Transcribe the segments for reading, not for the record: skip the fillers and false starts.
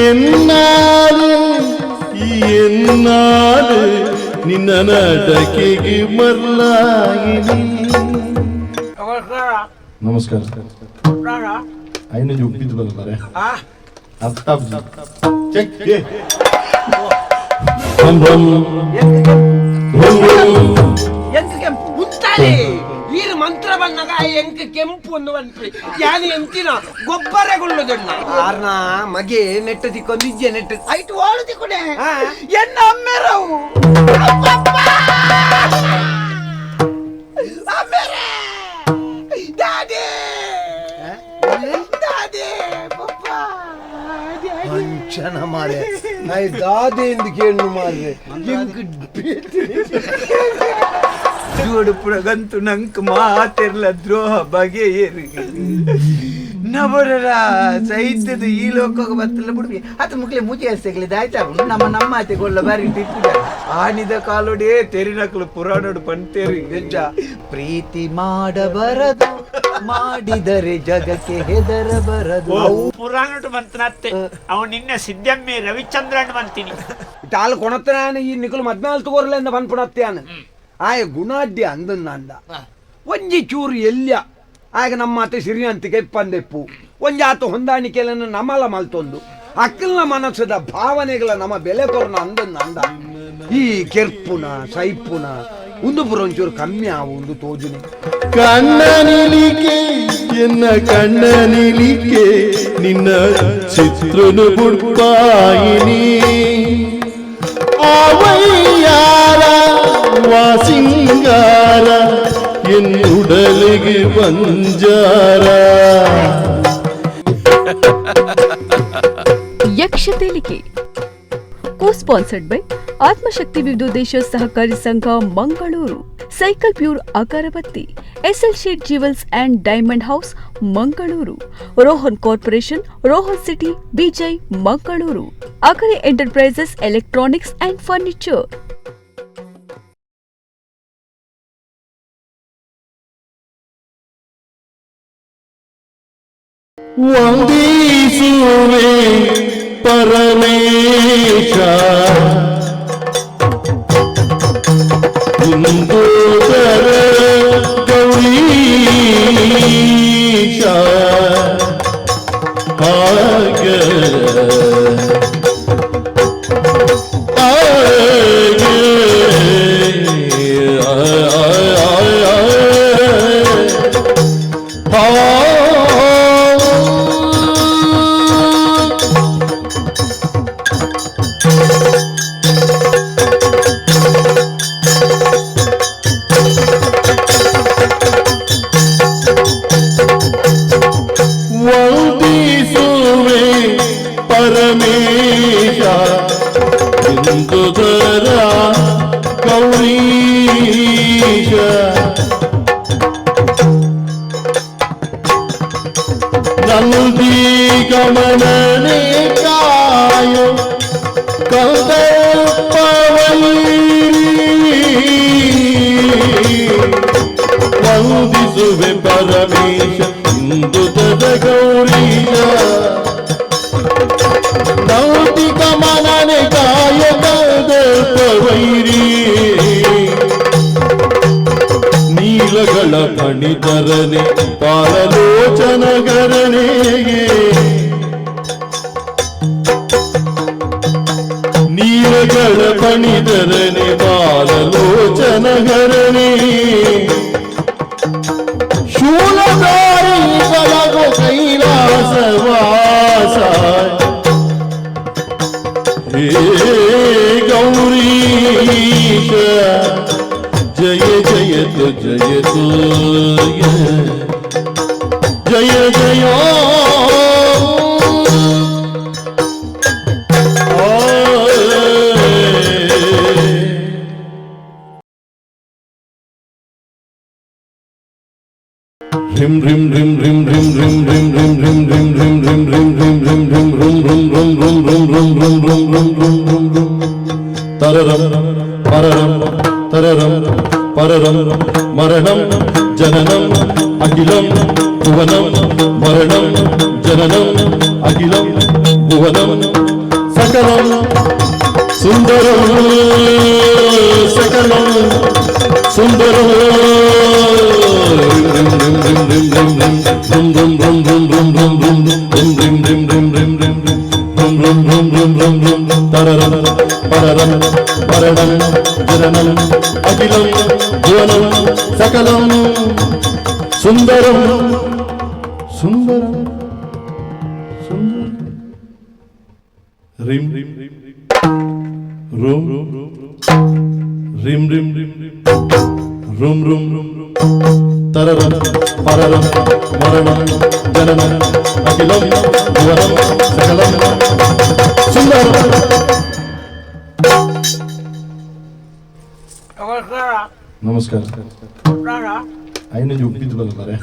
ಎನ್ನಾಲು ಎನ್ನಾಲು ನಿನ್ನ ನಟಕೆಗೆ ಮರ್ಲಾಗಿನಿ. ನಮಸ್ಕಾರ. ಐನಂಜಿ ಉಪ್ಪಿದ್ದು ಬಂದರೆ ಅರ್ಥ ಚೆಕ್ ಹಂ ಹಂ ಹಂ ಹಂ. ಎಂಕ್ ಕೆಂಪು ಉಂತಾಲೆ ಈರು ಮಂತ್ರ ಬಂದಾಗ ಎಂಕ್ ಕೆಂಪು ಒಂದು ಬಂತ್ರಿ ಯಾನಿ ಎಂತಿನ ಗೊಬ್ಬರಗೊಳ್ಳುದಣ್ಣ ಆರ್ನ ಮಗೆ ನೆಟ್ಟು ತಿಕ್ಕೊಂದು ಇಜ್ಜೆ ನೆಟ್ಟು ಐಟು ಓಳು ತಿಕ್ಕುಡೆ. ಆ. ಎನ್ನ ಅಮ್ಮೆರವು ಅಮ್ಮೆರೆ, ದಾದಿ, ದಾದಿ, ಪಪ್ಪ. ಅಂಚನ ಮಾರೆ ನೈ ದಾದೆ ಎಂದು ಕೇಳು ಮಾರ್ರೆ ಎಂಕ್. ಜೋಡು ಪುರಗಂತು ನಂಕ್ ಮಾತೆರ್ಲ ದ್ರೋಹ ಬಗೆಯೇರು ನಬರರ ಸಹಿತ್ಯದ ಈ ಲೋಕಕ್ಕೆ ಬತ್ತಲ್ಲ ಬಿಡ್ಬಿ ಆತ ಮುಕ್ಲೆ ಮೂಜೆ ಹಸ್ತೆಗ್ಲಿ ದಾಯ್ತಾ ನಮ್ಮ ನಮ್ಮ ಆತೆ ಗೊಲ್ಲ ಬಾರಿ ಟಿಪ್ಪುಡ ಆನಿದ ಕಾಲೋಡೇ ತೆರಿನಕ್ಲು ಪುರಾಣೋಡು ಪಂತೇರಿ ಗಂಜ ಪ್ರೀತಿ ಮಾಡಬರದು, ಮಾಡಿದರೆ ಜಗಕ್ಕೆ ಹೆದರಬರದು. ಪುರಾಣಟು ಮಂತನತ್ತೆ ಅವ ನಿನ್ನೆ ಸಿದ್ದಮ್ಮೆ ರವಿಚಂದ್ರನ್ ಮಂತೀನಿ. ಟಾಲ್ ಕೊಣತನಾನ ಈ ನಿಕುಲು ಮದ್ಮೇಲ್ ತಗೋರ್ಲೆಂದ ಪನ್ಪುಣತ್ಯಾನ ಆಯ ಗುಣಾಡ್ಯ ಅಂದನ್ನಂದ ಒಂಜಿ ಚೂರು ಎಲ್ಯ ಆಗ ನಮ್ಮ ಆತ ಸಿರಿಯಂತಿಗೆ ಇಪ್ಪಂದೆಪ್ಪು ಒಂಜಿ ಆತ ಹೊಂದಾಣಿಕೆలను ನಮಲ ಮಲ್ತೊಂದು ಅಕ್ಕಲ್ನ ಮನಸ್ಸದ ಭಾವನೆಗಳ ನಮ್ಮ ಬೆಲೆ ಕೊರ್ನ ಅಂದನ್ನಂದ ಈ ಕೆರ್ಪುನ ಸೈಪುನ ಒಂದು ಪುರ ಒಂಚೂರು ಕಮ್ಮಿ ಆವು ಒಂದು ತೋಜುನೆ. ಕಣ್ಣನಿಲಿಕೆ ಎನ್ನ ಕಣ್ಣನಿಲಿಕೆ ನಿನ್ನ ಚಿತ್ರನು ಬುಡ್ಪಾಯಿನಿ ಆವಯ್ಯಾರ ವಾಸಿಂಗಾರ ಎನ್ನುಡಲಿಗೆ ಬಂಜಾರ. Yaksha Telike co sponsored by Atmashakti Vividodesha Sahakari Sangha Mangaluru, cycle pure agarbatti, SL Shet jewels and diamond house Mangaluru, Rohan corporation, Rohan city, Bejai, Mangaluru, Agari enterprises electronics and furniture. ವಂದಿಸುವೆ Paramesha ಇಂದೋದರ Gaurisha ಹಾಗೆ ಹಾಗೆ ವಂದಿಸುವೆ ಪರಮೇಶ ಇಂದುದರ ಗೌರೀಶ ನಂದಿ ಗಮನನೆ ಕಾಯೋ ಕಲ್ಪವೈರಿ ವಂದಿಸುವೆ ಪರಮೇಶ ಇಂದುದರ ಗೌರೀಶ ನೌತಿಕ ಮನನೆ ಕಾಯ ವೈರಿ ನೀಲಗಳ ಫಣಿತರನೆ ಪಾಲಲೋಚನಗರನೆ ನೀಲಗಳ ಫಣಿತರನೆ ಬಾಲಲೋಚನಗರನೆ ಶೂಲಧಾರಿ ಬಲಗೋ ಕೈಲಾಸವಾಸ ಹೇ ಗೌರೀಶ ಜಯ ಜಯತು ಜಯತು ಜಯ ಜಯ. ರಿಂ ರಿಂ ರಿಂ ರಿಂ ರಿಂ ರಿಂ ರಿಂ ರಿಂ ರಿಂ ರಿಂ ರಿಂ ರಿಂ ರಿಂ ರಿಂ ರಿಂ ರಿಂ ರುಂ ರುಂ ರುಂ ರುಂ ರುಂ ರುಂ ರುಂ ರುಂ ರುಂ ರುಂ ರುಂ ರುಂ ತರರಂ ಪರರಂ ತರರಂ ಪರರಂ ಮರಣಂ ಜನನಂ ಅಖಿಲಂ ಭುವನಂ ಮರಣಂ ಜನನಂ ಅಖಿಲಂ. భువనం సకలం సుందరం సకలం సుందరం రిం రిం రిం రిం రిం రిం రుం రుం రుం రుం రుం రుం రుం రిం రిం రిం రిం రిం రుం రుం రుం రుం రుం రుం తరరం పరరం పరణం జననం అఖిలం భువనం సకలం సుందరం సుందరం సుందరం రిం రుం రిం రిం రుం రుం తరరం పరరం మరణం జననం అఖిలం భువనం సకలం సుందరం. ನಮಸ್ಕಾರ. ನಮಸ್ಕಾರ. అయిన చూపించు మరే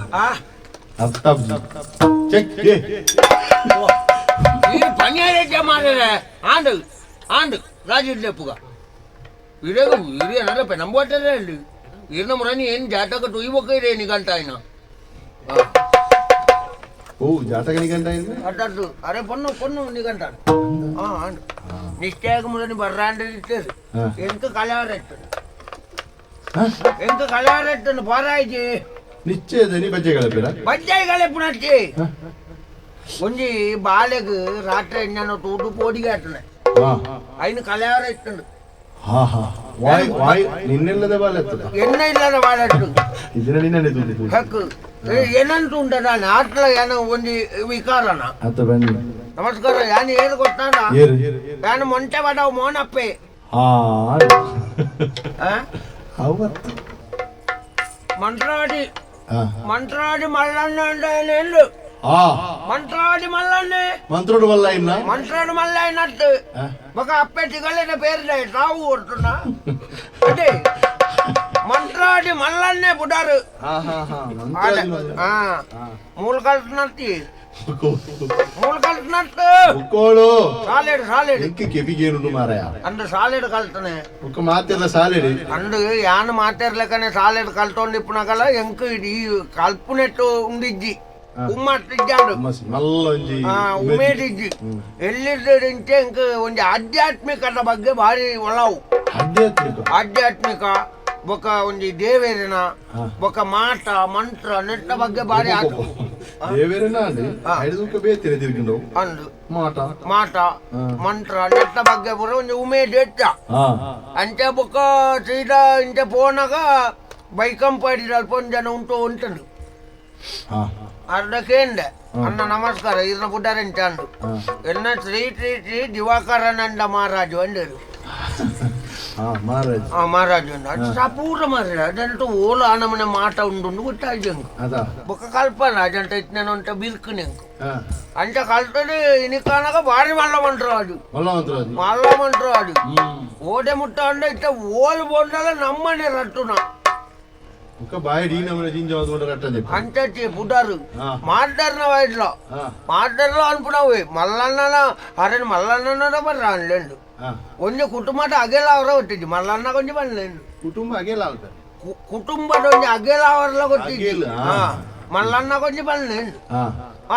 ಅರ್ಥಾಪ್ ಚೆಕ್ ಪನ್ಯಾರಕ್ಕೆ ಮಾಡಿದ್ರೆ ಆಂಡು ಆಂಡು ರಾಜಿಡ್ಲೆಪ್ಪುಗ ಇರೇಗ ಇರೇನಲ್ಲ ಪೆನಂಬೋಟರೇ ಅಲ್ಲಿ ಇರ್ನ ಮುರನಿ ಏನು ಜಾತಕ ತುಯ್ಬೊಕ್ಕ ಇರೇ ನಿಗಂಟ ఆయన. ఓ జాతక నిఘంట అయింది. అడ్డడ్డు అరే పొన్ను పొన్ను నిగంటాడు ఆండు నిశ్చయక మురని బర్రాండు ఇచ్చేది ఎంత కళారెట్టు ఎంత కళారెట్టును పోరాయిజీ ನಿಶ್ಚಯದಲ್ಲಿ ಬಜ್ಜೆ ಕಳಪಿರ ಬಜ್ಜೆ ಕಳೆಪುನಟ್ಟಿ ಒಂಜಿ ಬಾಲೆಗ್ ರಾತ್ರಿ ನಾನು ತೂಟು ಪೋಡಿಗೆ అయిన కళారెట్టుండు. ವಾಯ್ ವಾಯ್ ನಿನ್ನೆಲ್ಲದ ಬಾಲೆತ್ತದ ಎನ್ನ ಇಲ್ಲದ ಬಾಲೆಟ್ಟು ಇದನ್ನ ನಿನ್ನೆ ತೂತು ಹಕ್ಕು ಏನಂತ ಉಂಟದ ಆಟ್ಲ ಏನೋ ಒಂಜಿ ವಿಕಾರನ. ಅತ್ತ ಬನ್ನಿ. ನಮಸ್ಕಾರ. ಯಾನು ಏನು ಗೊತ್ತಾನ ಏರು ಯಾನು ಮೊಂಟೆ ಬಡವ ಮೋನಪ್ಪೆ. ಹಾ ಅವತ್ತು ಮಂತ್ರಾಡಿ ಮಂತ್ರಾಡಿ ಮಲ್ಲಣ್ಣ అంటే ಮಂತ್ರಾಡಿ ಮಲ್ಲಣ್ಣೆ ಮಂತ್ರೋಡು ಮಲ್ಲ ಇನ್ನ ಮಂತ್ರೋಡು ಮಲ್ಲ అయినట్టు ఒక అప్పే తిగలిన పేరు రావు కొడుతున్నా అంటే మంత్రాడి మల్లన్నే పుట్టారు. మూలు కలుతున్నట్టు మూలు కలుతున్నట్టు సాలేడు సాలేడు ಕೆಬಿಗೇನು ಮಾರಾಯ ಅಂದು ಸಾಲೇಡು ಕಲ್ತನೆ ఒక ಮಾತೆಲ್ಲ ಸಾಲೇಡು ಅಂದು ಯಾನು ಮಾತಾಡ್ಲಕ್ಕನೆ ಸಾಲೇಡು ಕಲ್ತೊಂಡು ಇಪ್ಪುನಗಲ ಎಂಕ್ ಈ ಕಲ್ಪುನೆಟ್ಟು ఉండిజ్జి ಉಮ್ಮಟ್ಟಿಜ್ಜಾಂಡು ಉಮೇದಿಜ್ಜಿ ಎಲ್ಲಿದ್ದಿಂಚೆ ಎಂಕ್ ಒಂಜಿ ಆಧ್ಯಾತ್ಮಿಕದ ಬಗ್ಗೆ ಭಾರಿ ಒಲವು. ಆಧ್ಯಾತ್ಮಿಕ ಬೊಕ ಒಂಜಿ ದೇವೇರಿನ ಬೊಕ ಮಾಟ ಮಂತ್ರ ನೆಟ್ಟ ಬಗ್ಗೆ ಭಾರಿ ದೇವೇರಿನ ಅಂದು ಮಾಟ ಮಂತ್ರ ನೆಟ್ಟ ಬಗ್ಗೆ ಪೂರ ಒಂಜಿ ಉಮೇದ್ ಎಚ್ಚ. ಅಂಚೆ ಬೊಕ ಸೀದಾ ಇಂಚೆ ಪೋನಾಗ ಬೈಕಂಪಾಡಿ ಅಲ್ಪ ಒಂಜಿ ಜನ ಉಂಟು ಉಂಟು ಅರ್ಧಕ್ಕೇಂದೆ ಅಣ್ಣ ನಮಸ್ಕಾರ ಇರ್ನ ಪುಟ್ಟಾರೆಂಚ ಅಂಡು ಎನ್ನ ಶ್ರೀ ಶ್ರೀ ಶ್ರೀ ದಿವಾಕರನಂದ ಮಹಾರಾಜು ಅಂಡೇರು. ಮಹಾರಾಜು ಅಂದ ಸಪೂರ ಮಾರಾಜ ಅದಂಟು ಓಲ ನಮ್ಮನೆ ಮಾಟ ಉಂಡು ಗೊತ್ತಾಯ್ತು ಬೊಕ್ಕ ಕಲ್ಪನ ಅದಂಟ ಇತ್ನೇನು ಅಂತ ಬಿರ್ಕು ನೆಂಕು ಅಂಚ ಕಲ್ತದೆ ಇನಿಕಾನಾಗ ಭಾರಿ ಮಲ್ಲ ಮಂಟ್ರಾಜು ಮಲ್ಲ ಮಂಟ್ರಾಜು ಓಡೆ ಮುಟ್ಟ ಅಂಡ ಇತ್ತ ಓಲ್ ಬೋಂಡಲ ನಮ್ಮನೆ ರಟ್ಟುನ అంతే పుట్టారు మాట్లాడిన వాటిలో మాట్లాడలో అనుకున్నావు మల్లన్న అరే మల్లన్న మరి రానిలేండు కొంచెం కుటుంబం అగేలావరా వచ్చింది మల్లన్న కొంచెం పనిలేండు కుటుంబ కుటుంబం కొంచెం అగేలావరలో వచ్చింది మల్లన్న కొంచెం పనిలేండు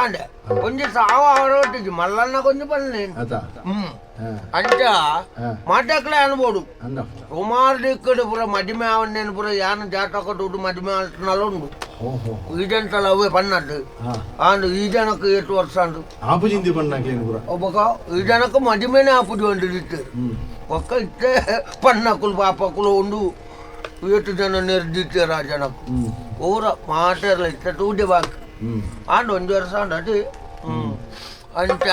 అంటే కొంచెం సావు ఆవర వచ్చింది మల్లన్న కొంచెం పనిలేండు అంటే మాటక్కలే అనుకోడు కుమారుడు ఇక్కడ ಪೂರ ಮದುವೆ ಅವನ್ನೇನು ಪೂರ ಯಾನು ಜಾತಕ ದುಡ್ಡು ಮದುವೆ అంటున్నాడు ఉండు ಈಜಂಟಲ್ಲ ಅವೇ ಪನ್ನಟ್ಟು ಅಂಡು ಈ ಜನಕ್ಕೆ 8 ವರ್ಷ ಅಂಡು ಆಪುಜಿಂದಿ ಪಣ್ಣಾಕ್ಲೇನು ಪೂರ ಒಬ್ಬಕ ಈ ಜನಕ್ಕೆ ಮದುವೆನೇ ಆಪುಜಿ ಅಂಡು ಇತ್ತು ಒಕ್ಕ ಇತ್ತೆ ಪಣ್ಣకులు ಪಾಪకులు ఉండు ಏಟು ಜನ ನೆರ್ದಿತ್ತಾರೆ ಆ ಜನಕ್ಕೆ ಪೂರ ಮಾತಾಡಲ ಇತ್ತ ತೂಡೆ ಬಾಕಿ ಅಂಡು ಒಂದು ವರ್ಷ ಅಂಡು ಅದು ಅಂಚ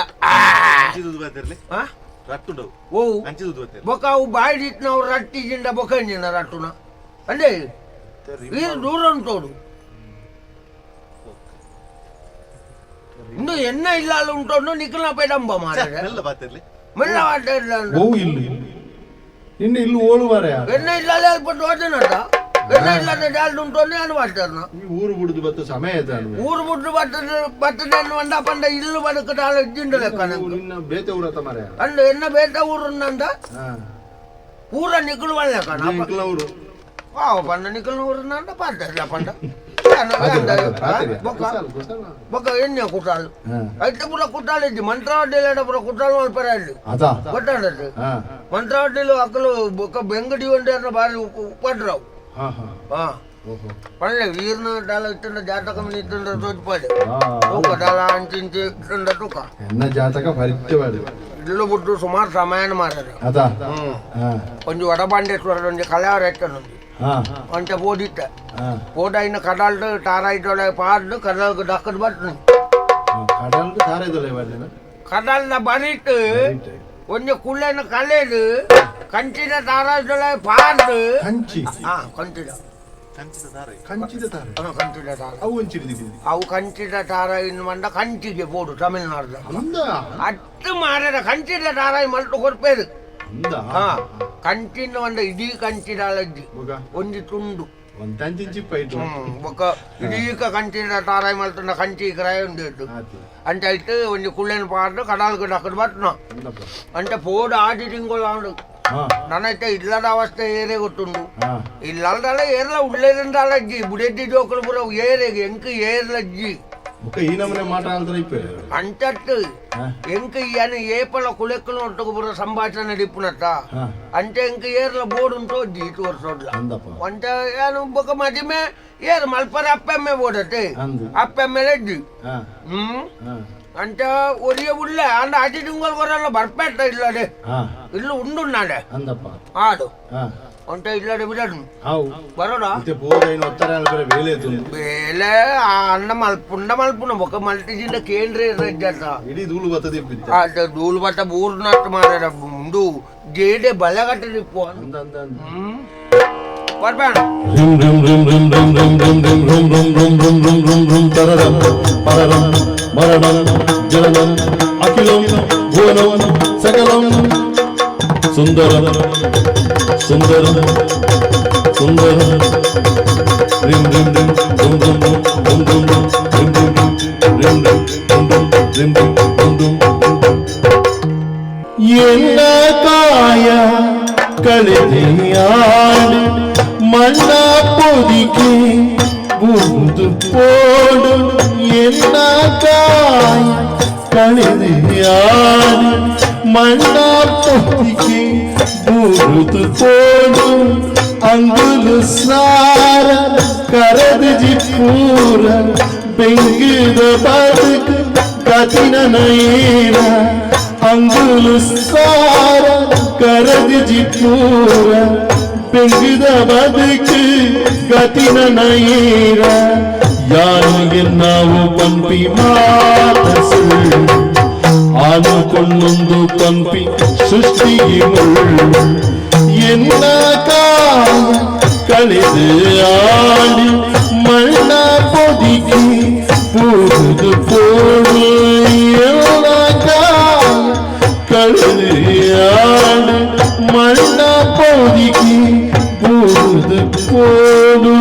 ಓ ಬೊಕ ಅವು ಬಾಯಿ ನಾವು ರಟ್ಟಿಜಿಂದ ಬೊಕಂಜಿನ ರಟ್ಟುನ ಅಂದೇ ಇದು ದೂರ ಉಂಟೋಡು ಇನ್ನು ಎನ್ನ ಇಲ್ಲ ಉಂಟೋಡು ನಿಖಲ್ನ ಪೇಡಂಬ ಮಾಡ ಮೆಲ್ಲ ಓ ಇಲ್ಲಿ ನಿನ್ನೆ ಇಲ್ಲಿ ಓಳು ಮಾರಾಯ ಎನ್ನ ಇಲ್ಲ ಅಲ್ಪ ದೋಜನಟ ಎನ್ನ ಇಲ್ಲದ ಜಾಲ್ದು ಉಂಟು ನಾನು ಮಾಡ್ತಾರ ಈ ಊರು ಬಿಡುದು ಬತ್ತ ಸಮಯ ಆಯ್ತಾ ಊರು ಬಿಡ್ದು ಬರ್ತದೆ ಬರ್ತದೆ ಅನ್ನುವಂಡ ಪಂಡ ಇಲ್ಲು ಬದುಕದಾಳ ಇದ್ದಿಂಡ ಲೆಕ್ಕ ನಿನ್ನ ಬೇತೆ ಊರತ್ತ ಮಾರಾಯ ಅಂಡು ಎನ್ನ ಬೇತ ಊರುನ್ನಂದ ಊರ ನಿಖಲು ಒಳ್ಳೆ ಕಣ ನಿಖಲ ಊರು ಪಂಡ ನಿಖಲ್ನ ಊರುನ್ನಂದ ಪಾಡ್ತಾರಲ್ಲ ಪಂಡ ಬೊಕ್ಕ ಎಣ್ಣೆ ಕುಟಾಲ್ ಐತೆ ಪೂರ ಕುಟಾಲ್ ಇಜ್ಜಿ ಮಂತ್ರಾವಡ್ಡಿಲೇಡ ಪೂರ ಕುಟಾಲ್ ಮಲ್ಪರ ಇಲ್ಲಿ ಗೊತ್ತಾಂಡದ್ದು ಮಂತ್ರಾವಡ್ಡಿಲು ಅಕ್ಕಲು ಬೊಕ್ಕ ಬೆಂಗಡಿ ಒಂಡೆ ಬಾರಿ ಉಪ್ಪಡ್ರವು. ಹಾ ಪಳ್ಳೆ ವೀರ್ನ ಡಾಲ ಇತ್ತಂಡ ಜಾತಕ ಇತ್ತಂಡ ತೋಜ್ಪಾಡು ತೂಕ ಡಾಲ ಅಂಚಿಂಚಿ ಇತ್ತಂಡ ತೂಕ ಎನ್ನ ಜಾತಕ ಪರಿತ್ಯವಾಡು ಇಲ್ಲು ಬಿಟ್ಟು ಸುಮಾರು ಸಮಯನ ಮಾರದು. ಒಂಜಿ ವಡಬಾಂಡೇಶ್ವರ ಒಂಜಿ ಕಲೆಯವರ ಎತ್ತನೊಂಜಿ ಅಂಚ ಪೋದಿತ್ತೆ ಪೋದ ಇನ್ನು ಕಡಲ್ಡು ತಾರಾಯ್ದೊಳೆ ಪಾಡ್ದು ಕಡಲ್ಗೆ ಡಕ್ಕದ್ ಬರ್ತನೆ ಕಡಲ್ಡು ತಾರಾಯ್ದೊಳೆ ಬಾಡ್ಲೇನ ಕಡಲ್ನ ಬರಿಟ್ಟು ಒಂಜಿ ಕುಳ್ಳೆನ ಕಲೆದು ಕಂಚಿನ ತಾರಾಯ್ದೊಳೆ ಪಾಡ್ದು ಕಂಚಿ ಹಾ ಕಂಚಿದ ಕಂಚಿದ ತಾರೆ ಕಂಚಿದ ತಾರೆ ಅವು ಒಂಚಿಡಿದಿ ಅವು ಕಂಚಿದ ತಾರಾಯಿ ಮಂಡ ಕಂಚಿಗೆ ಪೋಡು ತಮಿಳ್ನಾಡ್ದ ಅಟ್ಟು ಮಾರದ ಕಂಚಿದ ತಾರಾಯಿ ಮಲ್ತು ಕೊರ್ಪೇರು. ಹಾ ಕಂಚಿನ ಒಂದ ಇಡೀ ಕಂಚಿದ ಅಲಜ್ಜಿ ಒಂಜಿ ತುಂಡು ಬೊಕ್ಕ ಇಡೀಕ ಕಂಚಿನ ತಾರಾಯಿ ಮಲ್ತುಂಡ ಕಂಚಿ ಕ್ರಾಯ ಉಂಡು ಅಂಚ ಇಟ್ಟು ಒಂಜಿ ಕುಳ್ಳೆನ ಪಾಡ್ದು ಕಡಲ್ಗೆ ಡಕ್ಕಡ್ ಬರ್ತನ ಅಂಚ ಪೋಡು ಆಜಿ ತಿಂಗಳು ಆಂಡು ನನ್ನೈತೆ ಇಲ್ಲದ ಅವಸ್ಥೆ ಏರೇ ಗೊತ್ತುಂಡು ಇಲ್ಲದಲ್ಲ ಏರ್ಲ ಉಳ್ಳೇರಿಂದಲಜ್ಜಿ ಬುಡೆದ್ದಿ ಜೋಕುಲು ಪೂರ ಏರೆಗೆ ಎಂಕ್ ಏರ್ಲಜ್ಜಿ ಅಂಚಟ್ಟು ಎಂಕ್ ಯಾನು ಏಪಲ ಕುಲೆಕ್ಕಲು ಒಟ್ಟುಗು ಪೂರ ಸಂಭಾಷಣೆ ದಿಪ್ಪುನತ್ತ ಅಂಚೆ ಎಂಕ್ ಏರ್ಲ ಬೋರ್ಡ್ ಉಂಟು ಅಜ್ಜಿ ಇತ್ತು ವರ್ಷ ಅಂಚ ಯಾನು ಬೊಕ್ಕ ಮದಿಮೆ ಏರ್ ಮಲ್ಪರ ಅಪ್ಪೆಮ್ಮೆ ಬೋಡತ್ತೆ ಅಪ್ಪೆಮ್ಮೆಲೆ ಅಜ್ಜಿ. ಹ್ಮ್ ಅಂಚ ಒರಿಯ ಉಳ್ಳೆ ಅಂಡ ಅತಿ ತಿಂಗಳು ಕೊರಲ್ಲ ಬರ್ಪೇಟ ಇಲ್ಲಡೆ ಇಲ್ಲು ಉಂಡು ನಾಡೆ ಆಡು ಅಂಟ ಇಲ್ಲಡೆ ಬಿಡನು ಬರೋಡ ಬೇಲೆ ಅನ್ನ ಮಲ್ಪುಂಡ ಮಲ್ಪುಣ ಬೊಕ್ಕ ಮಲ್ಟಿಜಿಂದ ಕೇಂದ್ರ ಅದ ಧೂಳು ಬತ್ತ ಬೂರ್ನಟ್ಟು ಮಾರ ಉಂಡು ಜೇಡೆ ಬಲಗಟ್ಟ ಹ್ಮ್ ಬರ್ಬೇಡ. ರಿಂ ರಿಂ ರಿಂ ರಿಂ ರಿಂ ರಿಂ ರಿಂ ರಿಂ ರುಂ ರುಂ ರುಂ ರುಂ ರುಂ ರುಂ ರುಂ ತರರಂ ಪರರಂ ಮರಣಂ ಜನನಂ ಅಖಿಲಂ ಭುವನಂ ಸಕಲಂ ಸುಂದರಂ ಸುಂದರಂ ಸುಂದರಂ ರಿಂ ರಿಂ ರಿಂ ರುಂ ರುಂ ರುಂ ರುಂ ರುಂ ರುಂ ರಿಂ ರಿಂ ರಿಂ ರಿಂ ರುಂ ರುಂ ರಿಂ ರಿಂ ರುಂ ರುಂ ಎನ್ನ ಕಾಯ ಕಳೆದಿಯಾಡು ಮಣ್ಣ ಪೊದಿಕೆ ಬುದು ಪೋಡು ಎನ್ನ ಕಾಯ ಕಳೆದಿಯಾಡು ಮಣ್ಣ ಪೊದಿಕೆ ಬುದು ಪೋಡು ಅಂಗುಲು ಸಾರ ಕರದು ಜಿಪೂರ ಬೆಂಗಿದ ಬದುಕು ಗತಿನ ನೈರ ಅಂಗುಲು ಸಾರ ಕರದು ಜಿಪೂರ ಬೆಂಗಿದ ಬದುಕು ಗತಿನ ನೈರ ಯಾರು ಎನ್ನಾವು ಪಂಪಿ ಮಾತ ಸುಳ್ಳು ಆನುಕೊಂಡೊಂದು ಪಂಪಿ ಸೃಷ್ಟಿಗೆ ಮುಳ್ಳು ಎನ್ನ ಕಾಯ ಕಳೆದು ಆಡಿ ಮಣ್ಣ ಪೊದಿಗೆ ಪೂದು ಪೋಡು ಎಲ್ಲ ಕಾಯ ಕಳೆದು ಆಡಿ ಮಣ್ಣ ಪೊದಿಗೆ ಪೂದು ಪೋಡು.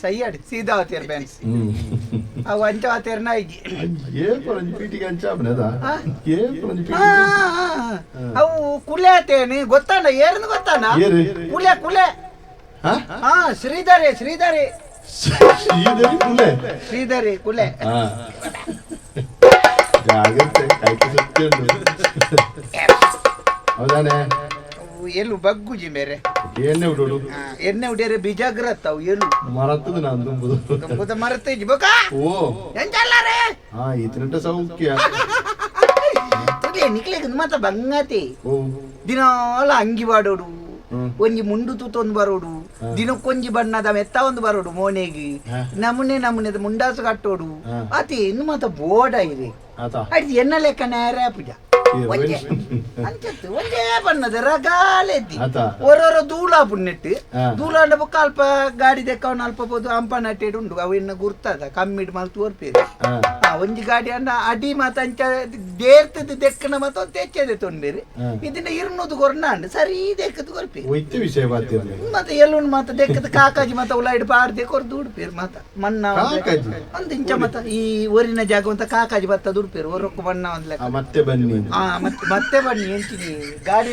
ಸೈಯಡ್ ಸೀದಾ ಆತೇರ್ ಬ್ಯಾನ್ಸ್ ಅವು ಅಂಚ ಆತೇರ್ ನಾಯಿಗೆ ಅವು ಕುಲೆ ಆತೇನಿ ಗೊತ್ತಾನ ಏರ್ನು ಗೊತ್ತಾನ ಕುಲೆ ಕುಲೆ ಹಾ ಶ್ರೀಧರೆ ಶ್ರೀಧರೆ ಶ್ರೀಧರಿ ಕುಲೆ ಶ್ರೀಧರಿ ಕುಲೆ ಜಾಗ್ರತೆ ಹೌದಾನೆ ಎಲ್ಲು ಬಗ್ಗುಜಿ ಮೇರೆ ಎಣ್ಣೆ ಉಡೋಡು ಎಣ್ಣೆ ಉಡಿಯರೆ ಬಿಜಾಗ್ರತ್ ಅವು ಎಲು ಮರತ್ತದ ನಾನು ತುಂಬುದು ತುಂಬುದ ಮರತ್ತೇಜಿ ಬೊಕ ಓ ಎಂಚಲ್ಲಾರೆ ಹಾ ಈತನಟ ಸೌಖ್ಯ ತುಲೆ ನಿಕ್ಲೆಗ್ ಮಾತ ಬಂಗಾತಿ ದಿನಾಲ ಅಂಗಿ ಬಾಡೋಡು ಒಂಜಿ ಮುಂಡು ತೂತೊಂದು ಬರೋಡು ದಿನಕ್ಕೊಂಜಿ ಬಣ್ಣದ ಮೆತ್ತ ಒಂದು ಬರೋಡು ಮೋನೆಗೆ ನಮೂನೆ ನಮೂನೆದ ಮುಂಡಾಸು ಕಟ್ಟೋಡು ಅತಿ ಇನ್ನು ಮಾತ ಬೋಡ ಇದೆ ಅಡ್ದು ಎನ್ನ ಲೆಕ್ಕ ನೇರ ಪೂಜ ಒಂಜೆ ಅಂಚತ್ತು ಒಂಜೇ ಬಣ್ಣದ ರಗಾಲೆದ್ದಿ ಒರೊರ ದೂಲ ಪುಣ್ಣೆಟ್ಟು ದೂಲಾಂಡ ಬೊಕ್ಕ ಅಲ್ಪ ಗಾಡಿ ದೆಕ್ಕವನ ಅಲ್ಪ ಪೋದು ಅಂಪ ನಟ್ಟೆಡು ಉಂಡು ಅವು ಇನ್ನ ಗುರ್ತದ ಕಮ್ಮಿಡ್ ಮಲ್ತು ತೋರ್ಪೇರು ಒಂಜಿ ಗಾಡಿ ಅಂಡ ಅಡಿ ಮಾತ ಅಂಚ ದೇರ್ತದ ದೆಕ್ಕನ ಮಾತ ತೆಚ್ಚದೆ ತೊಂಬೇರು ಇದನ್ನ ಇರ್ನೂದು ಕೊರ್ನಾಂಡ್ ಸರಿ ದೆಕ್ಕದ ಕೊರ್ಪೇರು ವಿಷಯ ಮತ್ತೆ ಎಲ್ಲುನ್ ಮಾತ ದೆಕ್ಕದ ಕಾಕಾಜಿ ಮಾತ ಉಲಾಯ್ಡ್ ಪಾಡ್ದೆ ಕೊರ್ದು ಉಡ್ಪೇರು ಮಾತ ಮಣ್ಣ ಒಂದ್ ಇಂಚ ಮಾತ ಈ ಊರಿನ ಜಾಗ ಅಂತ ಕಾಕಾಜಿ ಬತ್ತ ದುಡ್ಪೇರು ಒರೊಕ್ಕು ಬಣ್ಣ ಒಂದ್ ಲೆಕ್ಕ ಮತ್ತೆ ಬನ್ನಿ ಮತ್ತೆ ಮತ್ತೆ ಬನ್ನಿ ಎಂಚಿನಿ ಗಾಡಿ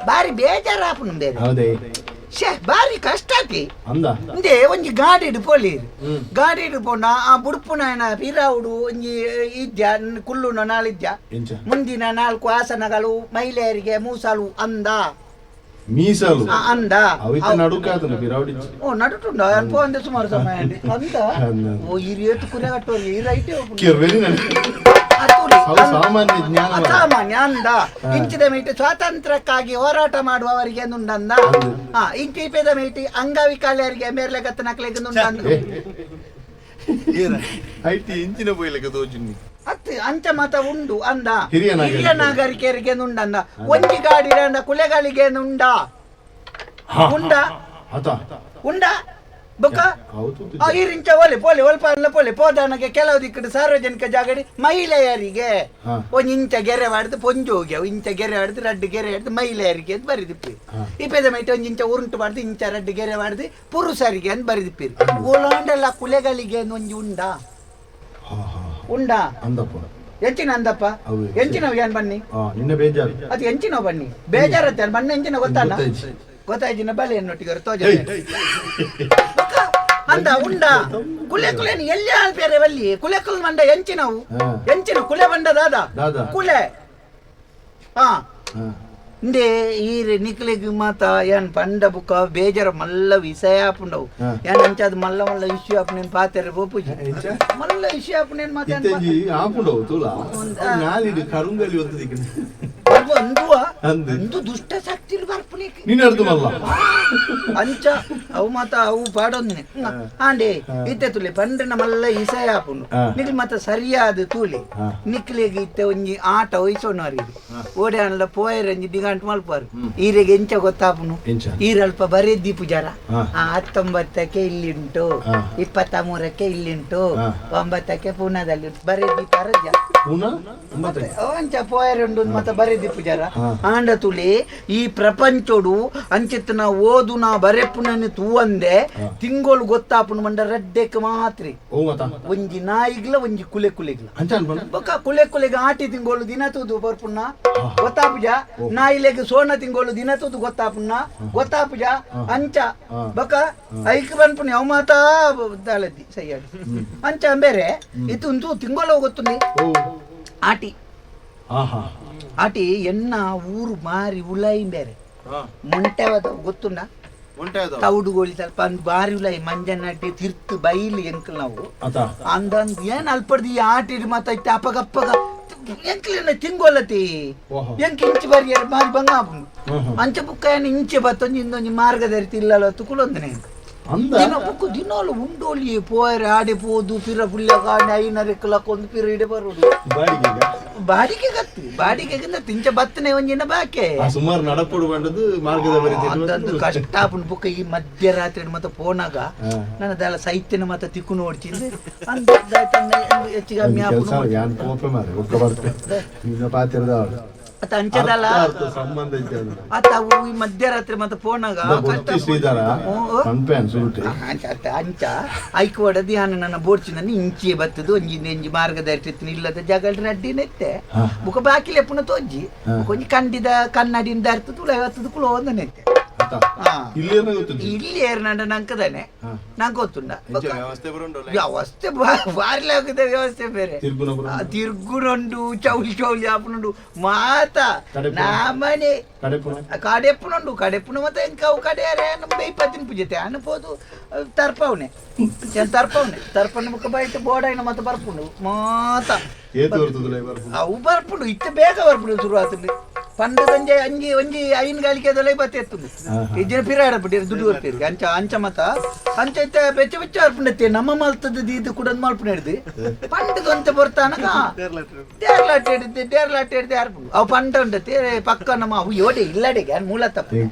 ಬಾರಿ ಬೇಜಾರಾಪುನು ಬೇರೆ. ಹೌದೇ? ಶೇ ಬಾರಿ ಕಷ್ಟ ಆತಿ. ಅಂದ ಇಂದೇ ಒಂಜಿ ಗಾಡಿಡ್ ಪೋಲಿ, ಗಾಡಿಡ್ ಪೋಂಡ ಆ ಬುಡ್ಪುನ ಪಿರಾವುಡು ಒಂಜಿ ಇದ್ಯ ಕುಲ್ಲುನ ನಾಳಿದ್ಯ ಎಂಚ? ಮುಂದಿನ 4 ಆಸನಗಳು ಮಹಿಳೆಯರಿಗೆ ಮೂಸಲು ಅಂದ. ಮೀಸಲು ಅಂದ ಅವಿತ ನಡುಕಾತನ ಪಿರಾವುಡಿ. ಓ ನಡುಟುಂಡ ಅಲ್ಪ ಒಂದೇ ಸುಮಾರು ಸಮಯ ಅಂದ. ಅಂದ. ಓ ಈ ರೇತು ಕುರೆ ಕಟ್ಟೋರಿ ಈ ರೈಟ್ ಕಿರ್ವೆಲಿ ಸಾಮಾನ್ಯ ಜ್ಞಾನ ಅಸಾಮಾನ್ಯ ಅಂದ. ಇಂಚಿದ ಮೇಟಿ ಸ್ವಾತಂತ್ರ್ಯಕ್ಕಾಗಿ ಹೋರಾಟ ಮಾಡುವವರಿಗೆ ನುಂಡಂದ. ಇಂಚಿಪೆದ ಮೇಟಿ ಅಂಗವಿಕಲರಿಗೆ ಮೇರ್ಲೆ ಗತ್ತನಕ್ಲೆಗೆ ನುಂಡಂದ. IT ಇಂಚಿನ ಪೋಯ್ಲೆಕ ತೋಜುನಿ ಅತ್ತು ಅಂಚ ಮತ ಉಂಡು ಅಂದ. ಹಿರಿಯ ಹಿರಿಯ ನಾಗರಿಕರಿಗೆ ನುಂಡಂದ. ಒಂಜಿ ಗಾಡಿ ಅಂದ ಕುಲೆಗಳಿಗೆ ನುಂಡ ಉಂಡ ಉಂಡ ಬೊಕ್ಕ ಈರಿಂಚ ಒಲೆ ಪೋಲೆ ಒಲ್ಪ ಅಲ್ಲ ಪೋಲೆ ಪೋದಾನಗೆ ಕೆಲವು ದಿಕ್ಕಡು ಸಾರ್ವಜನಿಕ ಜಾಗಡಿ ಮಹಿಳೆಯರಿಗೆ ಒಂಜಿ ಇಂಚ ಗೆರೆ ಮಾಡಿದ್ ಪೊಂಜು ಹೋಗಿ ಇಂಚ ಗೆರೆ ಮಾಡಿದ್ ರಡ್ಡು ಗೆರೆ ಹಿಡ್ದು ಮಹಿಳೆಯರಿಗೆ ಅಂತ ಬರಿದಿಪ್ಪಿ. ಇಪ್ಪದ ಮೈಟ್ ಒಂಜಿ ಇಂಚ ಉರುಂಟು ಮಾಡಿದ್ ಇಂಚ ರಡ್ಡು ಗೆರೆ ಮಾಡಿದ್ ಪುರುಷರಿಗೆ ಅಂತ ಬರಿದಿಪ್ಪಿರಿ. ಓಲಾಂಡೆಲ್ಲ ಕುಲೆಗಳಿಗೆ ಒಂಜಿ ಉಂಡ ಉಂಡ ಎಂಚಿನ ಅಂದಪ್ಪ ಎಂಚಿನ ಏನ್ ಬನ್ನಿ ನಿನ್ನ ಬೇಜಾರು ಅದು ಎಂಚಿನ ಬನ್ನಿ ಬೇಜಾರತ್ತೆ ಬಣ್ಣ ಎಂಚಿನ ಗೊತ್ತಲ್ಲ ಗೊತ್ತಾಯ್ತಿನ ಬಲೆ ಎನ್ನೊಟ್ಟಿಗೆ ತೋಜ ಅಂದ ಉಂಡ ಕುಲೆ ಕುಲೆ ಎಲ್ಲಿ ಆಲ್ಪೇರೆ ಬಲ್ಲಿ ಕುಲೆ ಕುಲ್ ಮಂಡ ಎಂಚಿನವು ಎಂಚಿನ ಕುಲೆ ಬಂಡ ದಾದ ಕುಲೆ ಹಾ ಇಂದೇ ಈ ನಿಕ್ಲೆಗ್ ಮಾತ ಏನ್ ಪಂಡ ಬುಕ್ಕ ಬೇಜಾರ ಮಲ್ಲ ವಿಷಯ ಆಪುಂಡವು ಏನ್ ಅಂಚಾದ ಮಲ್ಲ ಮಲ್ಲ ಇಶ್ಯೂ ಆಪುನೇನ್ ಪಾತೆರೆ ಪೋಪುಜಿ ಮಲ್ಲ ಇಶ್ಯೂ ಆಪುನೇನ್ ಮಾತ ಅಂದು ದುಷ್ಟ ಶಕ್ತಿ ಬರ್ಪುನೇಕ್ ಅಂಚ ಅವು ಮಾತ ಅವು ಪಾಡೊಂದಿನಿ ಆಂಡೆ ಇತ್ತೆ ತುಲೆ ಪಂಡ್ರನ ಮಲ್ಲ ಇಸಯ ಆಪುಂಡು ನಿಕ್ಲು ಮಾತ ಸರಿಯಾದ ತೂಲೆ ನಿಕ್ಲೆಗ್ ಇತ್ತೆ ಒಂಜಿ ಆಟ ವಹಿಸೋನವರಿಗೆ ಓಡೆ ಅನ್ಲ ಪೋಯರಂಜಿ ದಿಗಂಟು ಮಲ್ಪಾರು ಈರೆಗೆ ಎಂಚ ಗೊತ್ತಾಪುನು ಈರಲ್ಪ ಬರೇ ದೀಪು ಜರ 19ಕ್ಕೆ ಇಲ್ಲಿ ಉಂಟು, 23ಕ್ಕೆ ಇಲ್ಲಿ ಉಂಟು, 9ಕ್ಕೆ ಪೂನಾದಲ್ಲಿ ಉಂಟು ಬರೇ ದೀಪ ರಜ ಅಂಚ ಪೋಯರುಂಡು ಮತ್ತೆ ಬರೇ ದೀಪು ಜರ ಆಂಡ ತುಳಿ ಈ ಪ್ರಪಂಚೋಡು ಅಂಚಿತ್ತನ ಓದುನ ಬರೆಪುನನ್ನು ತೂವಂದೆ ತಿಂಗೋಳು ಗೊತ್ತಾಪುನು ಮಂಡ ರಡ್ಡೆಕ್ ಮಾತ್ರ ಒಂಜಿ ನಾಯಿಗ್ಲ ಒಂಜಿ ಕುಲೆ ಕುಲೆಗ್ಲ ಬೊಕ್ಕ ಕುಲೆ ಕುಲೆಗೆ ಆಟಿ ತಿಂಗೋಳು ದಿನ ತೂದು ಬರ್ಪುಣ್ಣ ಗೊತ್ತಾಪುಜ, ನಾಯಿಲೆಗ್ ಸೋನ ತಿಂಗೋಳು ದಿನ ತೂದು ಗೊತ್ತಾಪುಣ್ಣ ಗೊತ್ತಾಪುಜ ಅಂಚ ಬೊಕ್ಕ ಐಕ್ ಬನ್ಪುನಿ ಅವು ಮಾತಾ ದಾಳದ್ದಿ ಸೈಯಾಡಿ ಅಂಚ ಬೇರೆ ಇತ್ತು ತಿಂಗೋಳು ಗೊತ್ತುಂದಿ ಆಟಿ ಆಟಿ ಎನ್ನ ಊರು ಮಾರಿ ಉಲಾಯಿ ಬೇರೆ ಮೊಂಟೆ ಗೊತ್ತುಂಡ ತೌಡುಗೋಳಿ ಸ್ವಲ್ಪ ಅಂದ್ ಬಾರಿ ಉಲಾಯಿ ಮಂಜನಡ್ಡಿ ತಿರ್ತು ಬೈಲು ಎಂಕಲ್ ನಾವು ಅಂದಂದ್ ಏನ್ ಅಲ್ಪಡ್ದು ಈ ಆಟಿಡ್ ಮಾತಾಯ್ತು ಅಪ್ಪಗಪ್ಪಗ ಎಂಕ್ಲಿನ ತಿಂಗೋಲತಿ ಎಂಕ್ ಇಂಚು ಬರಿಯರ್ ಮಾರಿ ಬಂಗ ಅಂಚ ಬುಕ್ಕ ಏನ್ ಇಂಚೆ ಬತ್ತೊಂಜಿ ಇಂದೊಂಜಿ ಮಾರ್ಗದರ್ತಿ ಇಲ್ಲಲ್ಲ ತುಕುಲೊಂದನೆ ದಿನ ಬುಕ್ಕು ದಿನಾಲು ಉಂಡೋಲಿ ಪೋಯರೆ ಆಡೆ ಪೋದು ಪಿರ ಪುಲ್ಯ ಕಾಂಡೆ ಐನರೆಕ್ಕಲಕ್ಕೊಂದು ಪಿರ ಇಡೆ ಬರೋದು ಬಾಡಿಗೆ ಗತ್ತು ಬಾಡಿಗೆ ತಿಂಚ ಬತ್ತನೆ ಒಂಜಿನ ಬಾಕೆ ಸುಮಾರು ನಡಪಡು ಬಂಡದು ಮಾರ್ಗದ ಅಂದಂದು ಕಷ್ಟ ಆಪುಂಡು ಬುಕ್ಕ ಈ ಮಧ್ಯರಾತ್ರಿ ಮತ್ತೆ ಪೋನಾಗ ನನ್ನ ದಲ ಸೈತ್ಯನ ಮತ್ತೆ ತಿಕ್ಕು ನೋಡ್ಚಿಂದು ಅಂದ ಹೆಚ್ಚು ಕಮ್ಮಿ ಅತ್ತ ಅಂಚದಲ್ಲ ಅತ್ತ ಅವು ಈ ಮಧ್ಯರಾತ್ರಿ ಮತ್ತೆ ಪೋನಾಗ ಅಂಚ ಐಕ್ ಒಡದಿ ನನ್ನ ಬೋಡ್ಚಿ ನನ್ನ ಇಂಚೆ ಬತ್ತದು ಒಂಜಿ ಒಂಜಿ ಮಾರ್ಗದರ್ಶಿ ಇಲ್ಲದ ಜಗಳ ರಡ್ಡಿನೆತ್ತೆ ಬುಕ ಬಾಕಿ ಲೆಪ್ಪುನ ತೋಜ್ಜಿ ಒಂಜಿ ಕಂಡಿದ ಕನ್ನಡಿನ ದರ್ತು ತುಳ ಬತ್ತದು ಕುಳ ಒಂದನೆತ್ತೆ ಇಲ್ಲಿ ಏರ್ನಂಡ ನಂಕದಾನೆ ನಂಗೆ ಗೊತ್ತುಂಡ ವ್ಯವಸ್ಥೆ ಬಾರಿ ಆಗಿದೆ ವ್ಯವಸ್ಥೆ ಬೇರೆ ತಿರ್ಗುನುಂಡು ಚೌಲಿ ಚೌಲಿ ಆಪುನುಂಡು ಮಾತ ನಾಮನೆ ಕಡೆಪ್ಪುನುಂಡು ಕಡೆಪ್ಪುನ ಮತ್ತೆ ಎಂಕವು ಕಡೆಯಾರೆ ಬೇಯ್ಪತ್ತಿನ ಪೂಜೆ ಅನ್ಬೋದು ತರ್ಪವನೆ ತರ್ಪವನೆ ತರ್ಪಣ ಮುಖ ಬೈಟ್ ಬೋಡೈನ ಮತ್ತೆ ಬರ್ಪುಂಡು ಮಾತ ಅವು ಬರ್ಪುಂಡು ಇತ್ತ ಬೇಗ ಬರ್ಪುಂಡು ಶುರುವಾತುಂಡು ಪಂಡ ಸಂಜೆ ಅಂಜಿ ಒಂಜಿ ಐನ್ ಗಾಲಿಕೆ ದೊಲೆ ಬತ್ತೆತ್ತುಂಡು ಈ ದಿನ ಪಿರಾಡ ಬಿಟ್ಟಿರು ದುಡ್ಡು ಬರ್ತೀರಿ ಅಂಚ ಅಂಚ ಮತ ಅಂಚ ಇತ್ತ ಬೆಚ್ಚ ಬೆಚ್ಚ ಅರ್ಪಣತ್ತೆ ನಮ್ಮ ಮಲ್ತದ ದೀದು ಕೂಡ ಮಲ್ಪು ಹಿಡ್ದು ಪಂಡದ ಬರ್ತಾನಕ ಡೇರ್ಲಾಟ್ ಹಿಡಿದು ಡೇರ್ಲಾಟ್ ಹಿಡ್ದು ಅರ್ಪುಂಡು ಅವು ಪಂಡ ಉಂಡತಿ ಪಕ್ಕ ನಮ್ಮ ಅವು ಯೋಡೆ ಇಲ್ಲಡೆಗೆ ಮೂಲ ತಪ್ಪು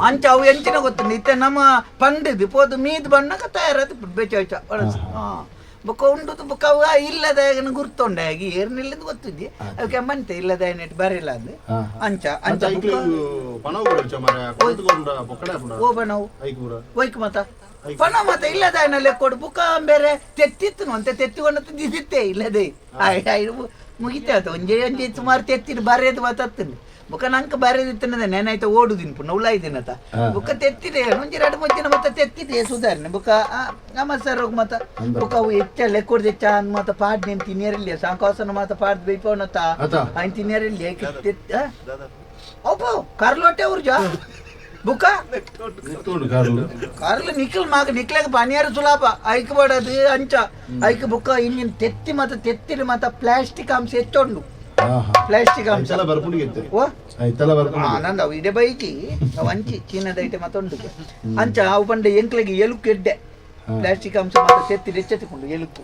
ಅಂಚ ಅವು ಎಂಚಿನ ಗೊತ್ತುಂಡು ಇತ್ತೆ ನಮ್ಮ ಪಂಡದು ಪೋದು ಮೀದ್ ಬಣ್ಣಕ ತಯಾರದು ಬೆಚ್ಚ ಬೆಚ್ಚ ಬೊಕ್ಕ ಉಂಡು ಬೊಕ್ಕ ಅವ ಇಲ್ಲದ ಗುರ್ತೊಂಡ ಆಗಿ ಏರ್ನಿಲ್ಲದ ಗೊತ್ತಿದ್ದಿ ಅವಕ್ಕೆ ಮಂತೆ ಇಲ್ಲದ ನೆಟ್ ಬರಿಲ್ಲ ಅಂದ್ ಅಂಚ ಅಂಚ ಓ ಬಣವು ಒಯ್ಕ್ ಮತ ಪಣ ಮತ ಇಲ್ಲದ ಲೆಕ್ಕೊಡು ಬುಕ್ಕ ಬೇರೆ ತೆತ್ತಿತ್ತು ಅಂತೆ ತೆತ್ತಿಕೊಂಡು ದಿದಿತ್ತೆ ಇಲ್ಲದೆ ಮುಗಿತೆ ಆತ ಒಂಜೆ ಒಂಜೆ ಸುಮಾರು ತೆತ್ತಿನ ಬರೆದು ಮಾತಾಡ್ತೀನಿ ಬೊಕ ನಂಕ ಬರೆದಿತ್ತನದ ನೆನಾಯ್ತ ಓಡು ದಿನ್ಪು ನೌಲಾಯ್ದಿನತ ಬೊಕ ತೆತ್ತಿದೆ ಒಂಜಿ ಎರಡು ಮುಂಚಿನ ಮತ್ತ ತೆತ್ತಿದೆ ಸುಧಾರಣೆ ಬೊಕ ಅಮ್ಮ ಸರ್ ಹೋಗ್ ಮತ್ತ ಬೊಕ ಅವು ಹೆಚ್ಚ ಲೆಕ್ಕೊಡ್ದು ಹೆಚ್ಚ ಅಂದ್ ಮಾತ ಪಾಡ್ ನಿನ್ ತಿನ್ನಿಯರಿಲ್ಲ ಸಾಂಕಾಸನ ಮಾತ ಪಾಡ್ ಬೈಪವನತ ఆయన ತಿನ್ನಿಯರಿಲ್ಲ ಅಪ್ಪ ಕಾರ್ಲೋಟೆ ಅವ್ರು ಜಾ ಬುಕ್ಕ ಕಾರ್ಲು ನಿಖಲ್ ಮಾಗ ನಿಕ್ಲಾಗ ಪನಿಯಾರ ಸುಲಾಪ ಐಕ್ ಬಡದು ಅಂಚ ಐಕ್ ಬುಕ್ಕ ಇನ್ನಿನ್ ತೆತ್ತಿ ಮತ್ತ ತೆತ್ತಿನ ಮತ್ತ ಪ್ಲಾಸ್ಟಿಕ್ ಅಂಶ ಹೆಚ್ಚೊಂಡು ಪ್ಲಾಸ್ಟಿಕ್ ಅಂಶ ಓ ನಂದು ಅವು ಇಡೆ ಬೈಕಿ ಅವು ಅಂಚಿ ಚೀನಾದ ಐಟೆ ಮತ್ತೊಂಡು ಅಂಚ ಅವು ಪಂಡ ಎಂಕ್ಲೆಗೆ ಎಲುಕು ಎಡ್ಡೆ ಪ್ಲಾಸ್ಟಿಕ್ ಅಂಶ ಮತ್ತ ತೆತ್ತಿ ಹೆಚ್ಚೆತ್ತಿಕೊಂಡು ಎಲುಕು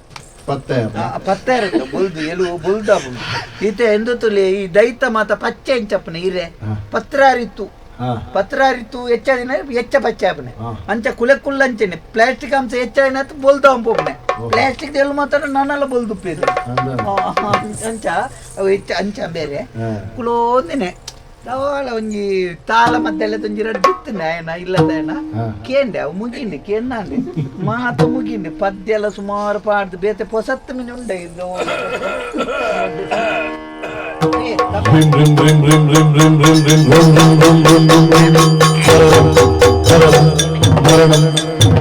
ಪತ್ತೆ ಇರುತ್ತೆ ಬುಲ್ದು ಎಲು ಬುಲ್ದಾಪುಂಡು ಈತೆ ಎಂದುತ್ತುಲೆ ಈ ದೈತ ಮಾತ ಪಚ್ಚೆ ಇಂಚಪ್ಪನ ಇರೆ ಪತ್ರಾರಿತ್ತು ಪತ್ರಾರಿತ್ತು ಹೆಚ್ಚಾದಿನ ಹೆಚ್ಚ ಪಚ್ಚೆ ಆಪನೆ ಅಂಚ ಕುಲೆ ಕುಲ್ಲಂಚನೆ ಪ್ಲಾಸ್ಟಿಕ್ ಅಂಶ ಹೆಚ್ಚಾಯಿನ ಬೊಲ್ದು ಅಂಪೋಪನೆ ಪ್ಲಾಸ್ಟಿಕ್ ಎಲ್ಲಿ ಮಾತ್ರ ನಾನೆಲ್ಲ ಬೊಲ್ದುಪ್ಪಿದ್ರು ಅಂಚ ಅವು ಹೆಚ್ಚ ಅಂಚ ಬೇರೆ ಕುಲೋಂದಿನೆ ತಾವಳ ಒಂಜಿ ತಾಳ ಮದ್ದೆಲ್ಲ ತೊಂಜಿ ರಡ್ಡು ಇತ್ತು ಆಯನ ಇಲ್ಲದ ಕೇಂಡೆ ಅವು ಮುಗಿಂಡೆ ಕೇಂದಾಂಡೆ ಮಾತ ಮುಗಿಂಡೆ ಪದ್ಯ ಎಲ್ಲ ಸುಮಾರು ಪಾಡ್ದು ಬೇತೆ ಪೊಸತ್ತು ಮಿನಿ ಉಂಡೆ ಇದು. rim rim rim rim rim rim rim rim rum rum rum rum rum rum తరరం తరరం మరణం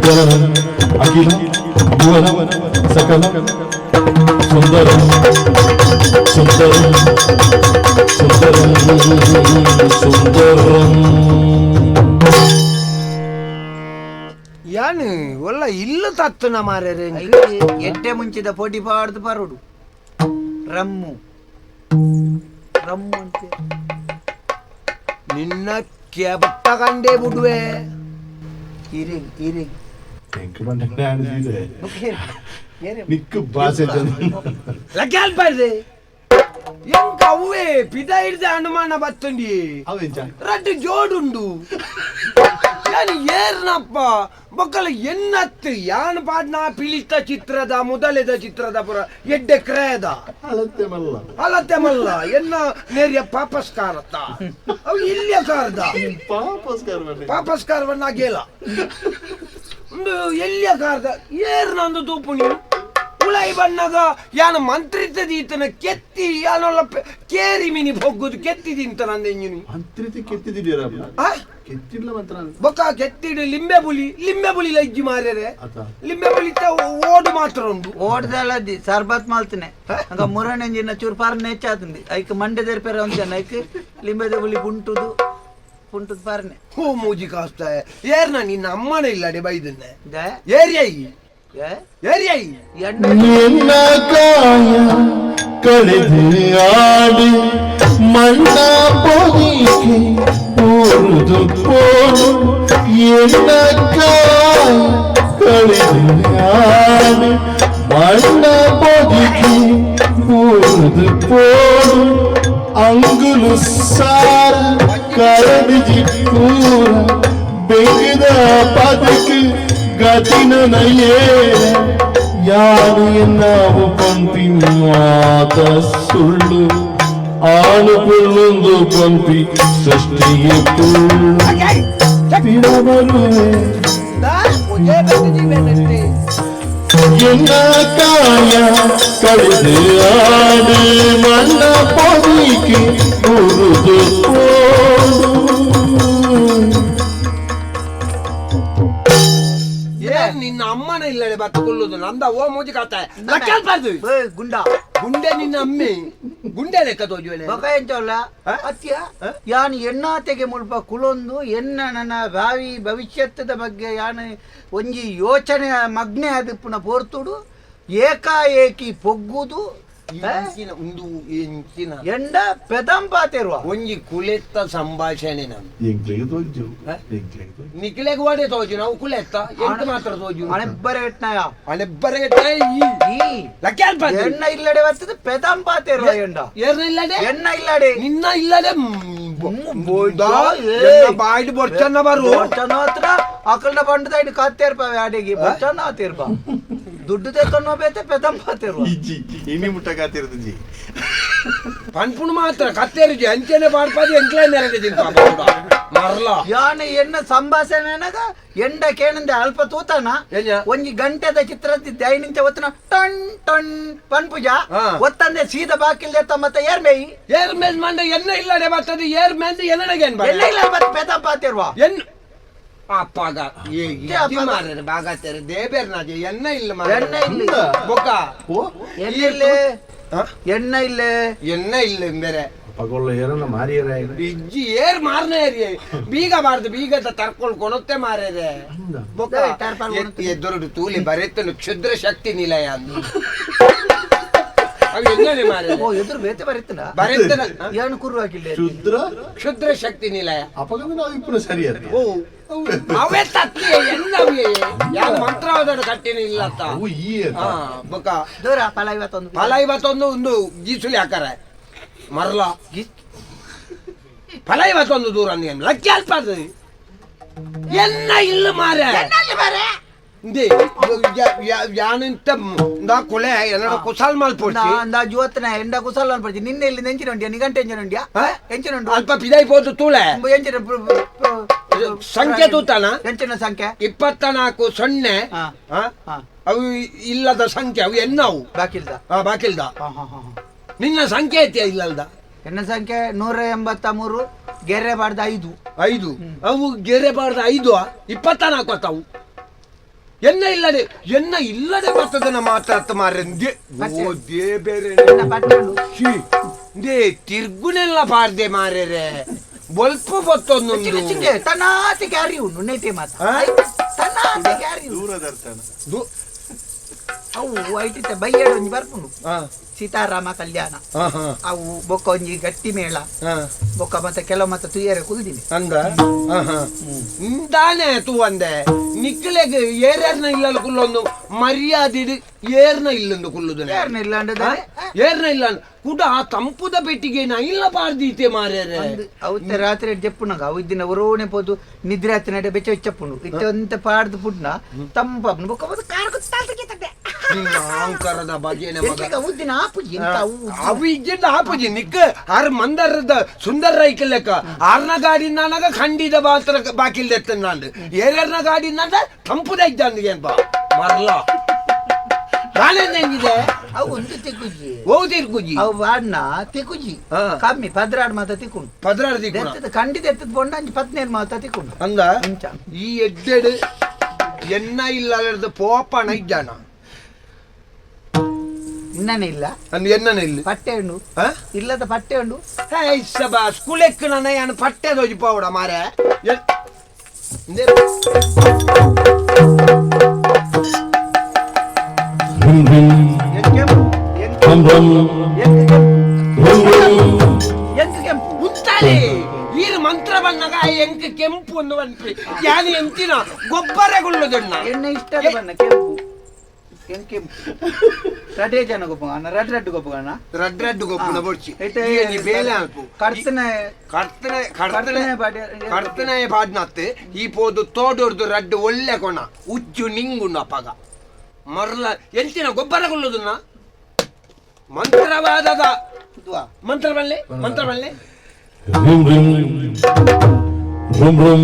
జననం అఖిల భువన సకల సుందరం సుందరం సుందరం సుందరం. ಯಾನು ಒಲ್ಲ ಇಲ್ಲು ತತ್ತುನ ಮಾರ್ರೆ. ಎಡ್ಡೆ ಮುಂಚಿದ ಪೊಡಿ ಪಾಡ್ದು ಪರುಡು ರಮ್ಮು ರಮ್ಮು ಅಂತ ನಿನ್ನ ಕೆಬಟ್ಟ ಕಂಡೇ ಬಿಡುವೆ. ಇರಿಗ್ ಇರಿಗ್ ನಿಕ್ಕು ಭಾಷೆ ಲಗ್ಗಾಲ್ಬಾರ್ದೆ ಎಂಕ ಅವೇ ಪಿದ ಹಿಡ್ದ ಅನುಮಾನ ಬತ್ತುಂಡಿ ರಡ್ಡು ಜೋಡುಂಡು ಯಾನು ಏರ್ನಪ್ಪ ಬೊಕ್ಕಲ ಎನ್ನತ್ತು ಯಾನ್ ಪಾಡ್ನ ಪಿಲಿತ ಚಿತ್ರದ ಮೊದಲೆದ ಚಿತ್ರದ ಪುರ ಎಡ್ಡೆ ಕ್ರಯದ ಅಲತ್ತೆ ಮಲ್ಲ ಅಲತ್ತೆ ಮಲ್ಲ ಎನ್ನ ನೇರಿಯ ಪಾಪಸ್ಕಾರತ್ತ ಅವು ಇಲ್ಲಿಯ ಕಾರ್ದ ಪಾಪಸ್ಕಾರವನ್ನ ಗೇಲ ಒಂದು ಎಲ್ಲಿಯ ಕಾರ್ದ ಏರ್ನಂದು ತೂಪುಣಿ ಉಳೈ ಬಣ್ಣಗ ಯಾನ ಮಂತ್ರಿತ ದೀತನ ಕೆತ್ತಿ ಯಾನೊಲ್ಲ ಕೇರಿ ಮಿನಿ ಬೊಗ್ಗುದು ಕೆತ್ತಿ ತಿಂತ ನಂದ ಇಂಜಿನಿ ಮಂತ್ರಿತ ಕೆತ್ತಿದ್ದೀರ ಕೆತ್ತಿಲ್ಲ ಮಂತ್ರ ಬೊಕ್ಕ ಕೆತ್ತಿಡು ಲಿಂಬೆ ಬುಲಿ ಲಿಂಬೆ ಬುಲಿ ಲಜ್ಜಿ ಮಾರ್ಯರೆ ಲಿಂಬೆ ಬುಲಿ ಓಡು ಮಾತ್ರ ಉಂಡು ಓಡ್ದಲ್ಲದಿ ಸರ್ಬತ್ ಮಾಲ್ತನೆ ಅಂಗ ಮುರಣಂಜಿನ ಚೂರು ಪಾರ್ನೆ ಹೆಚ್ಚಾತುಂದಿ ಐಕ್ ಮಂಡೆ ದೆರ್ಪೆರ ಒಂಜನ ಐಕ್ ಲಿಂಬೆದ ಬುಲಿ ಪುಂಟುದು ಪುಂಟುದು ಪಾರ್ನೆ ಹೂ ಮೂಜಿ ಕಾಸ್ತ ಏರ್ನ ನಿನ್ನ ಅಮ್ಮನ ಇಲ್ಲಡೆ ಬೈದನ್ನೆ ಏರಿಯೈ ಏರಿಯೈ ನಿನ್ನ ಕಾಯ ಕಳೆದು ಆಡಿ ಮಣ್ಣ ಪೊದಿಕೆ ಊರುದು ಪೋಡು ಎನ್ನ ಕಾಯ ಕಳೆದು ಆಡಿ ಮಣ್ಣ ಪೊದಿಕೆ ಊರುದು ಪೋಡು ಅಂಗುಲು ಸಾರ ಕರಡಿಜಿ ಪೂರ ಬೆಂಗಿದ ಪದಕ್ಕೆ ಗತಿನನಯೇ ಯಾರು ಎನ್ನಾವು ಪಂಪಿ ಮಾತ ಸುಳ್ಳು ಆನು ಪುಲ್ಲೊಂದು ಪಂಪಿ ಸೃಷ್ಟಿಯೇ ಪುಳ್ಳು ತಿರಬರುವೆ ಎನ್ನ ಕಾಯ ಕಳೆದು ಆಡು ಮಣ್ಣ ಪೊದಿಕೆ ಉರುದು ಪೋಡು. ನಿನ್ನ ಅಮ್ಮನ ಇಲ್ಲಡೆ ಬತ್ತು ಕುಲ್ಲುದು ನಂದ ಓ ಮೂಜಿ ಕಾತ ಗುಂಡ ಗುಂಡೆ ನಿನ್ನ ಅಮ್ಮೆ ಗುಂಡೆ ಲೆಕ್ಕ ತೋಜುವೆ ಬೊಕ ಎಂಚಲ್ಲ ಅತ್ಯ ಯಾನು ಎಣ್ಣಾತೆಗೆ ಮುಲ್ಪ ಕುಲೊಂದು ಎನ್ನ ನನ್ನ ಭಾವಿ ಭವಿಷ್ಯತ್ತದ ಬಗ್ಗೆ ಯಾನು ಒಂಜಿ ಯೋಚನೆ ಮಗ್ನೆ ಆದಿಪ್ಪುನ ಪೋರ್ತುಡು ಏಕಾಏಕಿ ಪೊಗ್ಗುದು ಒಂದು ಎಂಚಿನ ಎಂಡ ಪೆದಂಪಾತಿರುವ ಒಂಜಿ ಕುಲೆತ್ತ ಸಂಭಾಷಣೆ ನಮ್ ಎಂಕ್ಲೆಗ್ ತೋಜು ನಿಕ್ಲೆಗ್ ವಾಡೆ ತೋಜು ನಾವು ಕುಲೆತ್ತ ಎಂತ ಮಾತ್ರ ತೋಜು ಅಣೆಬ್ಬರ ಎಟ್ನಾಯ ಅಣೆಬ್ಬರ ಎಟ್ನಾಯ ಎಣ್ಣ ಇಲ್ಲಡೆ ಬರ್ತದೆ ಪೆದಂಪಾತಿರುವ ಎಂಡ ಏರ್ನ ಇಲ್ಲಡೆ ಎಣ್ಣ ಇಲ್ಲಡೆ ನಿನ್ನ ಇಲ್ಲಡೆ ಬಾಯ್ಡ್ ಬೊರ್ಚನ್ನ ಬರು ಬೊರ್ಚನ್ನ ಹತ್ರ ಅಕಲ್ನ ಬಂಡದ ಇನ್ನು ಕತ್ತೇರ್ಪ ಅಡಿಗೆ ಬೊರ್ಚನ್ನ ಆತಿರ್ಪ ದುಡ್ಡು ತೆಕ್ಕೊಂಡು ಬೇತೆ ಪೆದಂಪಾತಿರುವ ಇಜ್ಜಿ ಇನಿ ಮುಟ್ಟ ಕಾತಿರ್ತಜಿ ಪನ್ಪುಣು ಮಾತ್ರ ಕತ್ತೇರುಜಿ ಅಂಚೆನೆ ಪಾಡ್ಪಾದಿ ಎಂಕ್ಲೆ ನೆರಡೆ ತಿನ್ಪ ಯಾನ ಎನ್ನ ಸಂಭಾಷಣೆನಾಗ ಎಂಡ ಕೇನಂದೆ ಅಲ್ಪ ತೂತಾನ ಒಂಜಿ ಗಂಟೆದ ಚಿತ್ರ ಐನಿಂಚ ಒತ್ತನ ಟಣ್ ಟಣ್ ಪನ್ಪುಜ ಒತ್ತಂದೆ ಸೀದಾ ಬಾಕಿಲ್ದೆ ಮತ್ತೆ ಏರ್ ಮೇಯಿ ಏರ್ ಮೇಲ್ ಮಂಡ ಎನ್ನ ಇಲ್ಲಡೆ ಬರ್ತದೆ ಏರ್ ಮೇಲ್ ಎನ್ನಡೆಗೆ ಎನ್ನ ಇಲ್ಲ ಮತ್ತೆ ಪೇತಪ್ಪ ಎನ್ ಅಪ್ಪಾಗ ಮಾರ್ರೆ ಬಾಗತ್ತೇರೆ ದೇಬೇರ್ನಾಜೆ ಎನ್ನ ಇಲ್ಲ ಎಣ್ಣ ಇಲ್ಲ ಬೊಕ್ಕ ಎಣ್ಣ ಎಣ್ಣ ಇಲ್ಲ ಎಣ್ಣ ಇಲ್ಲ ಬೇರೆ ಪಗೊಳ್ಳ ಏರನ್ನ ಮಾರಿಯರ ಇಜ್ಜಿ ಏರ್ ಮಾರನೇ ಬೀಗ ಮಾರ್ದು ಬೀಗದ ತರ್ಕೊಳ್ ಕೊಣತ್ತೆ ಮಾರೇರೆ ಬೊಕ್ಕ ಎದುರುಡು ತೂಲಿ ಬರೆತನು ಕ್ಷುದ್ರ ಶಕ್ತಿ ನಿಲಯ ಅಂದು ಅವು ಎಣ್ಣೆ ಮಾರೇರೆ ಓ ಎದುರು ಬೇತೆ ಬರೆತನ ಬರೆತನ ಏನು ಕುರು ಹಾಕಿಲ್ಲ ಕ್ಷುದ್ರ ಕ್ಷುದ್ರ ಶಕ್ತಿ ನಿಲಯ ಅಪಗಂದ್ರೆ ನಾವು ಇಬ್ಬರು ಸರಿ ಅತ್ತ ಓ ಅವೇ ತತ್ತಿ ಎನ್ನವೇ ಯಾವ ಮಂತ್ರವಾದ ಕಟ್ಟಿನ ಇಲ್ಲತ್ತ ಅವು ಈ ಬೊಕ್ಕ ದೂರ ಫಲ ಇವತ್ತೊಂದು ಫಲ ಇವತ್ತೊಂದು ಒಂದು ಗೀಸುಲಿ ಹಾಕಾರ ಮರಲ ಫಲ ಇವತ್ತೊಂದು ದೂರ ಅಂದ ಲಕ್ಕಿ ಅಲ್ಪಾದ ಎನ್ನ ಇಲ್ಲ ಮಾರ ಯಾನಿಂತ ಕೊಲೆ ಏನೋ ಕುಸಾಲ್ ಮಲ್ಪೊಡ್ಸಿ ಅಂದಾಜು ಎಂಡ ಕುಸಾಲ್ ಮಲ್ಪೊಡ್ಸಿ ನಿನ್ನೆ ಇಲ್ಲಿ ಎಂಚಿನ ಉಂಡಿಯಾ ನಿಗಂಟೆ ಎಂಚಿನ ಉಂಡಿಯಾ ಎಂಚಿನ ಉಂಡು ಅಲ್ಪ ಪಿದಾಯಿ ಪೋದು ತೂಳೆ ಎಂಚಿನ ಸಂಖ್ಯೆ ತೂತಾನ ಎಂಚಿನ ಸಂಖ್ಯೆ 24 0 ಅವು ಇಲ್ಲದ ಸಂಖ್ಯೆ ಅವು ಎನ್ನವು ಬಾಕಿಲ್ದ ಬಾಕಿಲ್ದ ನಿನ್ನ ಸಂಖ್ಯೆ ಐತಿಯ ಇಲ್ಲಲ್ದ ಎನ್ನ ಸಂಖ್ಯೆ 183 ಗೆರೆ ಬಾರ್ದ 5 5 ಅವು ಗೆರೆ ಬಾರ್ದ 5 24 ಅತ್ತವು ಎನ್ನ ಇಲ್ಲದೆ ಎನ್ನ ಇಲ್ಲದೆ ಬರ್ತದೆ ನಮ್ಮ ಮಾತ್ರ ಮಾರ್ರೆ ಓ they ಬೇರೆ they ತಿರ್ಗುನೆಲ್ಲ ಪಾರ್ದೆ ಮಾರೇರೆ ಬೊಲ್ಪ ಬತ್ತೊಂದು ತನ್ನಾತಿ ಕ್ಯಾರಿ ಉಂಡು ನೈತೆ ಮಾತ ತನ್ನಾತಿ ಕ್ಯಾರಿ ದೂರದರ್ಶನ ಅವು ಐಟಿತ ಬೈಯಡ ಒಂಜಿ ಬರ್ಪುಂಡು ಸೀತಾರಾಮ ಕಲ್ಯಾಣ ಅವು ಬೊಕ್ಕ ಒಂಜಿ ಗಟ್ಟಿ ಮೇಳ ಬೊಕ್ಕ ಮತ್ತೆ ಕೆಲವು ಮತ್ತೆ ತುಯ್ಯರೆ ಕುಲ್ದಿನಿ ಅಂದ ದಾನೆ ತೂ ಅಂದೆ ನಿಕ್ಕಲೆಗ್ ಏರ್ನ ಇಲ್ಲ ಕುಲ್ಲೊಂದು ಮರ್ಯಾದೆ ಏರ್ನ ಇಲ್ಲೊಂದು ಕುಲ್ಲುದು ಏರ್ನ ಇಲ್ಲ ಏರ್ನ ಇಲ್ಲ ಕೂಡ ಆ ತಂಪುದ ಪೆಟ್ಟಿಗೆ ನಾ ಇಲ್ಲ ಪಾರ್ದೀತೆ ಮಾರ್ಯಾರೆ ಅವತ್ತೆ ರಾತ್ರಿ ಜಪ್ಪುನಾಗ ಅವು ಇದ್ದಿನ ಒರೋಣೆ ಪೋದು ನಿದ್ರೆ ಹತ್ತಿನ ಬೆಚ್ಚ ಬೆಚ್ಚಪ್ಪುಂಡು ಇತ್ತಂತ ಪಾಡ್ದು ಪುಡ್ನ ತಂಪಪ್ಪುಂಡು ಬೊಕ್ಕ ಬಂದು ಕಾರ್ ಅಹಂಕಾರದ ಬಗೆನೆ ಉದ್ದಿನ ಆಪುಜಿ ಅವು ಇಜ್ಜಿಂದ ಆಪುಜಿ ನಿಕ್ಕ ಆರ್ ಮಂದರದ ಸುಂದರ ರೈಕಲ್ ಲೆಕ್ಕ ಆರ್ನ ಗಾಡಿ ನಾನಾಗ ಖಂಡಿದ ಬಾತ್ರ ಬಾಕಿಲ್ದೆತ್ತ ನಾನು ಏರ್ನ ಗಾಡಿ ನಾನ ತಂಪುದ ಇದ್ದಂದಿಗೆ ಅಂತ ಮರಲ ನಾನೇನ್ ಅವು ಒಂದು ತಿಕ್ಕುಜಿ ಓ ತಿರ್ಕುಜಿ ಅವು ವಾಡ್ನ ತಿಕ್ಕುಜಿ ಕಮ್ಮಿ ಪದ್ರಾಡ್ ಮಾತ ತಿಕ್ಕೊಂಡು ಪದ್ರಾಡ್ ತಿಕ್ಕು ಖಂಡಿತ ಎತ್ತದ ಬೊಂಡ ಅಂಚು ಪತ್ನೇರು ಮಾತ ತಿಕ್ಕೊಂಡು ಅಂದ ಈ ಎಡ್ಡೆಡು ಎನ್ನ ಇಲ್ಲ ಪೋಪಣ ಇದ್ದಾನ ಇನ್ನನೇ ಇಲ್ಲ ಅಂದ್ ಎನ್ನನೇ ಇಲ್ಲ ಪಟ್ಟೆ ಉಂಡು ಇಲ್ಲದ ಪಟ್ಟೆ ಉಂಡು ಹೇ ಸಬಾ ಸ್ಕೂಲೆಕ್ ನನ್ನ ಯಾನು ಪಟ್ಟೆ ದೋಜಿ ಪೋವಡ ಮಾರೆ ಉತ್ತಾಲಿ ಈರು ಮಂತ್ರ ಬಂದಾಗ ಎಂಕ್ ಕೆಂಪು ಒಂದು ಬಂತ್ರಿ ಯಾನು ಎಂತಿನ ಗೊಬ್ಬರಗೊಳ್ಳುದಣ್ಣ ಎಣ್ಣೆ ಇಷ್ಟ ಬಣ್ಣ ಕೆಂಪು ಕೆಂಪು ರಡ್ಡೆ ಜನ ಗೊಪ್ಪಗಣ್ಣ ರಡ್ ರಡ್ಡು ಗೊಪ್ಪಗಣ್ಣ ರಡ್ ರಡ್ಡು ಗೊಪ್ಪನ ಬೊಡ್ಚಿ ಬೇಲೆ ಅಲ್ಪ ಕರ್ತನೆ ಕರ್ತನೆ ಕರ್ತನೆ ಕರ್ತನೆ ಪಾಡ್ನತ್ತೆ ಈ ಪೋದು ತೋಡೊರ್ದು ರಡ್ಡು ಒಳ್ಳೆ ಕೊಣ ಉಚ್ಚು ನಿಂಗುಂಡು ಅಪ್ಪಗ ಮರಲ ಎಂತಿನ ಗೊಬ್ಬರಗೊಳ್ಳುದನ್ನ ಮಂತ್ರವಾದದ ಮಂತ್ರ ಬಲ್ಲೆ ಮಂತ್ರ ಬಲ್ಲೆ ರುಂ ರುಂ ರುಂ ರುಂ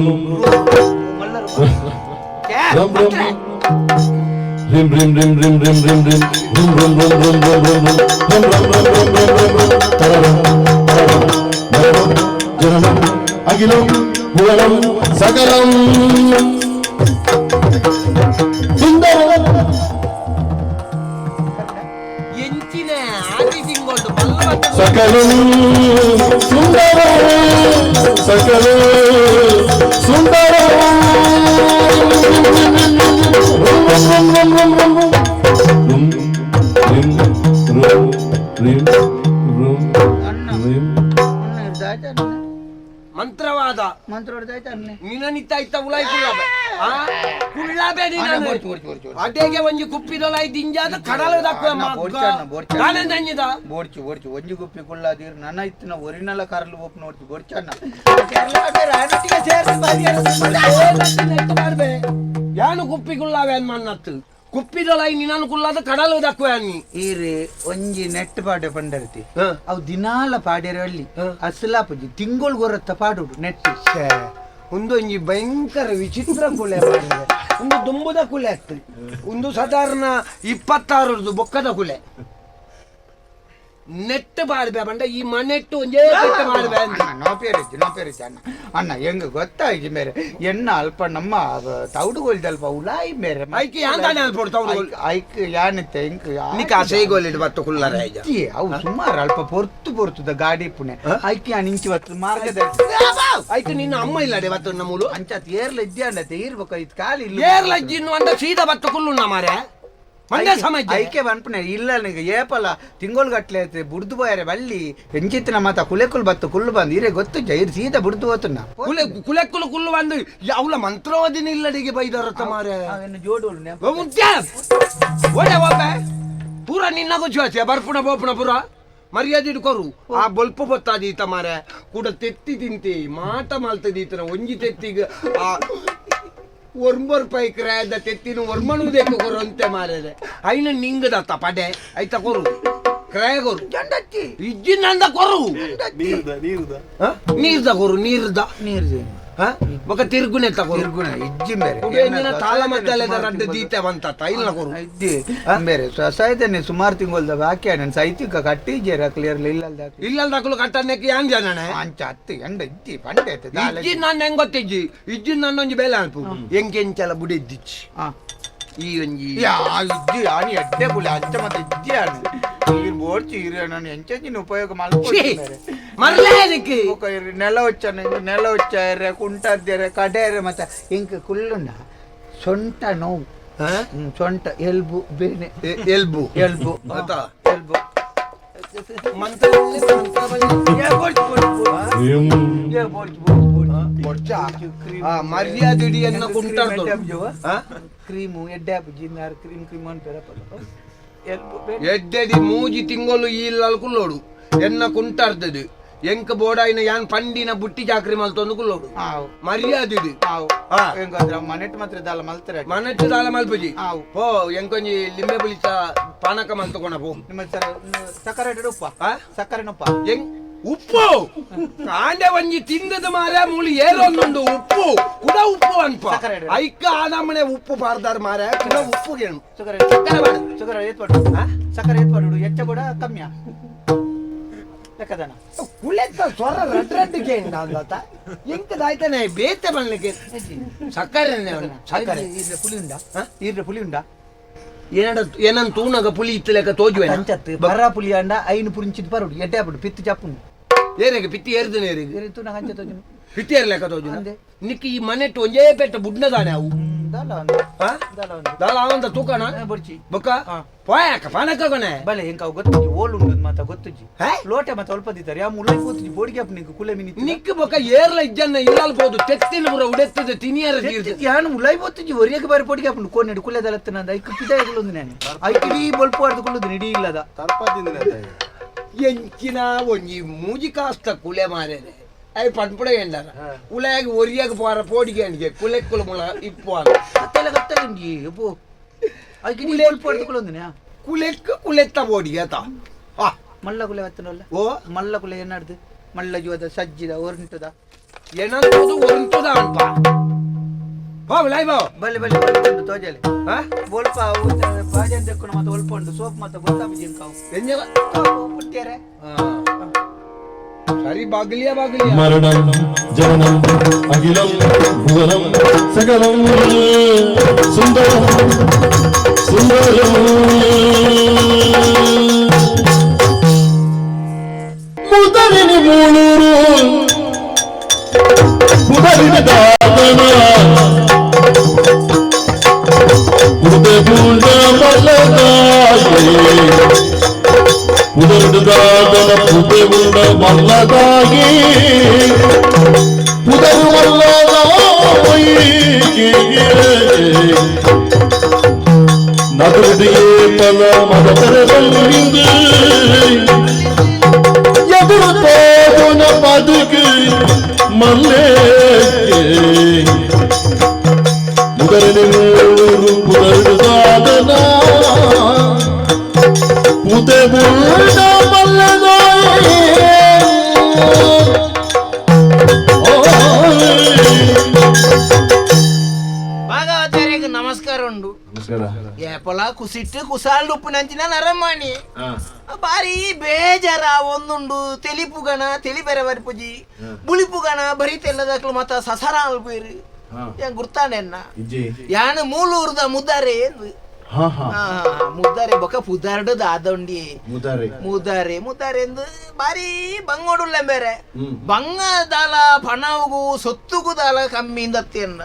ರುಂ ರುಂ rim rim rim rim rim rim rim rum rum rum rum rum rum rum rum rum rum rum rum rum rum tararam tararam nararam jananam agilam bhuvanam sakalam sundaram enchine aadi tingoldu balla sakalam sundaram sakalam sundaram rum rum rum rum rum rum rim rum rim rum rim ಮಂತ್ರವಾದ ನಿನ್ನ ಇತ್ತ ಉಲಾಯ್ ಕುಳ್ಳಾಬೆ ಕುಳ್ಳಾಬೆ ಅದೇಗೆ ಒಂಜಿ ಕುಪ್ಪಿದೊಲಾಯ್ ದಿಂಜಾದ ಕಡಲ ದಾಕ್ಕು ಬೋಡ್ಚು ಬೋಡ್ಚು ಒಂಜಿ ಕುಪ್ಪಿ ಕುಳ್ಳಾದೀರ್ ನನ್ನ ಇತ್ತಿನ ಒರಿನಲ ಕರಲು ಒಪ್ಪು ನೋಡ್ತಿ ಬೋಡ್ಚಣ್ಣ ಯಾನು ಕುಪ್ಪಿ ಕುಳ್ಳಾವೆ ಮನ್ನತ್ತು ಕುಪ್ಪಿದೊಲಾಯ್ ನಿನ್ನನ್ನು ಕುಳ್ಳಾದ ಕಡಲು ದಕ್ಕುವೆ ಅನ್ನಿ ಈರೆ ಒಂಜಿ ನೆಟ್ ಪಾಡೆ ಪಂಡರ್ತಿ ಅವು ದಿನಾಲ ಪಾಡ್ಯರ ಅಲ್ಲಿ ಅಸಲಾಪುಜಿ ತಿಂಗಳು ಗೊರತ್ತ ಪಾಡುಡು ನೆಟ್ ಒಂದೊಂಜಿ ಭಯಂಕರ ವಿಚಿತ್ರ ಕುಲೆ ಮಾಡಿದೆ. ಒಂದು ದುಂಬುದ ಕುಲೆ ಆಗ್ತದೆ. ಒಂದು ಸಾಧಾರಣ 26 ಬೊಕ್ಕದ ಕುಲೆ ನೆಟ್ಟು ಬಾಡ್ಬೆ ಬಂಡ ಈ ಮನೆಟ್ಟು ಒಂದೇ ಪೆಟ್ಟು ಬಾಡ್ಬೆ ಅಂತ. ನೋಪೇರಿಜ್ಜಿ ನೋಪೇರಿಜ್ಜಿ ಅಣ್ಣ ಅಣ್ಣ ಹೆಂಗ ಗೊತ್ತಾಗಿ ಮೇರೆ ಎಣ್ಣ ಅಲ್ಪ ನಮ್ಮ ತೌಡುಗೋಲ್ದಲ್ಪ ಉಲಾಯಿ ಮೇರೆ ಐಕೆ ಯಾನ್ ತಾನೇ ಅಲ್ಪ ತೌಡುಗೋಲ್? ಐಕ್ ಯಾನಿತ್ತೆ ಇಂಕ್ ನಿಕ್ಕ ಆ ಸೇಗೋಲಿಡ್ ಬತ್ತು ಕುಲ್ಲರ ಐಜ. ಇಜ್ಜಿ, ಅವು ಸುಮಾರು ಅಲ್ಪ ಪೊರ್ತು ಪೊರ್ತುದ ಗಾಡಿ ಪುಣೆ ಐಕೆ ಯಾನ್ ಇಂಚಿ ಬತ್ತು ಮಾರ್ಗದ ಐಕೆ ನಿನ್ನ ಅಮ್ಮ ಇಲ್ಲಡೆ ಬತ್ತು ನಮ್ಮೂಲು ಅಂಚಾತ್ ಏರ್ಲ ಇದ್ದೆ ಅಂಡತೆ ಇರ್ಬೇಕು ಐತ್ ಕಾಲಿ ಇಲ್ಲ ಏರ್ಲ ಇನ್ನು ಅಂದ ಸೀದಾ ಬತ್ತು ಕುಲ್ಲು ಮಾರೆ ಮಂಡ್ಯ ಸಮಾಜ ಐಕೆ ಬನ್ಪುಣೆ ಇಲ್ಲ ನಿಂಗೆ ಏಪಲ ತಿಂಗೋಲ್ ಗಟ್ಲೆ ಐತೆ ಬುಡ್ದು ಬೋಯರೆ ಬಳ್ಳಿ ಎಂಚಿತ್ತಿನ ಮಾತ ಕುಲೆಕುಲ್ ಬತ್ತು ಕುಲ್ಲು ಬಂದು ಇರೇ ಗೊತ್ತು ಇರ್ ಸೀದಾ ಬುಡ್ದು ಹೋತುನ ಕುಲೆ ಕುಲೆಕ್ಕುಲು ಕುಲ್ಲು ಬಂದು ಯಾವ್ಲ ಮಂತ್ರವಾದಿನ ಇಲ್ಲಡಿಗೆ ಬೈದಾರತ್ತ ಮಾರೆ ಜೋಡು ಒಡೆ ಒಬ್ಬೆ ಪೂರ ನಿನ್ನ ಗುಜ್ವಾಸಿಯ ಬರ್ಪುಣ ಬೋಪುಣ ಪೂರ ಮರ್ಯಾದೆ ಇಡ್ಕೊರು ಆ ಬೊಲ್ಪ ಬೊತ್ತಾದೀತ ಮಾರೆ ಕೂಡ ತೆತ್ತಿ ತಿಂತಿ ಮಾಟ ಮಾಲ್ತದೀತನ ಒಂಜಿ ತೆತ್ತಿಗ ಆ ಒರ್ಂಬ ರೂಪಾಯಿ ಕ್ರಾಯದ ತೆತ್ತಿನ ಒರ್ಮಣು ದೇಕು ಕೊರು ಅಂತೆ ಮಾರೆ ಐನ ನಿಂಗದತ್ತ ಪಡೆ ಐತ ಕೊರು ಕ್ರಾಯ ಕೊರು ಇಜ್ಜಿನಂದ ಕೊರು ನೀರ್ದ ಕೊರು ನೀರ್ದ ನೀರು ಬೊಕ ತಿರ್ಗುನೆ ತಕೊರು ತಿರ್ಗುಣ ಇಜ್ಜಿ ಬೇರೆ ಕುಡಿಯಂಜಿನ ತಾಳ ಮದ್ದಲೆದ ರಡ್ಡು ದೀತೆ ಬಂತ ಇಲ್ಲ ಕೊರು ಇದ್ದಿ ಬೇರೆ ಸೊಸೈತನೆ ಸುಮಾರು ತಿಂಗಳ್ದ ಬಾಕಿ ನಾನು ಸೈತಿಕ ಕಟ್ಟಿ ಜೇರ ಕ್ಲಿಯರ್ ಇಲ್ಲ ಇಲ್ಲಲ್ದಾಕಲು ಕಟ್ಟನೆಕ್ಕೆ ಯಾನ್ ಜನನೆ ಅಂಚ ಅತ್ತು ಎಂಡ ಇಜ್ಜಿ ಪಂಡೆ ಐತೆ ದಾಲ ಇಜ್ಜಿ ನಾನು ಹೆಂಗ್ ಗೊತ್ತಿಜ್ಜಿ ಇಜ್ಜಿ ನನ್ನೊಂಜಿ ಬೇಲೆ ಅನ್ಪು ಎಂಕೆಂಚಲ ಬುಡಿದ್ದಿಚ್ಚಿ ಈ ಒಂಜಿ ಯಾ ಇಜ್ಜಿ ಆನಿ ಎಡ್ಡೆ ಕುಲೆ ಅಂಚ ಮತ್ತೆ ಇಜ್ಜಿ ಆನು ನೀರು ಬೋಡ್ಚಿ ಇರು ನಾನು ಎಂಚೆಂಚಿನ ಉಪಯೋಗ ಮಲ್ಪೊಡು ಮರಲೇ ಅದಕ್ಕೆ ಬೊಕ ಇರು ನೆಲ వచ్చಾನ ನೆಲ వచ్చಾರೆ ಕುಂಟದ್ದೇರೆ ಕಡೆರೆ ಮತ್ತೆ ಇಂಕ ಕುಲ್ಲುಂಡ ಸೊಂಟ ನೋವು ಸೊಂಟ ಎಲ್ಬು ಬೇನೆ ಎಲ್ಬು ಎಲ್ಬು ಆತಾ? ಎಲ್ಬು ಮಂತ್ರ ಮರ್ಯಾದೆ ಇಡಿಯನ್ನ ಕುಂಟಾಡ್ದು ಕ್ರೀಮು ಎಡ್ಡೆ ಜಿನ್ನಾರ್ ಕ್ರೀಮ್ ಕ್ರೀಮ್ ಅಂತ ಎಲ್ಬು ಎಡ್ಡೆಡಿ ಮೂಜಿ ತಿಂಗಳು ಈ ಕುಲ್ಲೋಡು ಎನ್ನ ಕುಂಟಾಡ್ದದು ಎಂಕ ಬೋಡಾಯಿನ ಯಾನ್ ಪಂಡಿನ ಬುಟ್ಟಿ ಚಾಕ್ರಿ ಮಲ್ತೊಂದು ಕುಲ್ಲೋಡು ಆವು ಮರ್ಯಾದೆ ಇಡು ಆವು ಎಂಗಾದ್ರ ಮನೆಟ್ ಮಾತ್ರ ದಾಲ ಮಲ್ತಾರೆ ಮನೆಟ್ಟು ದಾಲ ಮಲ್ಪುಜಿ ಆವು ಪೋ ಎಂಕೊಂಜಿ ಲಿಂಬೆ ಪುಳಿತ ಪಾನಕ ಮಲ್ತಕೊಣ ಪೋ ನಿಮ್ಮ ಸರ್ ಸಕ್ಕರೆ ಉಪ್ಪ ಸಕ್ಕರೆ ಉಪ್ಪ ಎಂಗ್ ಉಪ್ಪು ಕಾಂಡೆ ಒಂಜಿ ತಿಂದದ ಮಾರ ಮೂಲಿ ಏರೊಂದುಂಡು ಉಪ್ಪು ಕುಡ ಉಪ್ಪು ಅನ್ಪ ಐಕ್ಕ ಆನಮನೆ ಉಪ್ಪು ಪಾರ್ದಾರ ಮಾರ ಕುಡ ಉಪ್ಪು ಗೇಣು ಸಕ್ಕರೆ ಸಕ್ಕರೆ ಏತ್ ಪಡು ಸಕ್ಕರೆ ಏತ್ ಪಡು ಹೆಚ್ಚ ಕೂಡ ಕಮ್ಮಿಯ ಲೆಕ್ಕದನ ಕುಲೆತ್ತ ಸ್ವರ ರಡ್ ರಡ್ ಕೇಂಡ ಅಂದತ ಎಂಕದಾಯ್ತಾನೆ ಬೇತೆ ಬನ್ಲಿಕ್ಕೆ ಸಕ್ಕರೆ ಸಕ್ಕರೆ ಈರ್ರೆ ಪುಲಿ ಉಂಡ ಈರ್ರೆ ಪುಲಿ ಉಂಡ ಏನಡ ಏನನ್ ತೂನಗ ಪುಲಿ ಇತ್ತು ಲೆಕ್ಕ ತೋಜುವೆ ಅಂಚತ್ತು ಬರ ಪುಲಿ ಅಂಡ ಐನು ಪುರಿಂಚಿದ್ ಬರುಡು ಎಡ್ಡೆ ಆಪುಡು ಪಿತ್ತು ಚಪ್ಪುಂಡು ಏರೆಗೆ ಪಿತ್ತಿ ಏರ್ದನೆ ಏರೆಗೆ ಏರೆ ತೂನಗ ಅಂಚ ತೋಜುನು ಪಿತ್ತಿ ಏರ್ ಲೆಕ್ಕ ತೋಜುನ ನಿಕ್ಕ ಈ ಮನೆಟ್ಟು ಒಂಜೇ ಪೆಟ್ಟ ಬುಡ್ನದಾನೆ ಅವು ದಾಲ ಒಂದು ದಾಲ ಒಂದು ದಾಲ ಅವಂತ ತೂಕಣ ಬೊಡ್ಚಿ ಬೊಕ್ಕ ಪೋಯಾಕ ಪಾನಕ ಕೊನೆ ಬಲೆ ಎಂಕ ಅವು ಗೊತ್ತುಜಿ ಓಲ್ ಉಂಡು ಮಾತ ಗೊತ್ತುಜಿ ಲೋಟೆ ಮಾತ ಅಲ್ಪ ದಿತ್ತಾರೆ ಆ ಮುಲೈ ಪೋತುಜಿ ಬೋಡಿಗೆ ಅಪ್ ನಿಂಗೆ ಕುಲೆ ಮಿನಿ ನಿಕ್ಕ ಬೊಕ್ಕ ಏರ್ಲ ಇಜ್ಜನ್ನ ಇಲ್ಲಾಲ್ ಪೋದು ತೆತ್ತಿನ ಪುರ ಉಡೆತ್ತದ ತಿನಿಯರ ತೀರ್ದು ಯಾನು ಮುಲೈ ಪೋತುಜಿ ಒರಿಯಕ್ಕೆ ಬಾರಿ ಪೋಡಿಗೆ ಅಪ್ಪನು ಕೋನೆಡು ಕುಲೆ ದಲತ್ತನಂದ ಐಕ್ ಪಿದಾಯಗುಲೊಂದು ನಾನು ಐಕ್ ಇಡೀ ಬೊಲ್ಪು ಆಡ್ದು ಕುಳ್ಳುದು ಇಡೀ ಇಲ್ಲದ ಎಂಚಿನ ಒಂಜಿ ಮೂಜಿ ಕಾಸ್ತ ಕುಲೆ ಮಾರೇನೆ I ಪನ್ಪುಡ ಎಂಡಾರ ಉಲಾಗ ಒರಿಯಾಗ ಪೋರ ಪೋಡಿಗೆ ಅಣಿಗೆ ಕುಲೆಕ್ಕುಲು ಮುಳ ಇಪ್ಪು ಕತ್ತಲೆ ಕತ್ತಲೆ ಉಂಡಿ ಅಪ್ಪು ಐಕ್ ಇಡೀ ಬೊಲ್ಪು ಆಡ್ದು ಕುಳ್ಳೊಂದಿನ ಕುಲೆಕ್ಕ ಕುಲೆತ್ತ ಪೋಡಿಗೆ ಆತ ಮಲ್ಲ ಕುಲೆ ಬತ್ತನಲ್ಲ ಓ ಮಲ್ಲ ಕುಲೆ ಏನಾಡ್ದು ಮಲ್ಲ ಜೀವದ ಸಜ್ಜಿದ ಒರಂಟದ ಏನಂತದು ಒರಂತದ ಅನ್ಪ ಬಾ ಲೈ ಬಾ ಬಲೆ ಬಲೆ ಒಲ್ಪುಂಡು ತೋಜಲೆ ಒಲ್ಪ ಬಾಜನ್ ದೆಕ್ಕುನ ಮತ್ತೆ ಒಲ್ಪ ಉಂಡು ಸೋಪ್ ಮತ್ತೆ ಗೊತ್ತಾಪುಜಿ ಎಂಕಾವು ಎಂಜಲ ಪುಟ್ಟಿಯರೆ ಸರಿ ಬಾಗಿಲಿಯ ಬಾಗಿಲಿಯ ಮರಣಂ ಜನನಂ ಅಖಿಲಂ ಭುವನಂ ಸಕಲಂ ಸುಂದರಂ ಸುಂದರಂ ಮುದರಿನಿ ಮೂಳೂರು ಮುದರಿನ ದಾದನ ಉದಗುಂಡ ಮಲ್ಲದಾಯೇ புதருடாதன புதை உண்ட மல்லதாகி புதரு மல்லதாயி நதுருடைய பல மதத்தரந்து எதிர் தோதுன பதுகு மல்லே முதலில் புதருடாதனா புதவுள்ள மல்லதாயே. ಏಪಲ ಕುಸಿಟ್ಟು ಕುಸಾಲ್ ಉಪ್ಪುನಂಚಿನ ನರಮಾಣಿ ಬಾರಿ ಬೇಜಾರ ಒಂದುಂಡು ತೆಲಿಪುಗಣ ತೆಲಿಬೆರೆ ಬರ್ಪುಜಿ ಬುಳಿಪುಗಣ ಬರಿ ತೆಲ್ಲದಕ್ಲು ಮತ ಸಸರ ಅಲ್ಪೇರು ಏನ್ ಗುರ್ತಾನೆನ್ನ ಯಾನು ಮೂಲೂರ್ದ ಮುದ್ದಾರೆ ಮುದ್ದಾರೆ ಬೊಕ ಪುದಾರ್ಡು ದಾದೊಂಡಿ ಮುದ್ದಾರೆ ಮುದ್ದಾರೆ ಎಂದು ಬಾರಿ ಬಂಗೋಡುಲ್ಲ ಬೇರೆ ಬಂಗ ದಾಲ ಪಣವುಗು ಸೊತ್ತುಗು ದಾಲ ಕಮ್ಮಿಂದತ್ತೆನ್ನ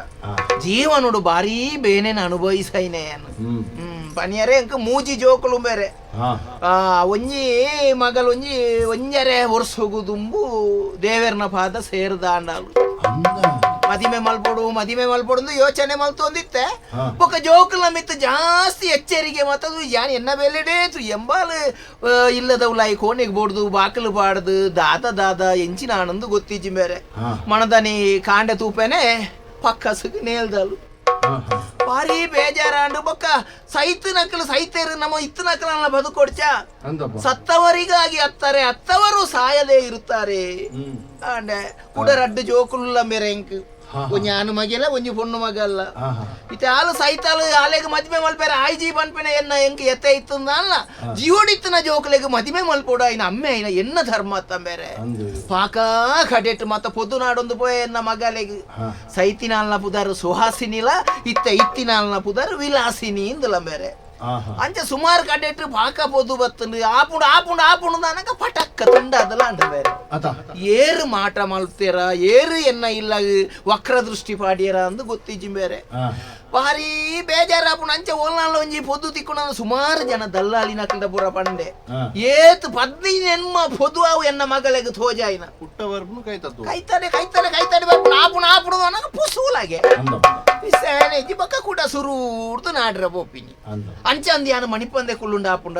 ಜೀವನೋಡು ಬಾರಿ ಬೇನೆನ ಅನುಭವಿಸೈನೆ ಪನಿಯರೆ ಅಂಕ ಮೂಜಿ ಜೋಕುಲು ಬೇರೆ ಒಂಜಿ ಮಗಲ್ ಒಂಜಿ ಒಂಜರೆ ವರ್ಷಗು ದುಂಬು ದೇವೇರ್ನ ಪಾದ ಸೇರ್ದಾಂಡಾಲು ಮದಿಮೆ ಮಲ್ಪೊಡು ಮದಿಮೆ ಮಲ್ಪೊಡು ಯೋಚನೆ ಮಲ್ತೊಂದಿತ್ತೆ ಬೊಕ ಜೋಕುಲ ಮಿತ್ತು ಜಾಸ್ತಿ ಎಚ್ಚರಿಗೆ ಮತ್ತದು ಯಾನ್ ಎನ್ನ ಬೆಲೆಡೇತು ಎಂಬಾಲ್ ಇಲ್ಲದವ್ಲಾಯಿ ಕೋಣೆಗೆ ಬೋಡ್ದು ಬಾಕಲು ಬಾಡ್ದು ದಾದ ದಾದ ಎಂಚಿನ ಆನಂದು ಗೊತ್ತಿಜ್ಜಿ ಬೇರೆ ಮಣದನಿ ಕಾಂಡೆ ತೂಪೇನೆ ಪಕ್ಕಸುಗ್ ನೇಲ್ದಲು ಭಾರಿ ಬೇಜಾರಾಂಡು ಬೊಕ್ಕ ಸೈತು ನಕಲು ಸೈತೇರು ನಮ್ಮ ಇತ್ತು ನಕಲನ್ನ ಬದುಕೊಡ್ಚ ಸತ್ತವರಿಗಾಗಿ ಅತ್ತಾರೆ ಅತ್ತವರು ಸಾಯದೇ ಇರುತ್ತಾರೆ ಅಂಡೆ ಕುಡರಡ್ಡು ಜೋಕುಲ್ಲ ಮೇರೆ ಒಂಜಿ ಆನು ಮಗಿಲ್ಲ ಒಂಜಿ ಪೊಣ್ಣು ಮಗಲ್ಲ ಇತ್ತೆ ಆಲು ಸೈತಾಲು ಆಲೆಗ್ ಮದಿಮೆ ಮಲ್ಪೆರೆ ಆಯ್ಜಿ ಪನ್ಪಿನ ಎನ್ನ ಎಂಕ್ ಎತ್ತೆ ಇತ್ತಂದ ಅಲ್ಲ ಜೀವಡಿತ್ತನ ಜೋಕುಲೆಗ್ ಮದಿಮೆ ಮಲ್ಪೋಡು ಐನ ಅಮ್ಮೆ ಐನ ಎನ್ನ ಧರ್ಮ ಅತ್ತ ಬೇರೆ ಪಾಕ ಕಡೆಟ್ ಮತ್ತ ಪೊದ್ದು ನಾಡೊಂದು ಪೋಯ ಎನ್ನ ಮಗಲೆಗ್ ಸೈತಿನಾಲ್ನ ಪುದಾರು ಸುಹಾಸಿನಿಲ ಇತ್ತೆ ಇತ್ತಿನಾಲ್ನ ಪುದಾರು ವಿಲಾಸಿನಿ ಇಂದಲ ಬೇರೆ ಅಂಚೆ ಸುಮಾರು ಕಡೆಟ್ ಪಾಕ ಪೊದ್ದು ಬತ್ತಂದು ಆಪುಂಡು ಆಪುಂಡು ಆಪುಂಡು ಅನಕ ಪಟಕ್ಕ ತುಂಡ ಅದಲ್ಲ ಅಂಡ ಬೇರೆ ಏರು ಮಾಟ ಮಲ್ತೇರ ಏರು ಎನ್ನ ಇಲ್ಲ ವಕ್ರ ದೃಷ್ಟಿ ಪಾಡಿಯರ ಅಂದು ಗೊತ್ತಿಜ್ಜಿ ಬೇರೆ ಭಾರಿ ಬೇಜಾರಾಪುಂಡು ಅಂಚೆ ಓಲ್ನಾಲ ಒಂಜಿ ಪೊದ್ದು ತಿಕ್ಕುಣ ಸುಮಾರು ಜನ ದಲ್ಲಾಳಿ ನಕಲ್ದ ಪೂರ ಪಂಡೆ ಏತ್ ಪದ್ನಿ ಎನ್ಮ ಪೊದು ಅವು ಎನ್ನ ಮಗಳಿಗೆ ತೋಜಾಯಿನ ಕೈತಾನೆ ಕೈತಾನೆ ಕೈತಾನೆ ಬರ್ಪುಣ ಆಪುಣ ಆಪುಣ ಅನಕ ಪುಸೂಲಾಗೆ ಸೇನೆಜಿ ಬಕ್ಕ ಕೂಡ ಸುರೂರ್ದು ನಾಡ್ರ ಪೋಪಿನಿ ಅಂಚೆ ಅಂದು ಯಾನು ಮಣಿಪಂದೆ ಕುಳ್ಳುಂಡ ಆಪುಂಡ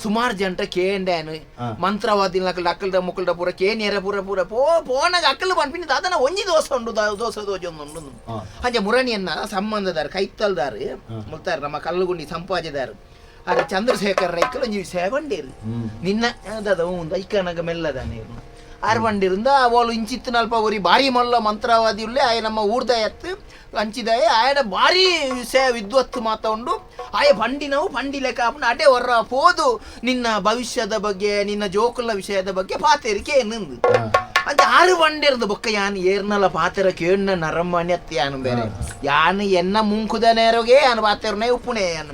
ಸುಮಾರು ಜಂಟ ಕೇಂಡ್ಯಾನು ಮಂತ್ರವಾದಿ ನಕಲ್ದ ಅಕ್ಕಲ್ದ ಮುಕ್ಕಲ್ದ ಪೂರ ಕೇನಿಯರ ಪೂರ ಪೂರ ಪೋನಾಗ ಅಕ್ಕಲು ಪನ್ಪಿನಿ ದಾದನ ಒಂಜಿ ದೋಸೆ ಉಂಡು ದೋಸೆ ದೋಜೆ ಒಂದು ಉಂಡು ಅಂಚೆ ಮುರಣಿಯನ್ನ ಸಂಬಂಧದಾರ ಕೈತಲ್ದಾರು ಮುಲ್ತಾರ ನಮ್ಮ ಕಲ್ಲುಗುಂಡಿ ಸಂಪಾಜದಾರು ಅರೆ ಚಂದ್ರಶೇಖರ್ ರೈಕಲ್ ಒಂಜಿ ಸೇವಂಡೇರು ನಿನ್ನ ದಾದ ಒಂದು ಐಕನಗ ಮೆಲ್ಲದಾನೆ ಆರು ಬಂಡಿರಿಂದ ಅವಳು ಇಂಚಿತ್ತಿನಲ್ಪ ಒರಿ ಭಾರಿ ಮಲ್ಲ ಮಂತ್ರವಾದಿ ಉಳ್ಳೆ ಆಯ ನಮ್ಮ ಊರ್ದ ಎತ್ತು ಅಂಚಿದಾಯ ಆಯನ ಭಾರಿ ವಿಷಯ ವಿದ್ವತ್ತು ಮಾತ ಉಂಡು ಆಯ ಪಂಡಿನವು ಪಂಡಿ ಲೆಕ್ಕ ಆಪುಂಡು ಅಡೆ ಹೊರ ಪೋದು ನಿನ್ನ ಭವಿಷ್ಯದ ಬಗ್ಗೆ ನಿನ್ನ ಜೋಕುಲ ವಿಷಯದ ಬಗ್ಗೆ ಪಾತೇರಿಕೆ ನಿಂದು ಅಂತ ಆರು ಬಂಡಿರ್ದು ಬೊಕ್ಕ ಯಾನ್ ಏರ್ನಲ ಪಾತೆರ ಕೇಣ್ಣ ನರಮ್ಮನೆ ಅತ್ತ ಯಾನು ಬೇರೆ ಯಾನು ಎನ್ನ ಮುಂಕುದ ನೇರೋಗೆ ಯಾನು ಪಾತೆರ್ನೆ ಉಪ್ಪುಣೆ ಯಾನು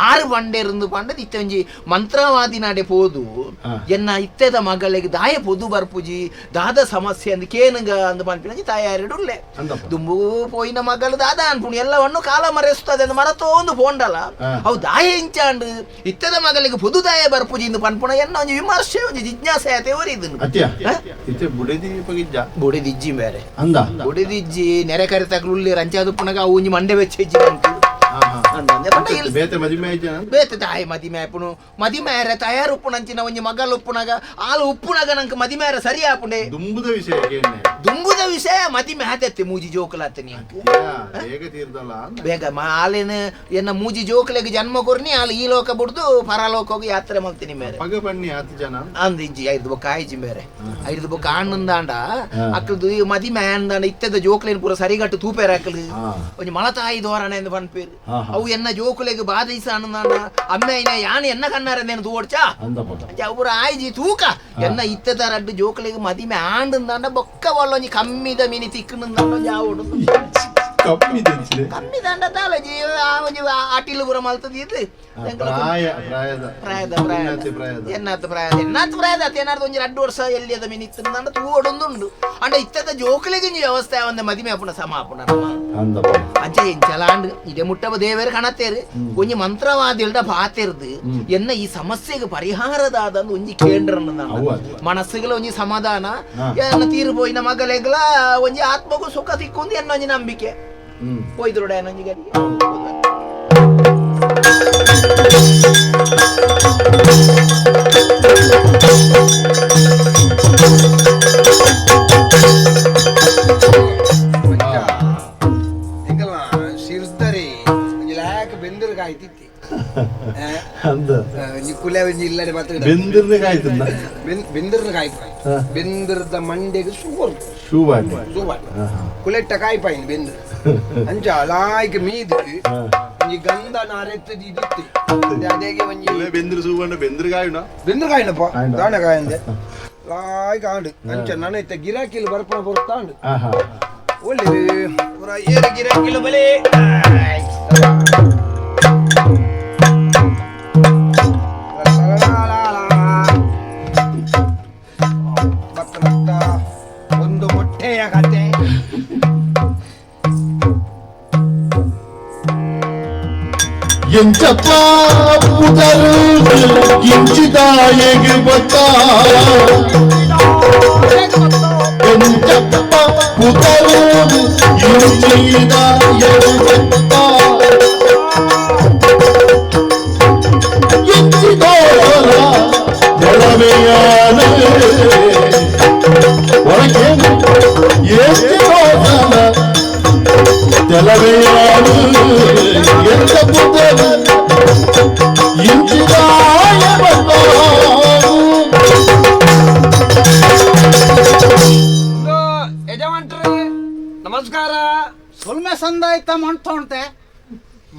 ಆರು ಬಂಡೆರ್ದು ಪಂಡದ ಇತ್ತೆ ಒಂಜಿ ಮಂತ್ರವಾದಿ ನಾಡೆ ಪೋದು ಎನ್ನ ಇತ್ತೆದ ಮಗಳಿಗೆ ದಾಯ ಪೊದು ಬರ್ಪುಜಿ ದಾದ ಸಮಸ್ಯೆ ಅಂದ್ ಕೇನುಗ ಅಂದ್ ಪನ್ಪಿನಂಜಿ ತಾಯಾರಿಡುಲ್ಲೆ ದುಂಬು ಪೋಯಿನ ಮಗಳು ದಾದ ಅನ್ಪುಣಿ ಎಲ್ಲವನ್ನು ಕಾಲ ಮರೆಸ್ತದೆ ಅಂದ್ ಮರತೋಂದು ಪೋಂಡಲ ಅವು ದಾಯ ಇಂಚಾಂಡು ಇತ್ತೆದ ಮಗಳಿಗೆ ಪೊದು ದಾಯ ಬರ್ಪುಜಿ ಇಂದು ಪನ್ಪುಣ ಎನ್ನ ಒಂಜಿ ವಿಮರ್ಶೆ ಒಂಜಿ ಜಿಜ್ಞಾಸೆ ಆತೆ ಒರಿದನು ಬುಡೆದಿಜ್ಜಿ ಬೇರೆ ಬುಡೆದಿಜ್ಜಿ ನೆರೆ ಕರೆ ತಗಲು ರಂಚಾದ ಪುನಗ ಅವು ಒಂಜಿ ಮಂಡೆ ಬೆಚ್ಚ ಬೇತೆ ತಾಯಿ ಮದಿಮೆ ಆಪುಣು ಮದಿಮೇರೆ ತಯಾರು ಉಪ್ಪುನಂಚಿನ ಒಂಜಿ ಮಗಲ್ ಉಪ್ಪುನಗ ಆಲು ಉಪ್ಪುನಗ ನಂಗೆ ಮದಿಮೇರೆ ಸರಿ ಆಪುಂಡೆ ದುಂಬುದ ವಿಷಯ ದುಂಬುದ ವಿಷಯ ಮದಿಮೆ ಆದತ್ತೆ ಮೂಜಿ ಜೋಕುಲಾತನಿ ಬೇಗ ಆಲೇನ ಎನ್ನ ಮೂಜಿ ಜೋಕುಲೆಗ್ ಜನ್ಮ ಕೊರ್ನಿ ಆಲು ಈ ಲೋಕ ಬುಡ್ದು ಪರಲೋಕೋಗಿ ಯಾತ್ರೆ ಮಲ್ತೀನಿ ಮೇರೆ ಅಂದ್ ಇಜ್ಜಿ ಐದು ಬೊಕ್ಕ ಆಯ್ಜಿ ಬೇರೆ ಐದು ಬೊಕ್ಕ ಆಣ್ಣಂದಾಂಡ ಅಕ್ಕಲ್ದು ಮದಿಮೆ ಅಂದಾಂಡ ಇತ್ತೆದ ಜೋಕುಲೇನು ಪೂರ ಸರಿಗಟ್ಟು ತೂಪೇರ ಅಕ್ಕಲು ಒಂಜಿ ಮಳತಾಯಿ ಧೋರಣೆ ಎಂದು ಪನ್ಪೇರು ಅವು ಎನ್ನ ಜೋಕುಲೆಗ್ ಬಾಧಿಸ ಅಣ್ಣಂದಾಂಡ ಅಮ್ಮೆ ಐನ ಯಾನ್ ಎನ್ನ ಕಣ್ಣಾರೆಂದೇನು ತೂವಡ್ಚಾ ಅವ್ರ ಆಯ್ಜಿ ತೂಕ ಎನ್ನ ಇತ್ತೆದ ರಡ್ಡು ಜೋಕುಲೆಗ್ ಮದಿಮೆ ಆಂಡಂದಾಂಡ ಬೊಕ್ಕ ಒಳ್ಳೊಂಜಿ ಕಮ್ಮಿದ ಮಿನಿ ತಿಕ್ಕುನಂದಾಂಡ ಜಾವಡು ಕಮ್ಮಿ ದಂಡ ತಾಲಜಿ ಒಂಜಿ ಅಟಿಲು ಪೂರ ಮಲ್ತದ ಇದು ಪ್ರಾಯದ ಪ್ರಾಯದ ಎನ್ನಾತ್ ಪ್ರಾಯದ ಎನ್ನಾತ್ ಪ್ರಾಯದ ಏನಾದ್ರು ಒಂಜಿ ರಡ್ಡು ವರ್ಷ ಎಲ್ಲಿಯದ ಮೀನು ಇತ್ತಂದಾಂಡ ತೂವಡೊಂದುಂಡು ಅಂಡ ಇತ್ತದ ಜೋಕುಲೆಗ್ ಒಂಜಿ ವ್ಯವಸ್ಥೆ ಒಂದ ಮದಿಮೆ ಆಪುಣ ಸಮ ಆಪುಣ ಅಂಚೆ ಎಂಚಲಾಂಡ್ ಇಡೆ ಮುಟ್ಟವ ದೇವೇರು ಕಣತೇರು ಒಂಜಿ ಮಂತ್ರವಾದಿಲ್ಡ ಪಾತೆರ್ದು ಎನ್ನ ಈ ಸಮಸ್ಯೆಗೆ ಪರಿಹಾರದಾದ ಒಂಜಿ ಕೇಂದ್ರ ಮನಸ್ಸುಗಳ ಒಂಜಿ ಸಮಾಧಾನ ಎನ್ನ ತೀರು ಪೋಯಿನ ಮಗಲೆಗ್ಲ ಒಂಜಿ ಆತ್ಮಗೂ ಸುಖ ತಿಕ್ಕೊಂದು ಎನ್ನ ಒಂಜಿ ನಂಬಿಕೆ ಹೋಯ್ದ್ರೋಡ ಒಂಜಿ ಗಡಿಗೆ ಸಿರ್ತಾರೆ ಒಂಜಿ ಲಾಕ್ ಬೆಂದಿರ್ ಕಾಯ್ತಿತ್ತಿ ಕುಲೆ ಒಂಜಿ ಇಲ್ಲಡೆ ಮಾತ್ರ ಬೆಂದಿರ್ನ ಕಾಯ್ತದ ಬೆಂದಿರ್ನ ಕಾಯ್ಪಾಯಿ ಬೆಂದಿರ್ದ ಮಂಡೆಗೆ ಶುಗರ್ ಶೂಬಾಟ್ ಕುಲೆಟ್ಟ ಕಾಯ್ಪಾಯಿನ ಬೆಂದಿರ್ ಅಂಚ ಲಾಯ್ಕ್ ಮೀದ್ ಒಂಜಿ ಗಂಧ ನಾರೆತ್ತದಿತ್ತೆ ಅದೇಗೆ ಒಂಜಿ ಬೆಂದ್ರು ಸೂವಣ್ಣ ಬೆಂದ್ರು ಕಾಯುಣ ಬೆಂದ್ರು ಕಾಯಿನಪ್ಪ ದಾಣ ಕಾಯಂದೆ ಲಾಯ್ ಕಾಂಡು ಅಂಚ ನನ್ನ ಇತ್ತ ಗಿರಾಕಿಲು ಬರ್ಪಣ ಬರ್ತಾಂಡು ಒಳ್ಳೆ ಪೂರ ಏರು ಗಿರಾಕಿಲು ಬಲೆ ಒಂದು ಮೊಟ್ಟೆಯ ಕತೆ. ಎಂಚಪ್ಪ ಪುದರು ಇಂಚಿದಾಯಗೆ ಬತ್ತ ಎಂಚಪ್ಪ ಪುದರು ಇಂಚಿದಾಯಗೆ ಬತ್ತ ಇಂಚಿದೋರ ಎಳವೆಯಾನ ಒಳಗೆ ಎಂಚಿದೋರ తెలవేయాడు ఎంత పుట్టరు ಯಜಮಾನ್ರೆ ನಮಸ್ಕಾರ. ಸೊಲ್ಮೆ ಸಂದಾಯ್ತ ಮಂಟೋಣ್ತೆ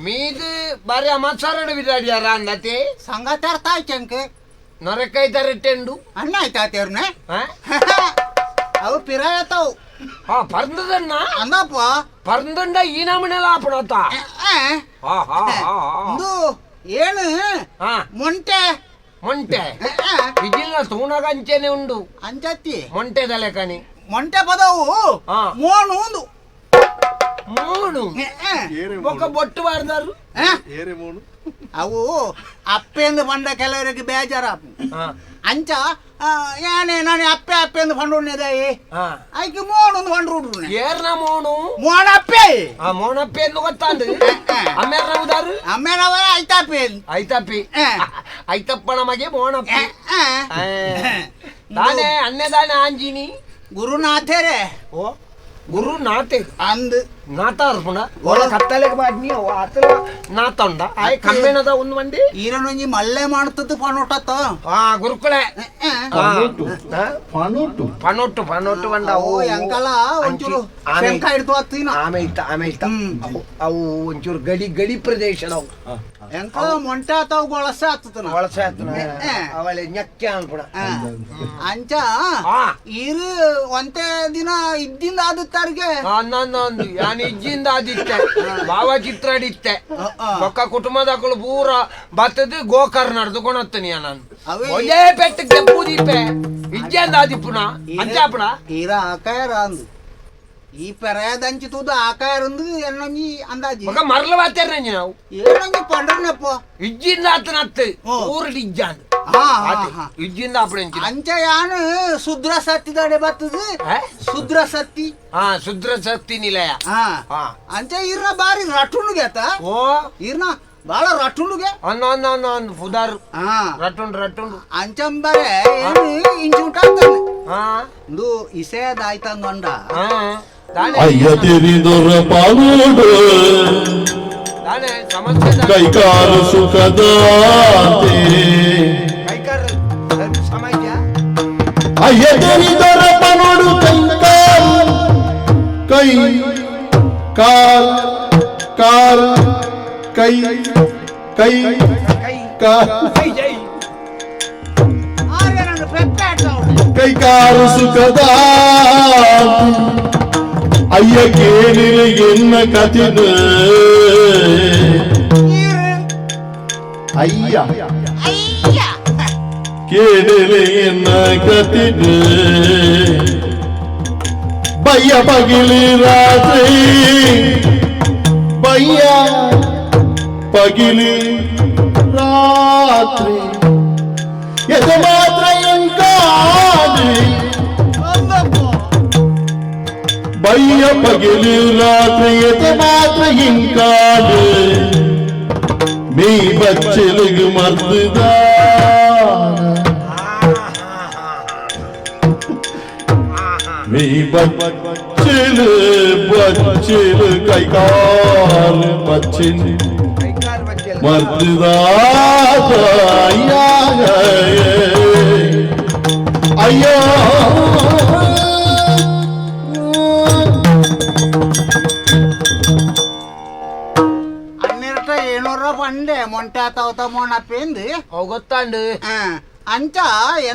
ಮೀದು ಬಾರಿ ಅಮಸಾರಡು ವಿದಾಡಿಯಾರ ಅಂದತೆ ಸಂಗತಾರ ತಾಯ್ಚಂಕ ನೊರಕೈತಾರೆ ಟೆಂಡು ಅಣ್ಣ ಆಯ್ತಾತೇರ್ನೆ ಅವು ಪಿರಾಯತಾವು. ಹಾ ಪರ್ಂದದನ್ನ ಅಂದಪ್ಪ ಪರ್ಂದಂಡ ಈ ನಮನೆಲ್ಲ ಆಪಣತ. ಇದು ಏನು ಮೊಂಟೆ ಮೊಂಟೆ ಇದಿಲ್ಲ ತೂಣಗ ಅಂಚೆನೆ ಉಂಡು ಅಂಚತ್ತಿ ಮೊಂಟೆ ತಲೆಕಣಿ ಮೊಂಟೆ ಪದವು ಮೋನು ಒಂದು ಮೂನು ಒಕ್ಕ ಬೊಟ್ಟು ಬಾರ್ದಾರು ಅವು ಅಪ್ಪೆಂದು ಬಂಡ ಕೆಲವರಿಗೆ ಬೇಜಾರಾಪು ಅಂಚ ಏನೇ ನಾನು ಅಪ್ಪೆ ಅಪ್ಪೆಂದು ಪಂಡುಣ್ಣದಾಯಿ ಐಕೆ ಮೋಣೊಂದು ಪಂಡ್ರು ಏರ್ನ ಮೋಣು ಮೋಣಪ್ಪೆ ಆ ಮೋಣಪ್ಪೆ ಎಂದು ಗೊತ್ತಾಂದು ಅಮ್ಮೇರ್ನ ಉದಾರು ಅಮ್ಮೇನವ ಐತಾಪಿ ಐತಪ್ಪಿ ಐತಪ್ಪನ ಮಗೆ ಮೋಣಪ್ಪಿ ತಾನೇ ಅನ್ನದಾನೆ ಆಂಜಿನಿ ಗುರುನಾಥರೇ ಓ ಗುರು ನಾತೆ ಅಂದ್ ನಾತ ಅರ್ಪಣ ಒಳ ಕತ್ತಲೆಗೆ ಬಾಡ್ನಿ ಅವ ಆತಲ ನಾತ ಉಂಡ ಆಯ್ ಕಮ್ಮೇಣದ ಒಂದು ಮಂದಿ ಈರನೊಂಜಿ ಮಲ್ಲೆ ಮಾಡ್ತದ್ದು ಪಣೋಟತ್ತ ಆ ಗುರುಕುಳೆ ಪಣೋಟು ಪಣೋಟು ಪಣೋಟು ಪಣೋಟು ಬಂಡ ಅವು ಎಂಕಲ ಒಂಚೂರು ಶಂಕ ಹಿಡ್ದು ಹತ್ತಿನ ಆಮೆ ಇತ್ತ ಆಮೆ ಇತ್ತ ಅವು ಒಂಚೂರು ಗಡಿ ಗಡಿ ಪ್ರದೇಶದವು ಎಂಕಲ ಮೊಂಟೆ ಆತಾವು ಗೊಳಸೆ ಆತದ ಗೊಳಸೆ ಆತನ ಅವಳೆ ñಕ್ಕೆ ಅನ್ಪಣ ಅಂಚ ಇರು ಒಂತೆ ದಿನ ಇದ್ದಿಂದ ಆದತ್ತಾರಿಗೆ ನಾನು ಇಜ್ಜಿಂದ ಆದಿತ್ತೆ ಭಾವಚಿತ್ರ ಅಡಿತ್ತೆ ಒಕ್ಕ ಕುಟುಂಬದಕ್ಕಳು ಪೂರ ಬತ್ತದು ಗೋಕರ್ಣ ನಡೆದು ಕೊಣತ್ತನಿಯ ನಾನು ಒಳ್ಳೆ ಪೆಟ್ಟು ಕೆಪ್ಪು ದೀಪೆ ಇಜ್ಜಂದ ಆದಿಪ್ಪುನ ಅಂಚಾಪಣ ಈರ ಆಕಾಯರ ಅಂದು ಈ ಪೆರಾಯದಂಚಿ ತೂದು ಆಕಾಯರಂದು ಎನ್ನೊಂಜಿ ಅಂದಾಜಿ ಮಗ ಮರಲ ವಾತೇರ್ನಂಜಿ ನಾವು ಏನೊಂಜಿ ಪಂಡ್ರನಪ್ಪ ಇಜ್ಜಿಂದ ಆತನತ್ತು ಊರು ಇಜ್ಜಾಂದು ಇಜ್ಜಿಂದ ಅಪ್ಪಣ ಅಂಚ ಯಾನು ಶುದ್ರ ಸತ್ತಿದಾಡೆ ಬರ್ತದ ಶುದ್ರ ಸತ್ತಿ ಹಾ ಶುದ್ರ ಸತ್ತಿ ನಿಲಯ ಅಂಚ ಇರ್ನ ಬಾರಿ ರಟುಂಡುಗೆ ಆತ ಓ ಇರ್ನ ಬಾಳ ರಟುಂಡುಗೆ ಅನ್ನ ಅನ್ನ ಅನ್ನ ಅಂದ್ ಫುದಾರ್ ರಟುಂಡು ರಟುಂಡು ಅಂಚಂಬರೆ ಏನು ಇಂಚು ಉಂಟಾಗ್ತಾನೆ ಇಂದು ಇಸೆದಾಯ್ತಂದ ಅಯ್ಯ ತಿರಿದೊರ ಪಾಲೋಡು ಕೈಕಾಲು ಸುಖದಾಂತೆ ಅಯ್ಯ ತಿರಿದೊರ ಪನೋಡು ಕೈಕಾಲು ಕೈ ಕಾಲ್ ಕಾಲ್ ಕೈ ಕೈ ಕೈಕಾಲು ಸುಖದ ಅಯ್ಯ ಕೇಳಿರ ಎನ್ನ ಕಥಿನ ಅಯ್ಯ ಕೇಳಿರ ಎನ್ನ ಕಥಿನ ಬಯ್ಯ ಪಗಿಲಿ ರಾತ್ರಿ ಬಯ್ಯ ಪಗಿಲಿ ರಾತ್ರಿ ಎದೆ ಮಾತ್ರ ಎಂಕಾದಿ ಬಯ್ಯ ಪಗಿಲಿ ರಾತ್ರಿ ಎದೆ ಮಾತ್ರ ಇಂಕಾದು ನೀ ಬಚ್ಚಲಿಗೆ ಮರ್ದುದ ನೀ ಬಚ್ಚಲು ಬಚ್ಚಲು ಕೈಕಾಲು ಬಚ್ಚಿನ ಮರ್ದುದಾದ ಅಯ್ಯೋ ಅನ್ನೆರಟ ಮೊಂಟೆ ತಾವತ ಮೋಣಪ್ಪೇಂದು ಅವು ಗೊತ್ತಾಂಡು ಅಂಚ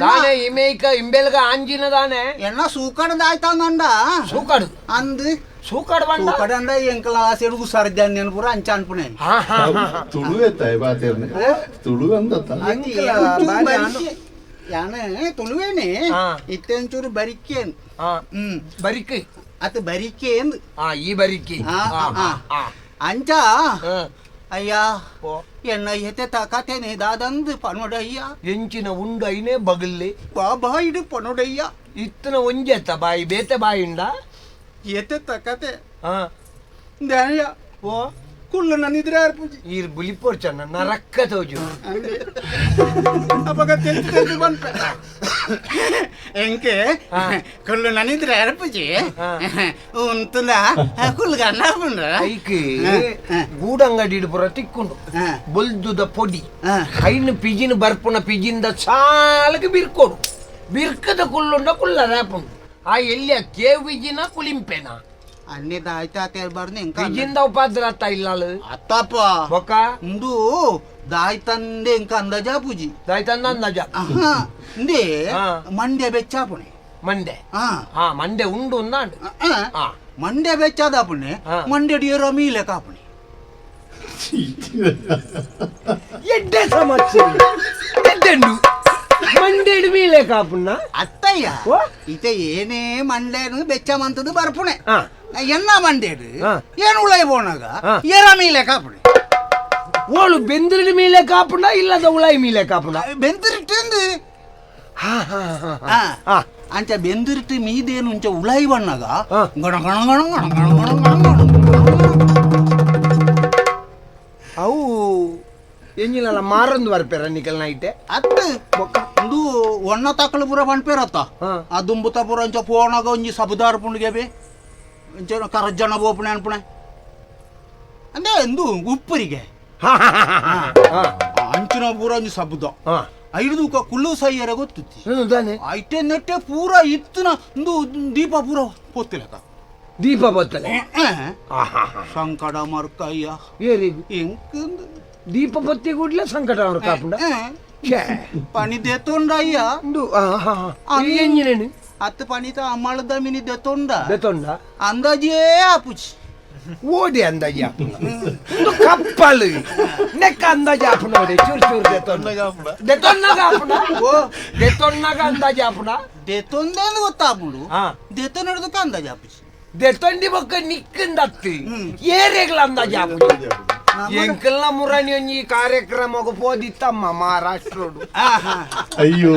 ದಾನೆ ಇಮೇಕ ಇಂಬೆಲ್ಗ ಆಂಜಿನ ದಾನೆ ಎಣ್ಣ ಸೂಕಡದ ಆಯ್ತಾಂದ ಸೂಕಡು ಅಂದ್ ಸೂಕಡ್ ಬಂಡ ಸೂಕಡಂಡ ಎಂಕಲ ಸೆಡುಗು ಸರ್ಜನ್ ಪೂರ ಅಂಚ ಅನ್ಪುಣೆ ತುಳು ಎತ್ತಾಯ ಬಾತೇರ್ನೆ ತುಳು ಅಂದತ್ತ ಯಾನ ತುಳುವೇನೆ ಇತ್ತೆಂಚೂರು ಬರಿಕೇನ್ ಬರಿಕೆ ಅತ್ ಬರಿಕೇಂದ್ ಈ ಬರಿಕೆ ಅಂಚ ಅಯ್ಯ ಎನ್ನ ಎತೆ ತಕತೇನೆ ದಾದಂದು ಪನೊಡಯ್ಯ ಎಂಚಿನ ಉಂಡು ಐನೇ ಬಗಲ್ಲಿ ಬಾಬಾಯಿಡು ಪನೊಡಯ್ಯ ಇತ್ತನ ಒಂಜೆತ್ತ ಬಾಯಿ ಬೇತೆ ಬಾಯಿಂಡ ಎತೆ ತಕತೆ ದಾಯ ಓ ಕುಳ್ಳು ನನ್ನಿದ್ರೆ ಅರ್ಪುಜಿ ಈ ಬುಲಿಪೋರ್ಚನ್ನ ನರಕ್ಕ ತೋಜು ಅಪಗ ತೆಂತು ತೆಂತು ಬಂತ ಎಂಕೆ ಕುಳ್ಳು ನನ್ನಿದ್ರೆ ಅರ್ಪುಜಿ ಉಂತುಂದ ಕುಳ್ಳುಗನ್ನ ಪುಂಡ ಐಕ್ ಗೂಡಂಗಡಿ ಪೂರ ತಿಕ್ಕೊಂಡು ಬೊಲ್ದುದ ಪೊಡಿ ಐನು ಪಿಜಿನ ಬರ್ಪುನ ಪಿಜಿಂದ ಸಾಲಕ್ಕೆ ಬಿರ್ಕೊಡು ಬಿರ್ಕದ ಕುಳ್ಳುಂಡ ಕುಳ್ಳ ರೇಪುಂಡು ಆ ಎಲ್ಲಿಯ ಕೇವಿಜಿನ ಕುಲಿಂಪೆನ ಅನ್ನೆ ದಾಯ್ತ ತೇರ್ಬಾರ್ದು ಎಂಕ ಪಿಜಿಂದ ಉಪಾದ್ರ ಅತ್ತ ಇಲ್ಲಾಳು ಅತ್ತಪ್ಪ ಬೊಕ್ಕ ಉಂದು ದಾಯ್ತಂದೆ ಎಂಕ ಅಂದಾಜಾ ಪೂಜಿ ದಾಯ್ತಂದ ಅಂದಾಜ ಇಂದೇ ಮಂಡ್ಯ ಬೆಚ್ಚಾಪುಣೆ ಮಂಡೆ ಹಾ ಮಂಡೆ ಉಂಡು ಉಂದಾಂಡು ಮಂಡ್ಯ ಬೆಚ್ಚಾದಾಪುಣೆ ಮಂಡ್ಯ ಡಿಯರೋ ಮೀಲೆ ಕಾಪುಣೆ ಎಡ್ಡೆ ಸಮಸ್ಯೆ ಎಡ್ಡೆಂಡು ಮಂಡೆಡು ಮೀಲೆ ಕಾಪುಣ್ಣ ಅತ್ತಯ್ಯ ಇತ ಏನೇ ಮಂಡೇನು ಬೆಚ್ಚ ಮಂತದ್ದು ಬರ್ಪುಣೆ ಎನ್ನ ಮಂಡೇಡು ಏನು ಉಳೈ ಪೋನಾಗ ಏರ ಮೀಲೆ ಕಾಪುಣೆ ಓಳು ಬೆಂದ್ರಿನ ಮೇಲೆ ಕಾಪುಣ ಇಲ್ಲದ ಉಳೈ ಮೇಲೆ ಕಾಪುಣ ಬೆಂದಿರಿಟ್ಟು ಅಂಚ ಬೆಂದಿರಿಟ್ಟು ಮೀದೇನು ఉంಚ ಉಳೈ ಬಣ್ಣಗ ಗಣ ಗಣ ಗಣ ಗಣ ಗಣ ಗಣ ಗಣ ಗಣ ಅವು ಎಂಜಿನಲ್ಲ ಮಾರೊಂದು ಬರ್ಪೇರ ನಿಕಲ್ ನೈಟೆ ಅತ್ತು ಒಂದು ಒಣ್ಣ ತಕ್ಕಳು ಪೂರ ಪಣ್ಪೇರತ್ತ ಆ ದುಂಬುತ ಪೂರ ಅಂಚ ಪೋಣಗ ಒಂಜಿ ಸಬುದಾರ ಪುಂಡಿಗೆ ಬೇ ಅಂಚ ಕರಜ್ಜನ ಬೋಪುಣೆ ಅನ್ಪುಣೆ ಅಂದೆ ಎಂದು ಉಪ್ಪರಿಗೆ ಅಂಚಿನ ಪೂರ ಒಂಜಿ ಸಬುದ ಐದು ಕುಳ್ಳು ಸೈಯರ ಗೊತ್ತುತ್ತಿ ಐಟೆ ನೆಟ್ಟೆ ಪೂರ ಇತ್ತುನ ಒಂದು ದೀಪ ಪೂರ ಪೊತ್ತಿಲಕ ದೀಪ ಬತ್ತಲೆ ಸಂಕಟ ಮರ್ಕಯ್ಯ ಎಂಕಂದು ದೀಪ ಪತ್ತಿ ಕೂಡ್ಲೆ ಸಂಕಟ ಅವ್ರ ಕಾಪುಂಡ ಪಣಿ ದೆತ್ತೊಂಡ ಅಯ್ಯ ಎಂಜಿನೇನು ಅತ್ತು ಪಣಿತ ಅಮ್ಮಳದ ಮಿನಿ ದೆತ್ತೊಂಡ ದೆತ್ತೊಂಡ ಅಂದಾಜೇ ಆಪುಜಿ ಓಡಿ ಅಂದಾಜಿ ಆಪುನ ಒಂದು ಕಪ್ಪಲು ನೆಕ್ಕ ಅಂದಾಜಿ ಆಪುನ ಓಡಿ ಚೂರು ಚೂರು ದೆತ್ತೊಂಡ ದೆತ್ತೊಂಡಾಗ ಆಪುನ ಓ ದೆತ್ತೊಂಡಾಗ ಅಂದಾಜಿ ಆಪುನ ದೆತ್ತೊಂದೇನು ಗೊತ್ತಾಪುಂಡು ದೆತ್ತೊಂಡದಕ್ಕೆ ಅಂದಾಜಿ ಆಪುಜಿ ದೆತ್ತೊಂಡಿ ಬೊಕ್ಕ ನಿಕ್ಕಂದತ್ತು ಏರೆಗ್ಲ ಅಂದಾಜಿ ಆಪುಜಿ ಎಂಕಲ್ನ ಮುರಾಣಿ ಒಂಜಿ ಕಾರ್ಯಕ್ರಮಕ್ಕೆ ಪೋದಿತ್ತಮ್ಮ ಮಹಾರಾಷ್ಟ್ರೋಡು ಅಯ್ಯೋ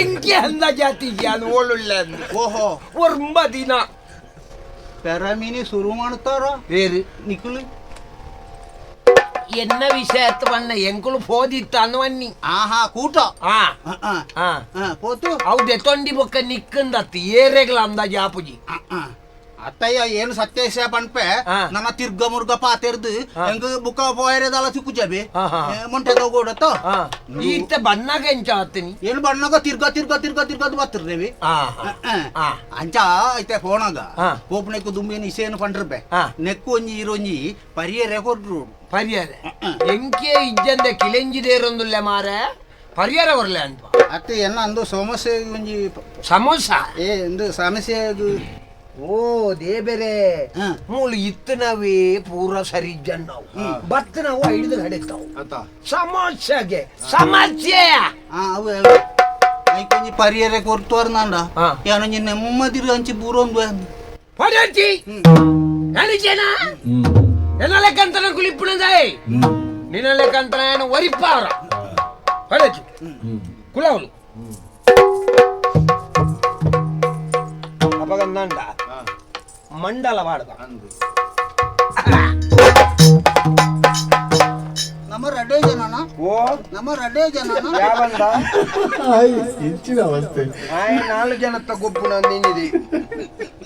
ಎಂಕೆ ಅಂದಾಜಾತಿ ಅದು ಓಳುಳ್ಳೆ ಓಹೋ ಒರ್ಂಬ ದಿನ ಪೆರಮಿನಿ ಶುರು ಮಾಡ್ತಾರ ಬೇರೆ ನಿಕುಲು ಎನ್ನ ವಿಷಯ ಬಣ್ಣ ಎಂಕುಲು ಪೋದಿತ್ತ ಅನ್ನಿ ಆಹಾ ಕೂಟ ಪೋತು ಅವು ದೆತ್ತೊಂಡಿ ಬೊಕ್ಕ ನಿಕ್ಕಂದತ್ತು ಏರೆಗ್ಲ ಅಂದಾಜಿ ಆಪುಜಿ ಅತ್ತಯ್ಯ ಏನು ಸತ್ಯೇಶ ಪನ್ಪೆ ನನ್ನ ತಿರ್ಗ ಮುರ್ಗ ಪಾತೆರ್ದು ಎಂಗ ಬುಕ್ಕ ಪೋಯರೆದಲ್ಲ ಸಿಕ್ಕುಜಬೆ ಮೊಂಟೆ ತಗೋಡತ್ತ ಈತ ಬಣ್ಣಗ ಎಂಚ ಆತೀನಿ ಏನು ಬಣ್ಣಗ ತಿರ್ಗ ತಿರ್ಗ ತಿರ್ಗ ತಿರ್ಗದು ಬತ್ತಿರ್ದೇವಿ ಅಂಚ ಐತೆ ಫೋನಾಗ ಪೋಪನೆಕ್ಕು ದುಂಬಿನ ಇಸೇನು ಪಂಡ್ರಪೆ ನೆಕ್ಕು ಒಂಜಿ ಇರೊಂಜಿ ಪರಿಯರೆ ಕೊರ್ರು ಪರಿಯರೆ ಎಂಕೆ ಇಜ್ಜಂದೆ ಕಿಲೆಂಜಿದೇರೊಂದುಲ್ಲೆ ಮಾರೆ ಪರಿಯರ ಬರ್ಲೆ ಅಂತ ಅತ್ತೆ ಎನ್ನ ಅಂದು ಸಮಸ್ಯೆ ಒಂಜಿ ಸಮೋಸ ಏ ಒಂದು ಸಮಸ್ಯೆ ಓ ದೇಬೇರೆ ಮೂಲು ಇತ್ತನವೇ ಪೂರ ಸರಿ ನಾವು ಬತ್ತ ನಾವು ಹಿಡಿದು ಹಡಿತಾವು ಸಮಸ್ಯೆಗೆ ಸಮಸ್ಯೆ ಐಕೊಂಜಿ ಪರಿಯರೆ ಕೊರ್ತೋರ್ನಾಂಡ ಯಾನೊಂಜಿ ನೆಮ್ಮದಿರು ಅಂಚಿ ಪೂರೊಂದು ಪಡಚಿ ಹೇಳಿಜೇನಾ ಎನ್ನ ಲೆಕ್ಕಂತನ ಕುಲಿಪ್ಪುಣದಾಯ್ ನಿನ್ನ ಲೆಕ್ಕಂತನ ಏನು ಒರಿಪಾರ ಪಡಚಿ ಕುಲವಲು ಅಪಗಂದಾಂಡ ಮಂಡಲ ವಾಡ್ದ ನಮ್ಮ ರಡ್ಡೆ ಜನನ ಓ ನಮ್ಮ ರಡ್ಡೆ ಜನನ ಯಾವಂದ ಇಂಚಿನ ಅವಸ್ಥೆ ಆಯ್ ನಾಲ್ಕು ಜನತ್ತ ಗುಂಪು ನಂದಿನಿದೆ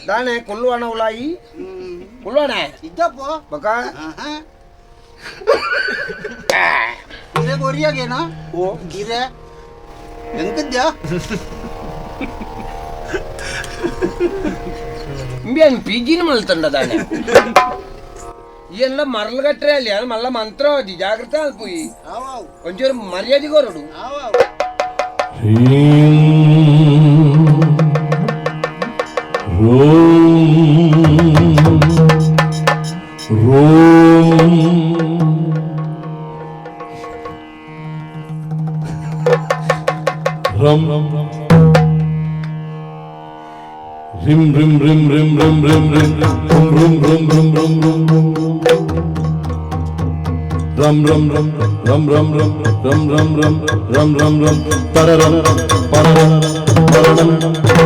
ದಾನೆ ಕೊಲ್ಲುವಣ ಉಲಾಯಿ ಕೊಲ್ಲುವಣ ಇದ್ದಪ್ಪ ಬಕ ಇದೇ ಗೊರಿಯಾಗೇನಾ ಓ ಇದೆ ಎಂಕದ್ಯಾ ಇಂಬಿಯನ್ ಪಿಜಿನ ಮಲ್ತಂಡ ದಾನೆ ಎಲ್ಲ ಮರಳುಗಟ್ರೆ ಅಲ್ಲಿ ಮಲ್ಲ ಮಂತ್ರವಾದಿ ಜಾಗ್ರತೆ ಅಲ್ಪುಯಿ ಒಂಚೂರು ಮರ್ಯಾದೆ ಕೊರಡು. ರಂ rim rim rim rim rim rim rim rum rum rum rum rum rum rum rum ram ram ram ram ram ram ram ram ram ram ram ram tararam pararam paranam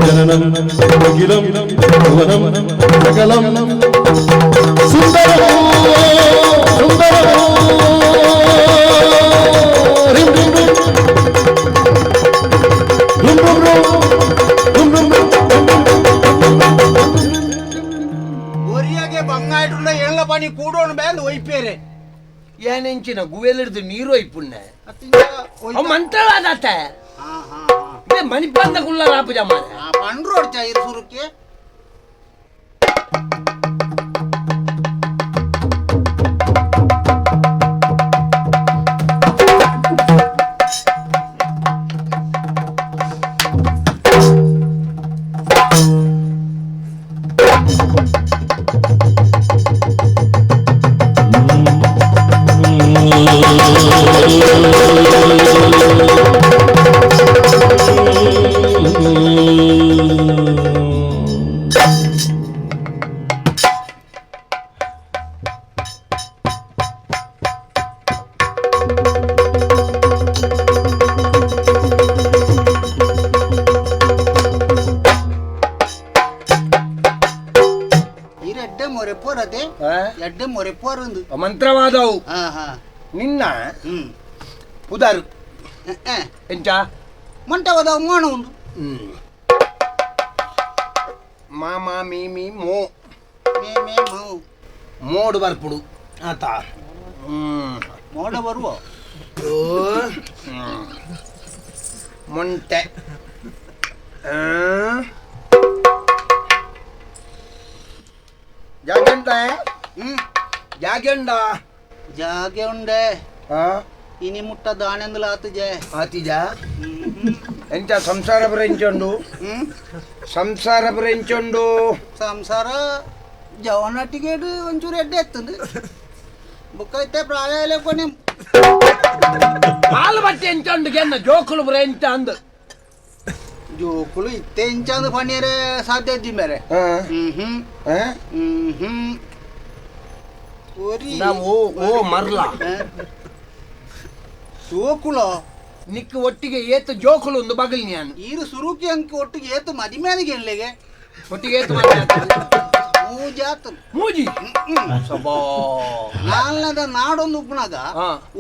jananam agilam bhuvanam sakalam sundaram sundaram rim rim rim rum rum rum rum rum rum. ಬಂಗಾಯ್ಟುಂಡ ಏಳ ಪನಿ ಕೂಡೋಣ ಬ್ಯಾಂದ್ ಒಯ್ಪೇರೆ ಏನೆಂಚಿನ ಗುವೆಲಿಡ್ದು ನೀರು ಒಯ್ಪುಣ್ಣೆ ಮಂತ್ರವಾದಾತ ಮಣಿಪಂದ ಕುಲ್ಲ ರಾಪುಜ ಮಾರೆ ಪಂಡ್ರು ಹೊಡ್ಚ ಇರು ಸುರುಕ್ಕೆ ಮಂತ್ರವಾದವು ನಿನ್ನ ಪುದಾರು ಎಂಚ ಮಂಟವಾದವು ಮೋಣ ಉಂಡು ಮಾಮ ಮೀ ಮೀ ಮೋ ಮೇ ಮೇ ಮೋ ಮೋಡು ಬರ್ಪುಡು ಆತ ಮೋಡ ಬರುವ ಮೊಂಟೆ ಜಾಗಂಡ ಜಾಗಂಡ ಜಾಗೆ ಉಂಡೆ ಇನಿ ಮುಟ್ಟ ದಾನೆಂದುಲ ಆತುಜೆ ಆತಿಜ ಎಂಚ ಸಂಸಾರ ಪುರ ಎಂಚುಂಡು ಸಂಸಾರ ಪುರ ಎಂಚುಂಡು ಸಂಸಾರ ಜವನಟ್ಟಿಗೆ ಒಂಚೂರು ಎಡ್ಡೆ ಎತ್ತುಂಡು ಬುಕ್ಕೈತೆ ಪ್ರಾಯ ಕೊನೆ ಹಾಲು ಬಟ್ಟೆ ಎಂಚುಂಡು ಕೆನ್ನ ಜೋಕುಲು ಪುರ ಎಂಚ ಅಂದು ಜೋಕುಲು ಇತ್ತೆ ಎಂಚಂದು ಪಣಿಯರೆ ಸಾಧ್ಯ ಇದ್ದಿ ಮೇರೆ ಹ್ಮ್ ಹ್ಮ್ ಹ್ಮ್ ಓ ಓ ಮರ್ಲ ಜೋಕುಲ ನಿಕ್ಕ ಒಟ್ಟಿಗೆ ಏತು ಜೋಕುಲು ಒಂದು ಬಗಲ್ ನಾನು ಈರು ಸುರುಕಿ ಅಂಕ ಒಟ್ಟಿಗೆ ಏತು ಮದಿಮೇನಿಗೆ ಎಲ್ಲಿಗೆ ಒಟ್ಟಿಗೆ ಏತು ಮೂಜಾತು ಮೂಜಿ ಸಬಾ ನಾಲ್ನದ ನಾಡೊಂದು ಉಪ್ಪುನಾಗ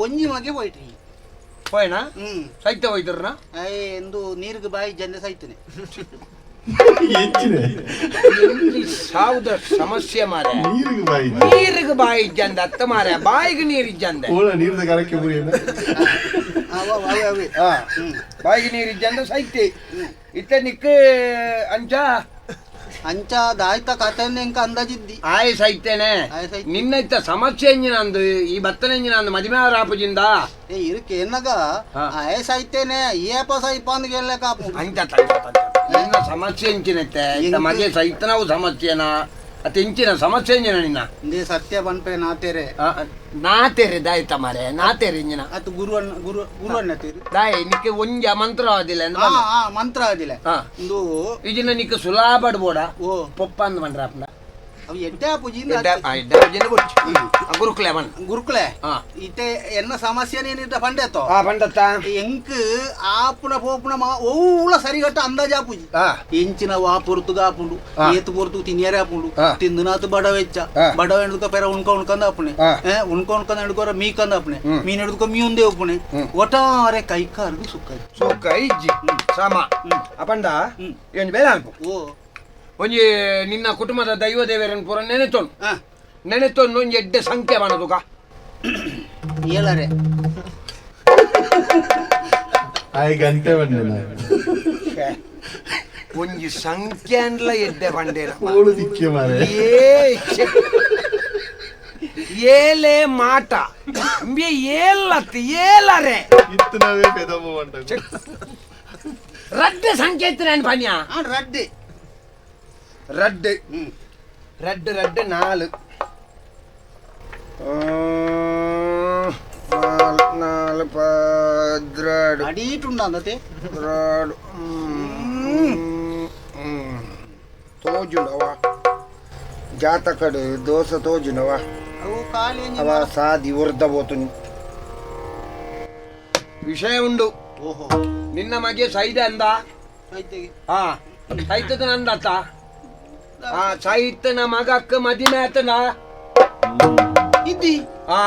ಒಂಜಿ ಮಗೆ ಹೋಯ್ಟ್ರಿ ಹೋಯ್ನಾ ಸೈತ ಹೋಯ್ತರ್ನ ಅಯ್ಯ ಎಂದು ನೀರಿಗೆ ಬಾಯಿ ಜನ ಸೈತನೆ ಸಾವುದ ಸಮಸ್ಯೆ ಮಾರೆ ನೀರಿಗೆ ಬಾಯಿ ಇಜ್ಜಂದ ಅತ್ತ ಮಾರೆ ಬಾಯಿಗೆ ನೀರು ಇಜ್ಜಂದ ಬಾಯಿಗೆ ನೀರು ಇಜ್ಜಂದ ಸೈತೆ ಇತ್ತ ನಿಕ್ಕ ಅಂಚ ಅಂಚ ದಾಯ್ತ ಕಥೆ ಇಂಕ ಅಂದಾಜಿದ್ದಿ ಆಯ್ ಸೈತೇನೆ ನಿನ್ನ ಇತ್ತ ಸಮಸ್ಯೆ ಎಂಜಿನ ಅಂದು ಈ ಬತ್ತನ ಎಂಜಿನ ಅಂದು ಮದಿಮೆ ಆಪುಜಿಂದ ಏ ಇರಕ್ಕೆ ಎನ್ನಗ ಆಯ್ ಸೈತೇನೆ ಏಪ ಸೈಪ ಅಂದ್ ಕಾಪು ಅಂಚ ನಿನ್ನ ಸಮಸ್ಯೆ ಎಂಚಿನತ್ತೆ ಇಂತ ಮಗೆ ಸೈತನವು ಸಮಸ್ಯೆನಾ ಅತ್ತ ಎಂಚಿನ ಸಮಸ್ಯೆ ಎಂಜಿನ ನಿನ್ನ ಇಂದೇ ಸತ್ಯ ಬನ್ಪೆ ನಾತೇರೆ ನಾತೇರೆ ದಾಯ್ತ ಮಾರೆ ನಾತೇರೆ ಇಂಜಿನ ಅತ್ತು ಗುರು ಗುರು ಗುರು ಅನ್ನತೀರಿ ದಾಯ್ ನಿಕ್ಕೆ ಒಂಜ ಮಂತ್ರ ಆದಿಲ್ಲ ಮಂತ್ರ ಆದಿಲ್ಲ ಇಂದು ಇಜಿನ ನಿಕ್ಕೆ ಸುಲಾಬಡ್ ಬೋಡ ಓ ಪೊಪ್ಪ ಅಂದ್ ಮಂಡ್ರ ಅಪ್ಪ ಅವು ಎಡ್ಡೆ ಪೂಜಿ ಗುರುಕುಲೆ ಮನ್ ಗುರುಕುಲೆ ಇತ್ತೆ ಎನ್ನ ಸಮಸ್ಯೆ ಏನಿದ್ದ ಪಂಡೆತ್ತೋ ಪಂಡತ್ತ ಎಂಕ್ ಆಪುನ ಪೋಪುನ ಓಲ ಸರಿಗಟ್ಟ ಅಂದಾಜು ಆಪುಜಿ ಎಂಚಿನ ವಾ ಪೊರ್ತುಗ ಆಪುಂಡು ಏತು ಪೊರ್ತು ತಿನಿಯರೆ ಆಪುಂಡು ತಿಂದುನಾತು ಬಡವೆಚ್ಚ ಬಡವ ಎಣ್ದುಕ ಪೆರ ಉಣ್ಕ ಉಣ್ಕಂದ ಆಪುಣೆ ಉಣ್ಕ ಉಣ್ಕಂದ ಹಿಡ್ಕೋರ ಮೀಕಂದ ಆಪುಣೆ ಮೀನ್ ಹಿಡ್ದುಕ ಮೀ ಒಂದೇ ಉಪ್ಪುಣೆ ಒಟ್ಟಾರೆ ಕೈಕಾರ್ಗು ಸುಕ್ಕ ಸುಕ್ಕ ಇಜ್ಜಿ ಸಮ ಅಪಂಡ ಏನು ಬೇಲೆ ಅನ್ಪು ಓ ಒಂಜಿ ನಿನ್ನ ಕುಟುಂಬದ ದೈವ ದೇವರನ್ನು ಪೂರ ನೆನೆತೋನು ನೆನೆತೋನು ಒಂಜಿ ಎಡ್ಡೆ ಸಂಖ್ಯೆ ಮಾಡೋದುಕ ಏಳರೆ ಗಂಟೆ ಬಂದೆ ಒಂಜಿ ಸಂಖ್ಯೆ ಅಂಡ್ಲ ಎಡ್ಡೆ ಬಂಡೇರ ಏಲೆ ಮಾಟ ಇಂಬೆ ಏಲತ್ ಏಲರೆ ಇತ್ತನವೇ ಪೆದವು ಅಂಟ ರಡ್ಡೆ ಸಂಕೇತ ನಾನು ಪನ್ಯ ರಡ್ಡೆ ರಡ್ಡೆ ರಡ್ಡೆ ರಡ್ಡೆ ನಾಲು ನಾಲು ನಾಲು ಪದ್ರಾಡು ಅಡೀಟುಂಡಂದತೆ ರಾಡು ತೋಜುಂಡವ ಜಾತಕಡು ದೋಸೆ ತೋಜುಂಡವ ಅವ ಸಾದಿ ಉರ್ದ ಬೋತುನಿ ವಿಷಯ ಉಂಡು. ಓಹೋ ನಿನ್ನ ಮಗೆ ಸೈದ ಅಂದ ಹಾ ಸೈತದ ನಂದತ್ತ ಆ ಸೈತನ ಮಗಕ್ಕ ಮದಿಮೆ ಆತನ ಇದ್ದಿ ಹಾ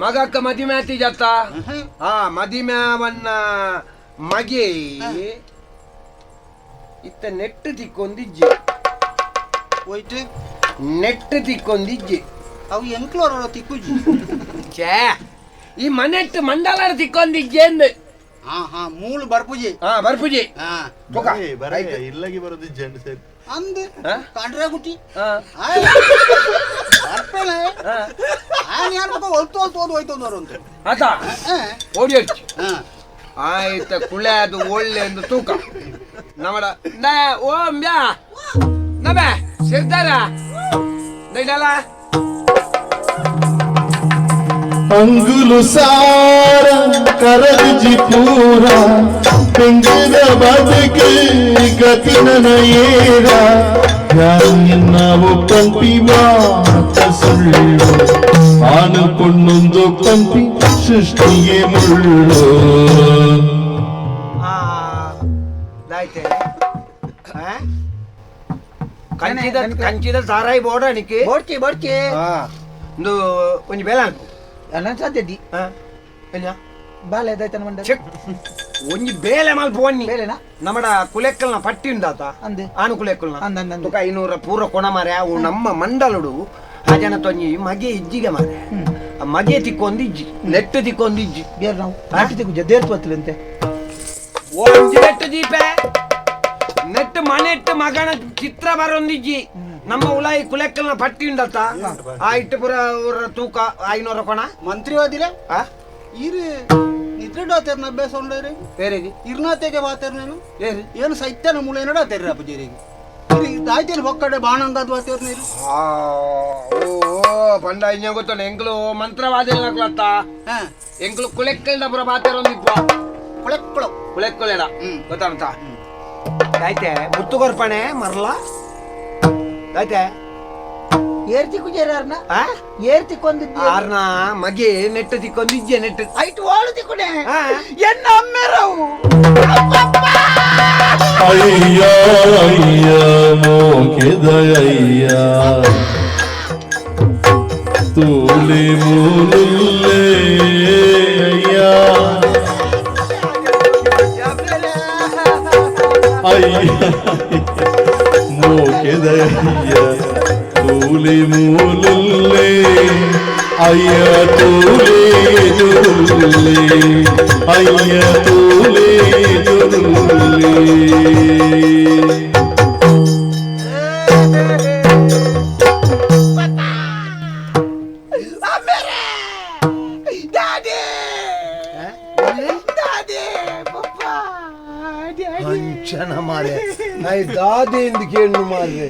ಮಗಕ್ಕ ಮದಿಮೆ ಆತಿಜತ್ತ ಹಾ ಮದಿಮೆ ಅವನ್ನ ಮಗೆ ಇತ್ತ ನೆಟ್ಟು ತಿಕ್ಕೊಂದಿಜ್ಜೆ ಹೋಯ್ತು ನೆಟ್ಟು ತಿಕ್ಕೊಂದಿಜ್ಜೆ ಅವು ಎಂಕ್ಲೋರ ತಿಕ್ಕುಜಿ ಛೇ ಈ ಮನೆಟ್ಟು ಮಂಡಲ ತಿಕ್ಕೊಂದಿಜ್ಜೆ ಅಂದು ಹಾ ಹಾ ಮೂಲು ಬರ್ಪುಜಿ ಹಾ ಬರ್ಪುಜಿ ಹಾ ಬರೇ ಇಲ್ಲಗೆ ಬರೋದಿಜ್ಜೆ ಅಂಡ್ ಸರಿ ಅಂದು ಕಂಡ್ರೆ ಗುಟ್ಟಿ ಹಾ ಬರ್ಪೇಲೆ ಆನ್ ಯಾರು ಪಕ್ಕ ಒಲ್ತು ಒಲ್ತು ಓದು ಹೋಯ್ತು ಅಂದವರು ಅಂತ ಆತ ಓಡಿ ಆಯ್ತ ಕುಳೆ ಅದು ಒಳ್ಳೆ ಎಂದು ತೂಕ ನಮ್ಮಡ ನಾ ಓಂ ಯಾ ನಬೆ ಸಿರ್ದಾರ ನೈಡಲ್ಲ ಅಂಗುಲು ಸಾರ ಕರಜಿ ಪೂರ ಪೆಂಗದ ಬದುಕು ಗತಿ ನನಯೇರ ನಾವು ಪಂಪಿ ಮಾತ ಸುಳ್ಳು ಆನು ಪೊಣ್ಣೊಂದು ಪಂಪಿ ಸೃಷ್ಟಿಗೆ ಮುಳ್ಳು. ಆಯ್ತೆ ಕಂಚಿದ ಕಂಚಿದ ಸಾರಾಯಿ ಬೋಡ ನಿಕ್ಕಿ ಬೋಡ್ಚಿ ಬೋಡ್ಚಿ ಒಂದು ಒಂಜಿ ಬೇಲ ಅನ್ಕು ಅನ್ನ ಸಾಧ್ಯದಿ ಬಾಲೆ ಎದಾಯ್ತನ ಮಂಡ ಚೆಕ್ ಒಂಜಿ ಬೇಲೆ ಮಲ್ಪ ಒನ್ನಿ ಬೇಲೆನಾ ನಮ್ಮಡ ಕುಲೆಕ್ಕಲ್ನ ಪಟ್ಟಿ ಉಂಡಾತ ಅಂದೆ ಆನು ಕುಲೆಕ್ಕಲ್ನ ಅಂದ ಅಂದ ತುಕ 500 ಪೂರ ಕೊಣ ಮಾರೆ ಅವು ನಮ್ಮ ಮಂಡಲುಡು ಆ ಜನ ತೊಂಜಿ ಮಗೆ ಇಜ್ಜಿಗೆ ಮಾರೆ ಆ ಮಗೆ ತಿಕ್ಕೊಂದು ಇಜ್ಜಿ ನೆಟ್ಟು ತಿಕ್ಕೊಂದು ಇಜ್ಜಿ ಬೇರೆ ನಾವು ನೆಟ್ಟು ತಿಕ್ಕು ದೇರ್ತು ಬತ್ತಲಂತೆ ಒಂಜಿ ನೆಟ್ಟು ದೀಪೆ ನೆಟ್ಟು ಮನೆಟ್ಟು ಮಗನ ಚಿತ್ರ ಬರೊಂದಿಜ್ಜಿ ನಮ್ಮ ಉಲಾಯಿ ಕುಲೆಕ್ಕಲ್ನ ಪಟ್ಟಿ ಉಂಡಾತ ಆ ಇಟ್ಟು ಪೂರ ತೂಕ 500 ಕೊಣ ಮಂತ್ರಿವಾದಿಲೆ ಆ ಇರು ನಿದ್ರೆಡಾತೇರ್ನ ಅಭ್ಯಾಸ ಉಂಡೇರಿ ಬೇರೆಗೆ ಇರ್ನಾತೆಗೆ ವಾತೇರ್ నేను ಏರು ಏನು ಸೈತ್ಯನ ಮೂಳೆನಡ ತೇರ್ರ ಅಪ್ಪಜೇರಿಗೆ ದಾಯ್ತೇನು ಹೊಕ್ಕಡೆ ಬಾಣಂಗಾದ್ ವಾತೇರ್ ನೀರು ಆ ಓ ಪಂಡ ಇಂಜ ಗೊತ್ತಲ್ಲ ಎಂಕ್ಲು ಮಂತ್ರವಾದಿಲ್ ನಕ್ಲತ್ತ ಎಂಕ್ಲು ಕುಲೆಕ್ಕಲ್ದ ಪುರ ಬಾತೇರೊಂದಿಪ್ಪ ಕುಳೆಕ್ಕಳು ಕುಲೆಕ್ಕುಲೆಡ ಗೊತ್ತಾಂತ ಆಯ್ತೆ ಮುತ್ತು ಕೊರ್ಪಣೆ ಮರ್ಲ ಆಯ್ತೆ ಏರ್ತಿ ಕುಜೇರಾರ್ನ ಏರ್ ತಿಕ್ಕೊಂದಿದ್ದೆ ಆರ್ನ ಮಗೆ ನೆಟ್ಟು ತಿಕ್ಕೊಂದಿಜ್ಜೆ ನೆಟ್ಟು ಐಟು ಓಳು ತಿಕ್ಕೊಂಡೆ ಎನ್ನ ಅಮ್ಮೆರವು ಅಯ್ಯ ಅಯ್ಯ ಮೋಕೆದಯ್ಯ ತೂಲೆ ಮೂಲುಲ್ಲೆ ಅಯ್ಯ ಅಯ್ಯ ಮೋಕೆದಯ್ಯ ತೂಲೆ ಮೂಲುಲ್ಲೆ ಅಯ್ಯ ತೂಲೆ ದುರುಲ್ಲೆ ಅಯ್ಯ ತೂಲೆ ದುರುಲ್ಲೆ. ಅಂಚನ ಮಾರೆ ನಾ ದಾದೆ ಎಂದು ಕೇಳು ಮಾರೆ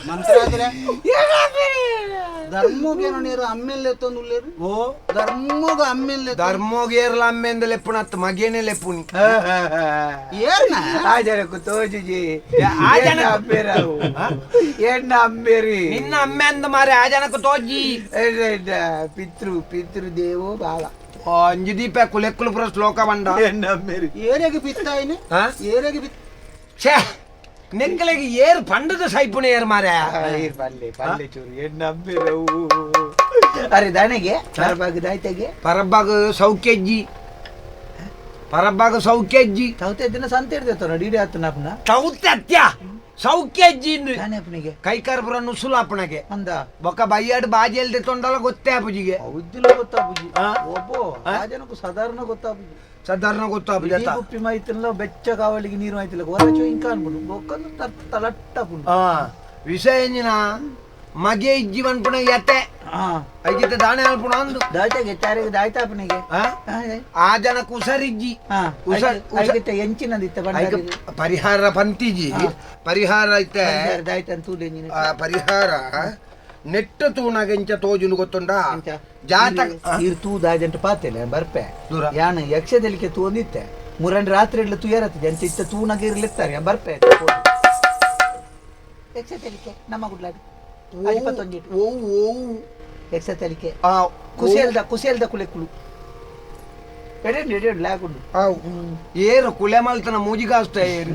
ಮಂತ್ರಾದಿರ ಧರ್ಮೋಗೇನು ನೀರು ಅಮ್ಮೆಲ್ಲೆ ಎತ್ತೊಂದು ಓ ಧರ್ಮೋಗ ಅಮ್ಮೆಲ್ಲೆ ಧರ್ಮೋಗೇರ್ಲ ಅಮ್ಮೆಂದ ಲೆಪ್ಪುನತ್ತು ಮಗೇನೆ ಲೆಪ್ಪುನಿ ಏರ್ನ ಆ ಜನಕ್ಕೂ ತೋಜುಜಿ ಆ ಜನ ಎಣ್ಣ ಅಮ್ಮೇರಿ ನಿನ್ನ ಅಮ್ಮೆ ಅಂದ ಮಾರೆ ಆ ಜನಕ್ಕೂ ತೋಜಿ ಪಿತೃ ಪಿತೃ ದೇವೋ ಬಾಲ ಅಂಜು ದೀಪ ಕುಲೆಕ್ಕುಲು ಪುರ ಶ್ಲೋಕ ಬಂಡ ಎಣ್ಣ ಅಮ್ಮೇರಿ ಏರೆಗೆ ಬಿತ್ತಾಯಿನಿ ಏರೆಗೆ ಬಿತ್ತ ಛೇ ನೆಕ್ಕಲೆಗೆ ಏರ್ ಪಂಡದ ಸೈಪುಣ ಏರ್ ಮಾರೆ ಪಲ್ಲೆ ಪಲ್ಲೆ ಚೂರು ಎಣ್ಣ ಅಮ್ಮೇರವು ಅರೆ ದಾನೆಗೆ ಪರಬಾಗ ದಾಯ್ತೆಗೆ ಪರಬಾಗ ಸೌಖ್ಯಜ್ಜಿ ಪರಬಾಗ ಸೌಖ್ಯಜ್ಜಿ ತೌತೆ ದಿನ ಸಂತೆ ಹಿಡ್ದೇತ ನೋಡಿ ಇಡೀ ಆತನ ಅಪ್ಪನ ತೌತೆ ಅತ್ಯ ಸೌಖ್ಯಜ್ಜಿ ದಾನೆ ಅಪ್ಪನಿಗೆ ಕೈಕಾರ ಪುರ ನುಸುಲು ಅಪ್ಪನಗೆ ಅಂದ ಬೊಕ್ಕ ಬೈಯಾಡ್ ಬಾಜಿಯಲ್ಲಿ ತೊಂಡಲ್ಲ ಗೊತ್ತೇ ಅಪ್ಪುಜಿಗೆ ಹೌದಿಲ್ಲ ಗೊತ್ತಾಪುಜಿ ಒಬ್ಬೋ ಆ ಜನಕ್ಕೂ ಸಾಧಾರಣ ಗೊತ್ತಾಪುಜಿ ಸಾಧಾರಣ ಗೊತ್ತಾಪುಜಿ ಅತ್ತ ಗುಪ್ಪಿ ಮಾಯ್ತಿಲ್ಲ ಬೆಚ್ಚ ಕಾವಲಿಗೆ ನೀರು ಮಾಯ್ತಿಲ್ಲ ಹೊರಚು ಇಂಕ ಅನ್ಬಿಡು ಬೊಕ್ಕಂದು ತಲಟ್ಟಪುಂಡು ವಿಷಯ ಮಗೆ ಇಜ್ಜಿ ಪನ್ಪುಣ ಯತೆ ಐಗಿತ ದಾನೆ ಅಲ್ಪುಣ ಅಂದು ದಾಯ್ತಾಗೆ ಚಾರಿಗೆ ದಾಯ್ತಾಪನಿಗೆ ಆ ಜನ ಕುಸರಿಜ್ಜಿ ಐಗಿತ ಎಂಚಿನದಿತ್ತ ಪರಿಹಾರ ಪಂತಿಜಿ ಪರಿಹಾರ ಐತೆ ಪರಿಹಾರ ನೆಟ್ಟ ತೂಣಗೆಂಚ ತೋಜುನು ಗೊತ್ತುಂಡ ಜಾತಕ ಇರ್ ತೂ ದಾಜಂಟ ಪಾತೆಲೆ ಬರ್ಪೆ ಯಾನ ಯಕ್ಷದಲಿಕೆ ತೂಂದಿತ್ತೆ ಮುರನ್ ರಾತ್ರಿ ಎಲ್ಲ ತುಯರತ್ತೆ ಜಂತ ಇತ್ತ ತೂನಗೆ ಇರ್ಲಿತ್ತಾರೆ ಬರ್ಪೆ ಯಕ್ಷದಲಿಕೆ ನಮ್ಮ ಗುಡ್ಲಾಡಿ ಓ ಓ ಯಕ್ಷತಲಿಕೆ ಕುಸಿಯಲ್ದ ಕುಸಿಯಲ್ದ ಕುಲೆಕುಲು ಎಡೆ ಎಡೆ ಲಾಗುಂಡು ಏರು ಕುಲೆ ಮಲ್ತನ ಮೂಜಿಗಾಸ್ತ ಏರು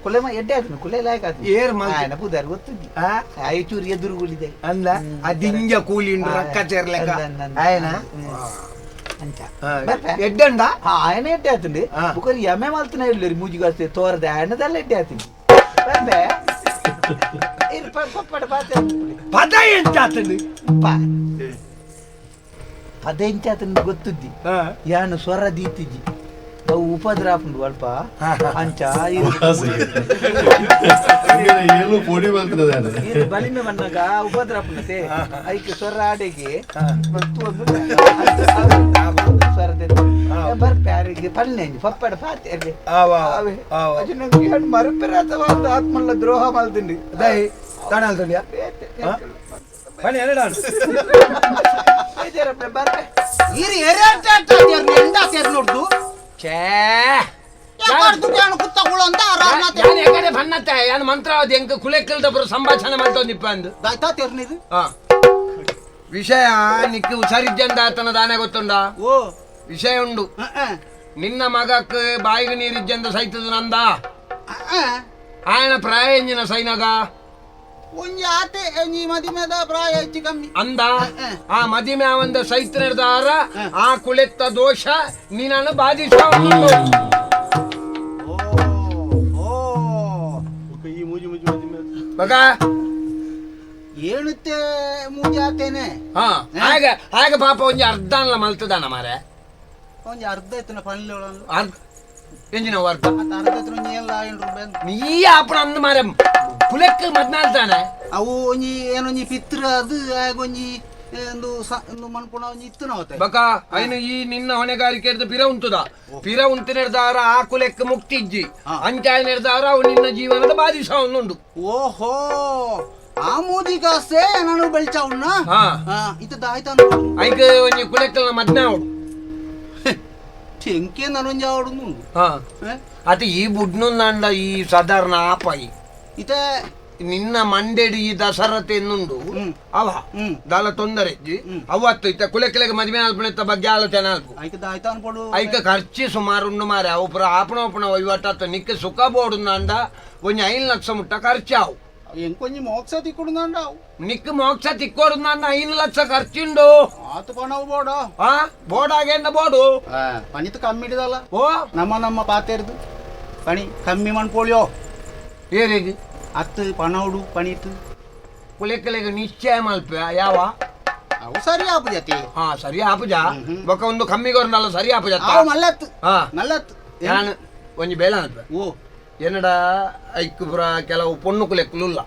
ಕುಲೆ ಎಡ್ಡೆ ಆತನು ಕುಲೆ ಲಾಯಕ್ ಆತು ಏರು ಮಲ್ತನ ಪುದಾರ್ ಗೊತ್ತುಂದಿ ಆಯಚೂರು ಎದುರುಗುಳಿದೆ ಅಂದ ಅದಿಂಜ ಕೂಲಿ ರಕ್ಕ ಸೇರ್ಲೆಕ್ಕ ಆಯನ ಅಂಚ ಎಡ್ಡಂಡ ఆయన ಎಡ್ಡೆ ಆತುಂಡು ಬುಕರಿ ಎಮೆ ಮಲ್ತನ ಇಲ್ಲರಿ ಮೂಜಿಗಾಸ್ತೆ ತೋರದೆ ఆయనದಲ್ಲ ಎಡ್ಡೆ ಆತುಂಡು ಬರ್ಬೆ ಪದ ಎಂತ ಆತುಂಡು ಪದ ಎಂಚ ಆತುಂಡು ಗೊತ್ತುದ್ದಿ ಯಾನು ಸ್ವರ ದೀತಿಜಿ ಅವು ಉಪದ್ರಾಪುಂಡು ಅಲ್ಪ ಅಂಚ ಬಲಿಮೆ ಬಂದಾಗ ಉಪದ್ರಾಪುಂಡತೆ ಐಕೆ ಸ್ವರ ಆಡೆಗೆ ಸ್ವರ ಬರ್ಪೆ ಆರಿಗೆ ಪಲ್ಲೆ ಪಪ್ಪಡ ಪಾತೆ ಮರುಪೆರಾತವಾದ ಆತ್ಮಲ್ಲ ದ್ರೋಹ ಮಲ್ತಿಂಡಿ ದೈ ತಾಣಲ್ತುಂಡಿಯಾ ಬನ್ನಿ ಎನ್ನಡಾನು ಬರ್ಪೆ ಇರಿ ಎರೆಟ ಎಂಡ ಸೇರ್ ನೋಡ್ದು ಛೇ ಮಂತ್ರಾವತಿ ಎಂಕ ಕುಲೆಕ್ಕಲ್ದಬ್ರು ಸಂಭಾಷಣೆ ಮಾಡ್ತೊಂದಿಪ್ಪ ಅಂದು ವಿಷಯ ನಿಕ್ಕು ಹುಷಾರಿದ್ದಂದ ಆತನ ದಾನೆ ಗೊತ್ತುಂಡ ಓ ವಿಷಯ ಉಂಡು ನಿನ್ನ ಮಗಕ್ಕೆ ಬಾಯಿಗೆ ನೀರಿದ್ದಂದ ಸೈತದ ನಂದ ಆಯನ ಪ್ರಾಯ ಎಂಜಿನ ಸೈನಗ ಒಂಜಿ ಆತೆ ಒಂಜಿ ಮದಿಮೆದ ಪ್ರಾಯ ಹೆಚ್ಚು ಕಮ್ಮಿ ಅಂದ ಆ ಮದಿಮೆ ಅವಂದ ಸೈತ ನಡೆದಾರ ಆ ಕುಲೆತ್ತ ದೋಷ ನೀನನ್ನು ಬಾಧಿಸ. ಮಗ ಏಳುತ್ತೆ ಮೂಜಿ ಆತೇನೆ. ಹಾ ಹಾಗೆ ಹಾಗೆ ಪಾಪ ಒಂಜಿ ಅರ್ಧ ಅಲ್ಲ ಮಲ್ತದಾನ ಮಾರೆ. ಒಂಜಿ ಅರ್ಧ ಇತ್ತನ ಪಲ್ಲೆ ಅರ್ಧ ಎಂಜಿನ ಅರ್ಧ ಅರ್ಧ ಇತ್ತು ಒಂಜಿ ಏಳು ಐನೂರು ರೂಪಾಯಿ ನೀ ಅಪ್ಪನ ಅಂದ ಮಾರೆ ಕುಲೆಕ್ ಮದ್ನಾಲ್ತಾನೆ. ಅವು ಒಂಜಿ ಏನೊಂಜಿ ಪಿತ್ರ ಅದು ಒಂಜಿ ಒಂದು ಮನ್ಪುಣ ಒಂಜಿ ಇತ್ತು ನಾವು ಬಕ ಐನು ಈ ನಿನ್ನ ಹೊಣೆಗಾರಿಕೆ ಹಿಡ್ದು ಪಿರ ಉಂಟುದ ಪಿರ ಉಂಟಿನೆಡ್ದಾರ ಆ ಕುಲೆಕ್ ಮುಕ್ತಿ ಇಜ್ಜಿ ಅಂಚಾಯ ನೆಡ್ದಾರ ಅವು ನಿನ್ನ ಜೀವನದ ಬಾಧಿಸ ಉಂಡು. ಓಹೋ ಆ ಮೋದಿ ಕಾಸೆ ನಾನು ಬೆಳ್ಚಾವುಣ್ಣ ಇತ್ತದ ಆಯ್ತಾ ಐಕ ಒಂಜಿ ಕುಲೆಕ್ಕಲ್ನ ಮದ್ನ ಅವಡು ಚೆಂಕೆ ನಾನೊಂಜಿ ಅವಡು ಅತ ಈ ಬುಡ್ನೊಂದಾಂಡ ಈ ಸಾಧಾರಣ ಆಪಾಯಿ ಇತೆ ನಿನ್ನ ಮಂಡೆಡಿ ಈ ದಸರತೆ ಎನ್ನುಂಡು ಅವ ದಾಲ ತೊಂದರೆ ಅವತ್ತು ಇತ್ತ ಕುಲೆಕ್ಲೆಗೆ ಮದುವೆ ಅಲ್ಪಣೆತ್ತ ಬಗ್ಗೆ ಆಲೋಚನೆ ಅಲ್ಪ ಐಕ ಖರ್ಚಿ ಸುಮಾರು ಉಂಡು ಮಾರೆ ಅವು ಪುರ ಆಪಣ ಒಪ್ಪಣ ವಹಿವಾಟ ನಿಕ್ಕ ಸುಖ ಬೋಡುಂದಾಂಡ ಒಂಜಿ 5 ಲಕ್ಷ ಮುಟ್ಟ ಖರ್ಚಾವು. ಎಂಕೊಂಜಿ ಮೋಕ್ಷ ತಿಕ್ಕೊಡುಂದಾಂಡ ನಿಕ್ಕ ಮೋಕ್ಷ ತಿಕ್ಕೊಡುಂದಾಂಡ 5 ಲಕ್ಷ ಖರ್ಚುಂಡು ಆತು ಪಣವು ಬೋಡ ಆ ಬೋಡಾಗೇಂದ ಬೋಡು ಪಣಿತು ಕಮ್ಮಿ ಹಿಡಿದಲ್ಲ ಓ ನಮ್ಮ ನಮ್ಮ ಪಾತೆರ್ದು ಪಣಿ ಕಮ್ಮಿ ಮಣ್ಪೋಳಿಯೋ ಏರಿಗೆ ಅತ್ತು ಪಣೌಡು ಪಣಿತು ಕುಲೆಕಲೆಗೆ ನಿಶ್ಚಯ ಮಲ್ಪ ಯಾವ ಅವು ಸರಿ ಆಪುಜತಿ. ಹಾ ಸರಿ ಆಪುಜ ಬೊಕ ಒಂದು ಕಮ್ಮಿಗೋರ್ನಲ್ಲ ಸರಿ ಆಪುಜ ಮಲ್ಲತ್ತು ಹಾ ಮಲ್ಲತ್ತು ನಾನು ಒಂಜಿ ಬೇಲ ಅಲ್ಪ ಓ ಎನ್ನಡ ಐಕ್ ಪುರ ಕೆಲವು ಪೊಣ್ಣು ಕುಲೆಕ್ಕುಲ್ಲ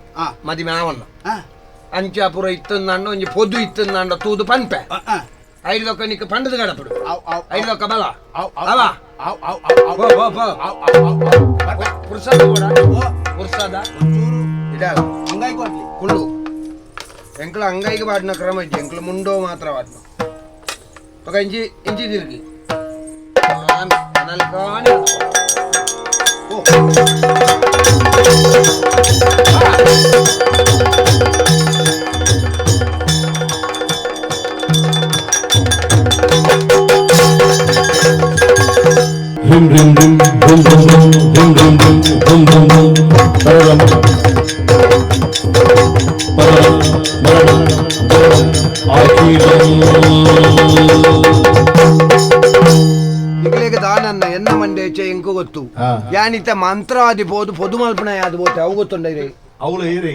ಮದಿಮೆ ಆವನ್ನ ಅಂಚ ಪುರ ಇತ್ತಂದಾಂಡ ಒಂಜಿ ಪೊದು ಇತ್ತಂದಾಂಡ ತೂದು ಪನ್ಪೆ ಐದೊಕ್ಕ ನಿಕ್ಕ ಪಂಡದ ಗಡಪಡು ಐದೊಕ್ಕ ಬಲ ಅವ ಪುರ್ಸಾದ ಕೂಡ ಪುರ್ಸಾದ ಅಂಗೈಗೆ ವಾಡ್ಲಿ ಕುಳ್ಳು ಎಂಕ್ಲ ಅಂಗೈಗೆ ವಾಡಿನ ಕ್ರಮ ಇಜ್ಜಿ ಎಂಕ್ಲ ಮುಂಡೋ ಮಾತ್ರ ವಾಡ್ನ ఒక ಇಂಚಿ ಇಂಚಿ ತಿರುಗಿ ನಲ್ಕಾನಿ ಓ him rim rim hum hum hum hum hum hum hum hum ಪರಂ ಪರಂ ಮರಣ ಆಕಿಲಂ ನಿಗಲೇಗ ದಾನನ್ನ ಎನ್ನ ಮಂಡೇಚೆ ಎಂಕು ಗೊತ್ತು ಯಾನಿತ ಮಂತ್ರವಾದಿ ಪೋದು ಪೊದು ಮಲ್ಪಣ ಯಾದು ಬೋತೆ ಅವು ಗೊತ್ತುಂಡ ಅವಳು ಏರಿ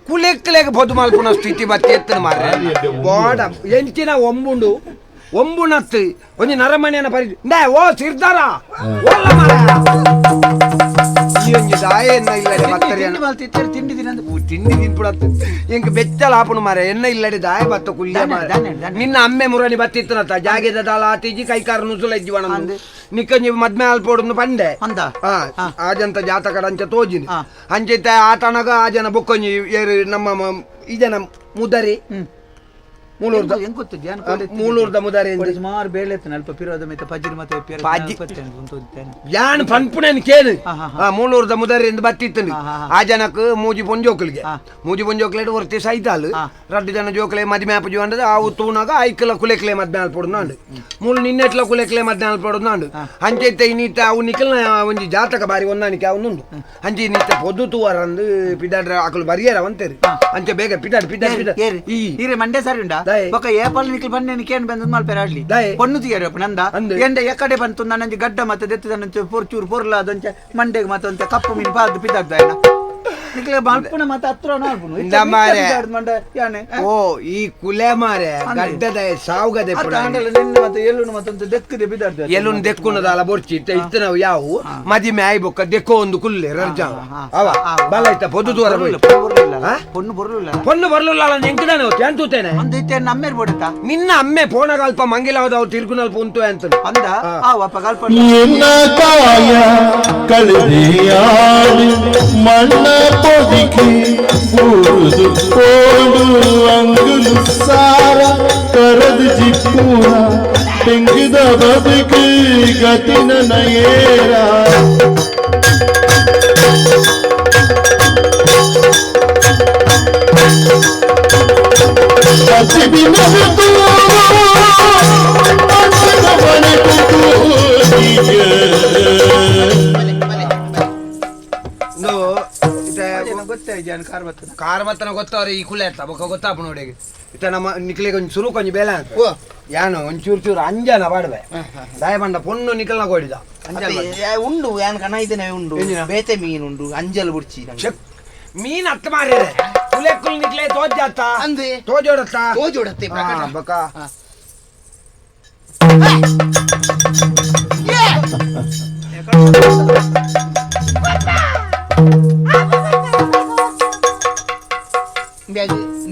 ಕುಲೆಕ್ಕಲೆಗ ಪೊದು ಮಲ್ಪಣ ಸ್ಥಿತಿ ಬತ್ತಿ ಎತ್ತನ ಮಾರ್ರೆ ಬೋಡ ಎಂಚಿನ ಒಂಬುಂಡು ಒಂಬುಣತ್ತು ಒಂಜಿ ನರಮನೆಯನ್ನ ಪರಿ ಓ ಸಿರ್ದಾರ ಓಲ್ಲ ಮಾರ. ಈ ಒಂಜಿ ದಾಯ ಎನ್ನ ಇಲ್ಲಡೆ ಬತ್ತರಿ ತಿಂಡಿ ತಿನ್ನಂದು ತಿಂಡಿ ತಿನ್ಪುಡತ್ತು ಎಂಕ್ ಬೆಚ್ಚಲ ಆಪುನು ಮಾರೆ ಎನ್ನ ಇಲ್ಲಡೆ ದಾಯ ಬತ್ತ ಕುಲ್ಯ ಮಾರೆ ನಿನ್ನ ಅಮ್ಮೆ ಮುರಣಿ ಬತ್ತಿತ್ತನತ್ತ ಜಾಗೆದ ದಾಲ ಆತಿಜಿ ಕೈಕಾರ ನುಸುಲ ಇಜ್ಜಿವಣ ನಿಕ್ಕಂಜಿ ಮದ್ಮೆ ಆಲ್ಪೋಡುನು ಪಂಡೆ ಆಜಂತ ಜಾತಕಡ ಅಂಚ ತೋಜಿನಿ ಅಂಚೈತೆ ಆತನಗ ಆ ಜನ ಬೊಕ್ಕೊಂಜಿ ಏರು ನಮ್ಮ ಈ ಜನ ಮುದರಿ ಮೂಲೂರ್ದ ಮುದಾರಿ ಸುಮಾರು ಬೇಳೆ ಅಲ್ಪ ಪಿರೋದ ಮೆತ್ತ ಪಜ್ಜಿನ ಮತ್ತೆ ಯಾನ್ ಪನ್ಪುಣನ್ ಕೇಳು ಮೂಲೂರ್ದ ಮುದಾರಿ ಎಂದು ಬತ್ತಿತ್ತು ಆ ಜನಕ್ ಮೂಜಿ ಪೊಂಜೋಕುಲಿಗೆ ಮೂಜಿ ಪೊಂಜೋಕ್ಲೇಟ್ ಒರ್ತಿ ಸೈತಾಲ್ ರಡ್ಡು ಜನ ಜೋಕ್ಲೆ ಮದ್ಮೆ ಆಪುಜಿ ಅಂಡದ ಆವು ತೂನಾಗ ಐಕ್ಲ ಕುಲೆಕ್ಲೆ ಮದ್ಮೆ ಆಲ್ಪೊಡು ನಾಂಡು ಮೂಲು ನಿನ್ನೆಟ್ಲ ಕುಲೆಕ್ಲೆ ಮದ್ಮೆ ಆಲ್ಪೊಡು ನಾಂಡು ಅಂಚೈತೆ ಇನ್ನಿತ್ತ ಅವು ನಿಕಲ್ನ ಒಂಜಿ ಜಾತಕ ಬಾರಿ ಹೊಂದಾಣಿಕೆ ಅವನುಂಡು ಅಂಚೆ ಇನ್ನಿತ್ತ ಪೊದ್ದು ತೂವರಂದು ಪಿದಾಡ್ರ ಆಕಲು ಬರಿಯರ ಅಂತೇರಿ ಅಂಚೆ ಬೇಗ ಪಿದಾಡ್ ಪಿದಾಡ್ ಪಿದಾಡ್ ಈ ಹೀರೆ ಮಂಡ್ಯ ಸರಿ ಉಂಡಾ ಬೊಕ ಏಪಲ್ ನಿಕ್ಲು ಬನ್ನೆ ಕೇನ್ ಬಂದ್ ಮಲ್ಪೆರ ಆಡ್ಲಿ ಪೊಣ್ಣು తీಯರು ನಂದ ಎಂಡ ಎಕಡೆ ಬಂತು ನನ್ನಂಜಿ ಗಡ್ಡ ಮತ್ತೆ ದೆತ್ತದನಂಚೆ ಪೊರ್ಚೂರು ಪೊರ್ಲ ಅದಂಚೆ ಮಂಡೆಗೆ ಮತ್ತೆ ಅಂತೆ ಕಪ್ಪು ಮೀನು ಪಾದು ಪಿದಾಡ್ದ ನಿಕ್ಲೆ ಮಲ್ಪುನ ಮತ್ತೆ ಹತ್ರ ನಾಲ್ಪುನು ಮಂಡೆ ಓ ಈ ಕುಲೆ ಮಾರೆ ಗಡ್ಡದ ಸಾವುಗದೆ ನಿನ್ನ ಮತ್ತೆ ಎಲ್ಲುನು ಮತ್ತೊಂದು ದೆಕ್ಕದೆ ಬಿದಾಡ್ದ ಎಲ್ಲುನು ದೆಕ್ಕುನದಾಲ ಬೊರ್ಚಿ ಇತ್ತ ಇತ್ತ ನಾವು ಯಾವು ಮದಿಮೆ ಆಯ್ ಬೊಕ್ಕ ದೆಕ್ಕೋ ಒಂದು ಕುಲ್ಲೆ ರರ್ಜಾ ಅವ ಬಲ ಇತ್ತ ಪೊದ್ದು ತೂವರ ಪೊಣ್ಣು ಬರಲಿಲ್ಲ ಪೊಣ್ಣು ಬರಲಿಲ್ಲ ಎಂಕದಾನೆ ಏನ್ ತೂತೇನೆ ಅಂದ ನಮ್ಮೇರ್ ಬೋಡುತ್ತಾ ನಿನ್ನ ಅಮ್ಮೆ ಪೋಣಗಲ್ಪ ಮಂಗಿಲಾವದ ಅವು ತಿರುಗುನಲ್ಪ ಉಂಟು ಅಂತ ಅಂದ ಆವಪ್ಪ ಕಲ್ಪ ಎನ್ನ ಕಾಯ ಕಳೆದೆಯಾಡು ಮಣ್ಣ ಪೊದಿಕೆ ಬೂದು ಕೋಡು ಅಂಗುಲು ಸಾರ ಕರದು ಜಿಪ್ಪುರ ತೆಂಗಿದ ಬದುಕು ಗತಿನ ನಯೇರ ಕಾರ್ಮತ್ತನ ಗೊತ್ತವ್ರೆ ಈ ಕುಲೆ ಇರ್ತ ಬೊಕ್ಕ ಗೊತ್ತಾಪ ನೋಡಿ ಇತ್ತ ನಮ್ಮ ನಿಕ್ಲಿಗೆ ಒಂಜಿ ಸುರು ಕೊಂಜಿ ಬೇಲೆ ಅಂತ ಯಾನು ಒಂಚೂರು ಚೂರು ಅಂಜನ ಪಾಡ್ವೆ ದಾಯ ಬಂಡ ಪೊಣ್ಣು ನಿಕಲ್ನ ಕೊಡಿದ ಉಂಡು ಯಾನ್ ಕಣ ಇದನೆ ಉಂಡು ಬೇತೆ ಮೀನು ಉಂಡು ಅಂಜಲ್ ಬುಡ್ಚಿ ಮೀನ್ ಅತ್ತ ಮಾರ್ರೆ ಕುಲೆಕ್ಕುಲ್ ನಿಕ್ಲೆ ತೋಜಾತ ಅಂದೆ ತೋಜೋಡತ್ತ ತೋಜೋಡತ್ತೆ ಬೊಕ್ಕ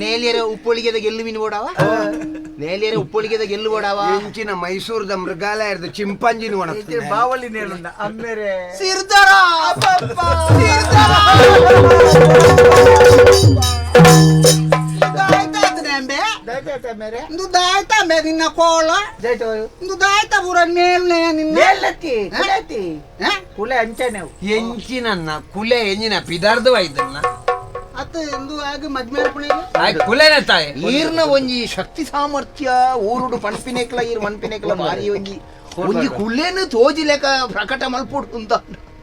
ನೇಲಿಯರ ಉಪ್ಪೊಳಿಗೆದ ಗೆಲ್ಲು ಮೀನು ಓಡಾವ ನೇಲಿಯರ ಉಪ್ಪೊಳಿಗೆದ ಗೆಲ್ಲು ಓಡಾವ ಎಂಚಿನ ಮೈಸೂರದ ಮೃಗಾಲಯದ ಚಿಂಪಾಂಜಿನ ಒಣ ಬಾವಲಿ ನೇಲುಂಡ ಅಮ್ಮೇರೆ ಸಿರ್ದಾರ ನಿನ್ನ ಕೋಳ ದಾಯ್ತ ಪೂರ ಮೇಲ್ನೆ ನಿನ್ನ ಕುಲೆ ಅಂಚನೆ ಎಂಚಿನ ಕುಲೆ ಎಂಜಿನ ಪಿದಾರ್ದವಾಯ್ತನ್ನ ಅತ್ತ ಎಂದು ಆಗ ಮದ್ಮೆ ಕುಲೆನ ತಾಯಿ ಈರ್ನ ಒಂಜಿ ಶಕ್ತಿ ಸಾಮರ್ಥ್ಯ ಊರುಡು ಪಣಪಿನೇಕ್ಲ ಈರ್ ಮನ್ಪಿನೇಕ್ಲ ಭಾರಿ ಒಂಜಿ ಒಂಜಿ ಕುಲೆನು ತೋಜಿಲೆಕ ಪ್ರಕಟ ಮಲ್ಪುಡು ಅಂತ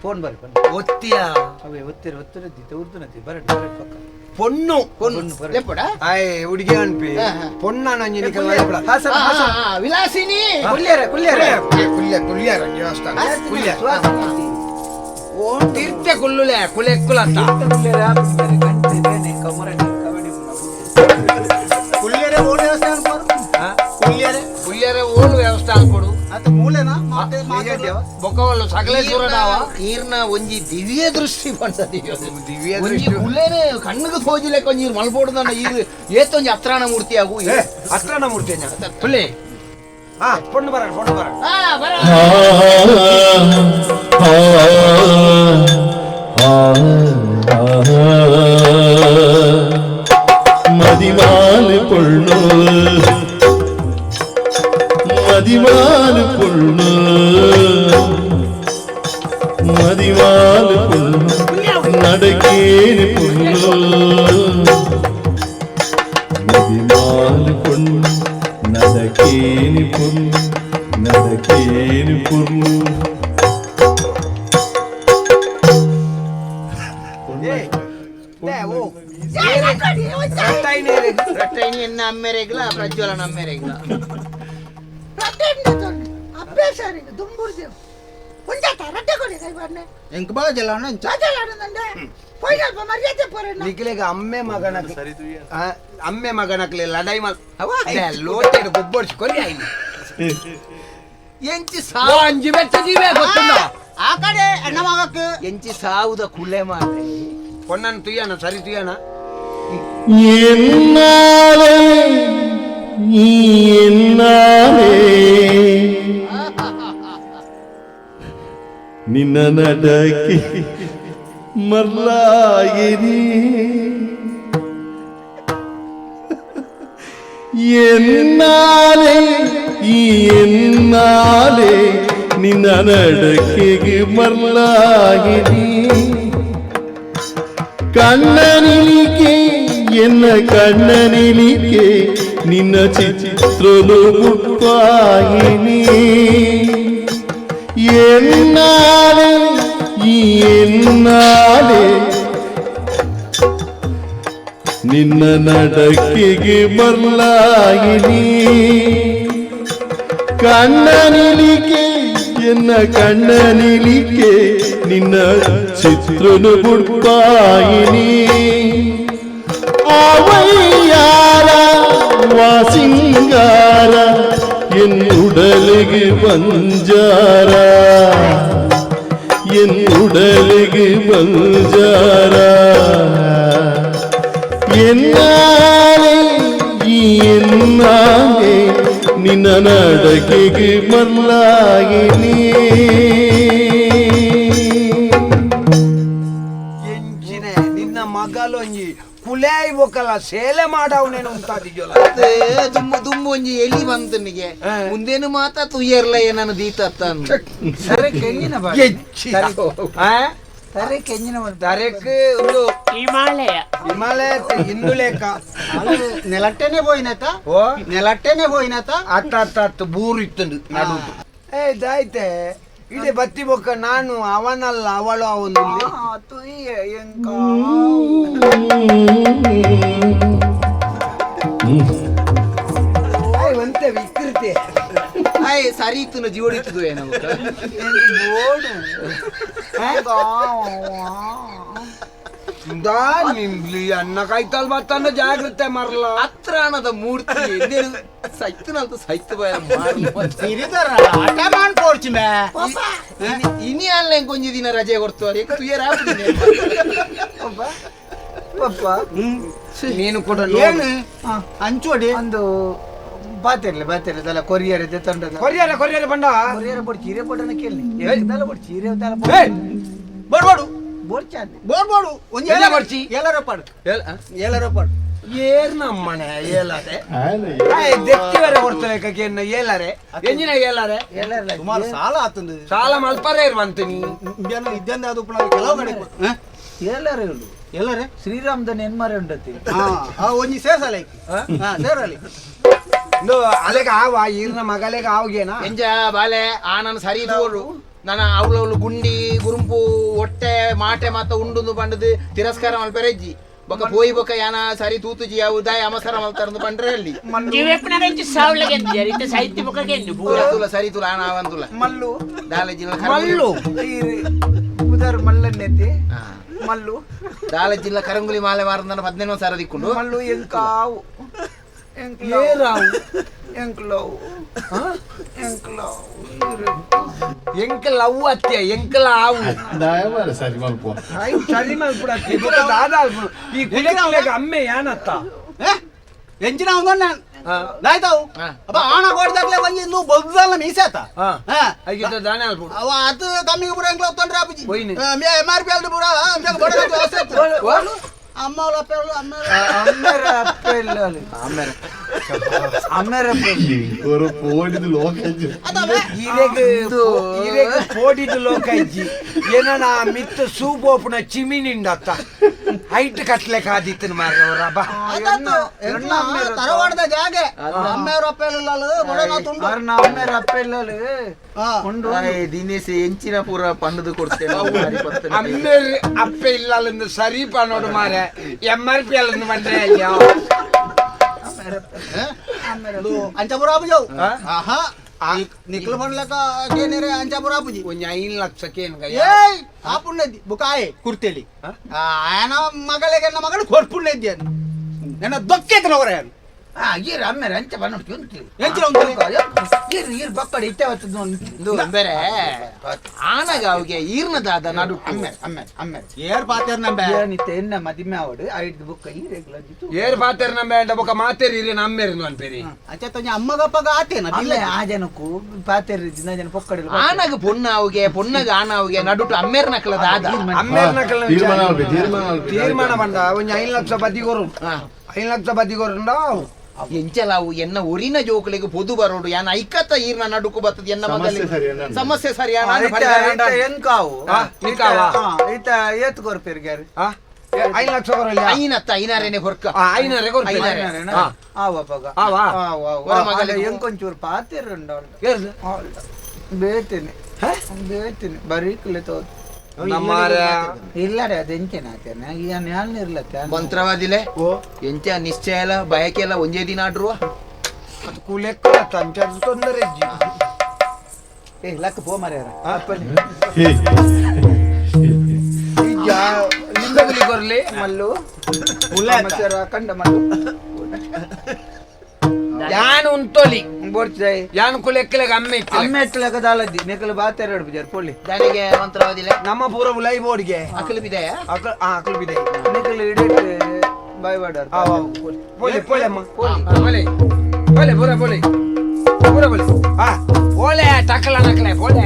ಫೋನ್ ಬರ್ ಒತ್ತಿಯ ಅವೇ ಒತ್ತಿರ ಒತ್ತಿರದ್ದಿ ಉರ್ದುನತಿ ಬರಡ್ ಬರಡ್ ಪಕ್ಕ ಪೊಣ್ಣು ಪೊಣ್ಣು ಲೆಪ್ಪಡ ಆಯ್ ಹುಡುಗಿ ಅನ್ಪಿ ಪೊಣ್ಣ ನಂಜಿ ನಿಕಲ್ ಲೆಪ್ಪಡ ಹಾಸನ ಹಾಸನ ವಿಲಾಸಿನಿ ಕುಲ್ಯರ ಕುಲ್ಯರ ಕುಲ್ಯ ಕುಲ್ಯರ ದೇವಸ್ಥಾನ ಕುಲ್ಯ ಓಂ ತೀರ್ಥ ಕುಲ್ಲುಲೆ ಕುಲೆ ಕುಲತ್ತ ಕುಲ್ಯರ ಗಂಟೆ ಬೇನೆ ಕಮರಡಿ ಕಬಡ್ಡಿ ಕುಲ್ಯರ ಓಣ್ ದೇವಸ್ಥಾನ ಕೊಡು ಕುಲ್ಯರ ಕುಲ್ಯರ ಓಣ್ ದೇವಸ್ಥಾನ ಕೊಡು ಅತ ಮೂಲೆನಾ ಮಾತೆ ಮಾತೆ ಬೊಕ್ಕವಲ್ಲು ಸಕಲೇಶ್ವರನಾವ ಈರ್ನ ಒಂಜಿ ದಿವ್ಯ ದೃಷ್ಟಿ ಪಂಡದಿ ದಿವ್ಯ ಒಂಜಿ ದೃಷ್ಟಿ ಕುಲ್ಲೇನೆ ಕಣ್ಣುಗೆ ತೋಜಿಲೆಕ ಒಂಜಿ ಮಲ್ಪೋಡುದನ್ನ ಈರ್ ಏತೊಂಜಿ ಅತ್ರಾಣ ಮೂರ್ತಿ ಆಗು ಅತ್ರಾಣ ಮೂರ್ತಿ ಕುಲ್ಲೆ ಹಾ ಪೊಣ್ಣು ಬರ ಪೊಣ್ಣು ಬರ ಬರ ಮದಿಮಾಲು ಪೊಣ್ಣು ಮದಿಮಾಲು ಪೊಣ್ಣು ಮದಿಮಾಲು ಪೊಣ್ಣು நடக்கேனு பொண்ணு மதிமாலு பொண்ணு நடக்கேனு பொண்ணு நடக்கேனு பொண்ணு ಎನ್ನ ಅಮ್ಮೆರೆಗ್ಲ ಪ್ರಜ್ವಲನ ಅಮ್ಮೆರೆಗ್ಲ ನಿಖಿಲಿಗೆ ಅಮ್ಮೆ ಮಗನ ಅಮ್ಮೆ ಮಗನಕ್ಲೆ ಲಡಾಯಿ ಲೋಟೆಡ್ ಗೊಬ್ಬರ್ಸಿ ಕೊರಿ ಆಯ್ತು ಎಂಚಿ ಅಂಜಿ ಬೆಚ್ಚ ಜೀವೆ ಗೊತ್ತುಂಡ ಆ ಕಡೆ ಅಣ್ಣ ಮಗಕ್ಕೆ ಎಂಚಿ ಸಾವುದ ಕುಲೆ ಮಾತೆ பொண்ணன் துய்யானா சரி துய்யானா என்னாலே நீ என்னாலே ನಿನ್ನ ನಡಕಿ ಮರ್ಲಾಗಿರಿ ಎನ್ನಾಲೆ ಈ ಎನ್ನಾಲೆ ನಿನ್ನ ನಡಕೆಗೆ ಮರ್ಲಾಗಿರಿ ಕಣ್ಣನಿಲಿಕೆ ಎನ್ನ ಕಣ್ಣನಿಲಿಕೆ ನಿನ್ನ ಚಿತ್ರನು ಮುಟ್ಟಾಗಿನಿ ಎನ್ನಾಲೆ ಈ ಎನ್ನಾಲೆ ನಿನ್ನ ನಡಕೆಗೆ ಮರ್ಲಾಗಿನಿ ಕಣ್ಣನಿಲಿಕೆ ಎನ್ನ ಕಣ್ಣನಿಲಿಕೆ ನಿನ್ನ ಚಿತ್ರನು ಬುಡ್ಪಾಯಿನಿ ಅವಯ್ಯಾರ ವಾಸಿಂಗಾರ ಎನ್ನುಡಲಿಗೆ ಬಂಜಾರ ಎನ್ನುಡಲಿಗೆ ಬಂಜಾರ ಎನ್ನಾಲೆ ಈ ಎನ್ನಾಲೆ ನಿನ್ನ ನಡಕೆಗೆ ಮರ್ಲಾಗಿನಿ ಎಂಚಿನೆ ನಿನ್ನ ಮಗಲೊಂಜಿ ಕುಲಾಯಿ ಬೊಕಲ ಸೇಲೆ ಮಾಡವನೇನು ಉಂಟಾದಿಜೋಲ ದುಮ್ಮು ದುಮ್ಮು ಒಂಜಿ ಎಲಿ ಬಂತು ನಿಗೆ ಮುಂದೇನು ಮಾತಾ ತುಯ್ಯರ್ಲ ಏನನ್ನು ದೀತತ್ತ ತರೆ ಕೆಂಜಿನ ತರೆ ಕೆಂಜಿನ ತರೆಕ್ ಒಂದು ಹಿಮಾಲಯ ಹಿಮಾಲಯ ಹಿಂದುಲೇಖ ನೆಲಟ್ಟೆನೆ ಪೋಯಿನತ ಓ ನೆಲಟ್ಟೆನೆ ಪೋಯಿನತ ಅತ್ತ ಅತ್ತ ಅತ್ತ ಬೂರು ಇತ್ತಂದು ನಡು ಏ ಇದಾಯ್ತೆ ಇಡೀ ಬತ್ತಿ ಬೊಕ್ಕ ನಾನು ಅವನಲ್ಲ ಅವಳು ಅವನು ಒಂತೆ ವಿಕೃತಿ ಆಯ್ ಸರಿ ಇತ್ತು ಜೀವಡಿತ್ತು ಏನೋ ಬೋಡು ನಿಮ್ಲಿ ಅನ್ನ ಕಾಯ್ತಲ್ ಬತ್ತಂದ ಜಾಗ್ರತೆ ಮರಲ ಹತ್ರಾಣದ ಮೂರ್ತಿ ಸೈತನಂತ ಸೈತ ಆಟ ಮಾಡ್ಕೊಡ್ಚಿ ಮೇ ಇನಿ ಅಲ್ಲ ಕೊಂಚ ದಿನ ರಜೆ ಕೊಡ್ತು ತುಯರ್ ನೀನು ಕೂಡ ಏನು ಅಂಚೋಡಿ ಒಂದು ಬಾತಿರ್ಲಿ ಬಾತಿರ್ಲಿ ದಲ್ಲ ಕೊರಿಯರ್ ಇದೆ ತಂಡದ ಕೊರಿಯರ್ ಕೊರಿಯರ್ ಬಂಡ ಕೊರಿಯರ್ ಬೋಡ್ ಚೀರೆ ಬೋಡನ ಕೇಳಿ ದಲ್ಲ ಬೋಡ್ ಚೀರೆ ದಲ್ಲ ಬೋಡ್ಬೋಡು ಬೋಡ್ಚಾಂದೆ ಬೋಡ್ಬೋಡು ಒಂದು ಎಲ್ಲ ಬರ್ಚಿ ಎಲ್ಲರ ಪಾಡು ಎಲ್ಲರ ಪಾಡು ಏರ್ ನಮ್ಮನೆ ಏಲಾರೆ ದೆತ್ತಿವರೆ ಕೊಡ್ತಾರೆ ಕಕ್ಕೆ ಏಲಾರೆ ಎಂಜಿನ ಏಲಾರೆ ಸುಮಾರು ಸಾಲ ಆತಂದು ಸಾಲ ಮಲ್ಪರೆ ಇರುವಂತೀನಿ ಇದ್ದಂದ ಅದು ಕೆಲವು ಕಡೆ ಎಲ್ಲಾರೆ ಉಂಡು ಎಲ್ಲರೇ ಶ್ರೀರಾಮದ ನೆನ್ಮರೆ ಉಂಡತಿ ಒಂಜಿ ಸೇರ್ಸಲ ಸೇರಲಿ ಅಲೆಗ ಆವ ಈರ್ನ ಮಗಲೆಗ ಆವಗೇನಾ ಎಂಜ ಬಾಲೆ ಆ ನಾನು ಸರಿ ತೋರು ನನ್ನ ಅವಳವಳು ಗುಂಡಿ ಗುರುಂಪು ಹೊಟ್ಟೆ ಮಾಟೆ ಮಾತ ಉಂಡುಂದು ಪಂಡದು ತಿರಸ್ಕಾರ ಮಲ್ಪೆರೆಜ್ಜಿ ಬೊಕ ಪೋಯಿ ಬೊಕ ಯಾನ ಸರಿ ತೂತುಜಿ ಅವು ದಾಯ ಅಮಸರ ಮಲ್ತರಂದು ಪಂಡ್ರೆ ಅಲ್ಲಿ ಸಾವಳಗೆ ಸಾಹಿತ್ಯ ಬೊಕಗೆ ತುಲ ಸರಿ ತುಲ ಆನ ಅವಂತುಲ ಮಲ್ಲು ದಾಲ ಜಿಲ್ಲ ಮಲ್ಲು ಉದಾರ್ ಮಲ್ಲನ್ನೆತ್ತಿ ಮಲ್ಲು ದಾಲ ಜಿಲ್ಲ ಕರಂಗುಲಿ ಮಾಲೆ ಮಾರಂದನ 15 ಸಾರ ದಿಕ್ಕೊಂಡು ಮಲ್ಲು ಎಂಕಾವು ಏರಾವು ಎಂಕ್ಲವು ಎಂಕ್ಲವು ಎಂಕಲ್ ಅವು ಅತ್ತೆ ಎಂಕಲ್ ಆವು ಸರಿ ಮಲ್ಪ ಸರಿ ಮಲ್ಪುಡ ದಾದ ಈ ಕುಲೆಗೆ ಅಮ್ಮೆ ಏನತ್ತ ಎಂಚಿನ ಅವನ ದಾಯ್ತಾವು ಅಪ್ಪ ಆಣ ಕೊಡ್ದಾಗ್ಲೆ ಒಂಜಿ ಇಂದು ಬೊಲ್ದಲ್ಲ ಮೀಸಾತ ಅವ ಅದು ಕಮ್ಮಿಗೆ ಪೂರ ಎಂಕ್ಲ ತೊಂದ್ರೆ ಆಪುಜಿ M R P ಅಲ್ದು ಪೂರ ಅಮ್ಮ ಅಪ್ಪ ಅಮ್ಮೆರ ಅಪ್ಪ ಇಲ್ಲ ಅಮ್ಮೆರ ಪೋಡಿದ ಲೋಕ ಇಜ್ಜಿ ಏನನ ಮಿತ್ತ ಸೂಪೋಪುನ ಚಿಮಿನಿಂಡತ್ತ ಹೈಟ್ ಕಟ್ಲೆ ಕಾದಿತ್ತನ ಮಾರವರ ಬಾ ತರವಾಡದ ಜಾಗೆ ಅಮ್ಮೆಯವ್ರ ಅಪ್ಪ ಇಲ್ಲ ಅಮ್ಮೆರ ಅಪ್ಪ ಇಲ್ಲ ಉಂಡು ದಿನೇಶ್ ಎಂಚಿನ ಪೂರ ಪಂಡದು ಕೊಡ್ತೇನೆ ಅಮ್ಮೇರ್ ಅಪ್ಪ ಇಲ್ಲ ಸರಿ ಪನ್ನೋಡು ಮಾರೆ M R P ಅಲ್ಲ ಬಂದ್ರೆ ಅಯ್ಯೋ ಅಂಚಾಪುರ ಆಪುಜವು ಆಹಾ ನಿಕ್ಲು ಪಂಡ್ಲಕ ಕೇನೇರೆ ಅಂಚಾಪುರ ಆಪುಜಿ ಒಂಜಿ 5 ಲಕ್ಷ ಕೇನ್ ಏಯ್ ಆಪುಣ್ಣದಿ ಬುಕಾಯೆ ಕುರ್ತೆಲಿ ಆಯನ ಮಗಳಿಗೆ ಮಗಳು ಕೊರ್ಪುಣ್ಣದಿ ನನ್ನ ದೊಕ್ಕೆತನ ಅವರೇ ಈರು ಅಮ್ಮೇರೆ ಅಂಚ ಬನ್ನೊಡ್ತು ಈರು ಈರು ಬಕ್ಕಡೆ ಇತ್ತೆ ಇಂದು ಬೇರೆ ಆನಗ ಅವಿಗೆ ಈರ್ನದಾದ ನಡು ಅಮ್ಮೇರೆ ಅಮ್ಮೇರೆ ಅಮ್ಮೇರೆ ಏರ್ ಪಾತೇರ್ ನಂಬೆ ಏನಿತ್ತೆ ಎನ್ನ ಮದಿಮೆ ಆವಡು ಐದು ಬುಕ್ಕ ಈರೆಗ್ಲಂಜಿತು ಏರ್ ಪಾತೇರ್ ನಂಬೆ ಅಂಡ ಬೊಕ ಮಾತೇರಿ ಇರಿ ನಮ್ಮೇರಿ ಅನ್ಪೇರಿ ಅಂಚೆ ತೊಂಜ ಅಮ್ಮಗಪ್ಪಗ ಆತೇನ ಅಲ್ಲ ಆ ಜನಕ್ಕೂ ಪಾತೇರ್ ದಿನ ಜನ ಪೊಕ್ಕಡೆ ಆನಗ ಪೊನ್ನ ಅವಿಗೆ ಪೊನ್ನಗ ಆನ ಅವಿಗೆ ನಡುಟು ಅಮ್ಮೇರ್ ನಕಲದ ಆದ ಅಮ್ಮೇರ್ ನಕಲ ತೀರ್ಮಾನ ಆಲ್ಪೆ, ತೀರ್ಮಾನ ಆಲ್ಪೆ. ತೀರ್ಮಾನ ಬಂದ ಒಂಜಿ 5 ಲಕ್ಷ ಬದ್ದಿ ಕೊರು 5 ಲಕ್ಷ ಬದ್ದಿ ಕೊರುಂಡ ಎಂಚಲಾವು ಎನ್ನ ಒರಿನ ಜೋಕುಲಿಗೆ ಪೊದು ಬರೋಡು ಯಾನ ಐಕತ್ತ ಈರ್ನ ನಡುಕು ಬತ್ತದ ಎನ್ನ ಸಮಸ್ಯೆ ಮಗಲಿ ಸರಿಯಲ್ಲ. ಸಮಸ್ಯೆ ಸರಿಯಾ ಎಂಕಾವು ನಿಕಾವಾ? ಇತ್ತ ಏತ್ ಕೊರ್ಪೇರ್ಗ್ಯಾರು 5 ಲಕ್ಷ ಕೊರಲ್ಲ ಐನತ್ತ ಐನಾರೇನೆ ಹೊರ್ಕ ಐನಾರೆ ಕೊರ್ಪೇರು. ಐನಾರೆ. ಆವಪ್ಪಗ ಆವಾ? ಹೊರ ಮಗಲಿಗೆ. ಎಂಕೊಂಚೂರು ಪಾತೇರ್ ಉಂಡು ಏರ್ದು? ಬೇತೇನೆ ಬೇತೇನೆ ಬರೀಕಲೆ ತೋ ನಮ್ಮಾರ ಇಲ್ಲಡೆ ಅದು ಎಂಚೆನ ಆತೇನೆ ಈಗ ನ್ಯಾಲ್ನಿರ್ಲತ್ತೆ ಮಂತ್ರವಾದಿಲೆ ಎಂಚ ನಿಶ್ಚಯ ಎಲ್ಲ ಬಯಕೆ ಎಲ್ಲ ಒಂದೇ ದಿನ ಆಡ್ರುವ ಅದು ಕೂಲೆಕ್ಕ ತಂಚದ ತೊಂದರೆ ಇಜ್ಜಿ. ಏ ಲಕ್ಕ ಪೋ ಮಾರ್ಯಾರ ಇಜ್ಜ ಲಿಂಗಗುಲಿ ಕೊರ್ಲಿ ಮಲ್ಲು ಸಮಸ್ಯೆ ಕಂಡ ಮಲ್ಲು ಯಾನ್ ಉಂತೊಲಿ ಬೋಡ್ಚಾಯ್ ಯಾನ್ ಕುಲೆಕ್ಕಲೆಗ ಅಮ್ಮೆ ಇತ್ತು ಅಮ್ಮೆ ಎಟ್ಲಕ ದಾಲದ್ದಿ ನೆಕಲು ಬಾತೇರ್ ಎರಡು ಪೋಲಿ ದಾನಿಗೆ ಮಂತ್ರವಾದಿಲೆ ನಮ್ಮ ಪೂರ ಉಲೈ ಬೋರ್ಡ್ಗೆ ಅಕಲು ಬಿದೆಯ ಅಕಲ್ ಆ ಅಕಲ್ ಬಿದೆ ನೆಕಲು ಇಡೇಟ್ ಬಾಯ್ ಬಾಡಾರ್ ಆ ಪೋಲಿ ಪೋಲಿ ಅಮ್ಮ ಪೋಲಿ ಪೋಲಿ ಪೂರ ಪೋಲಿ ಪೂರ ಪೋಲಿ ಆ ಪೋಲೆ ಟಕಲ ನಕಲೆ ಪೋಲೆ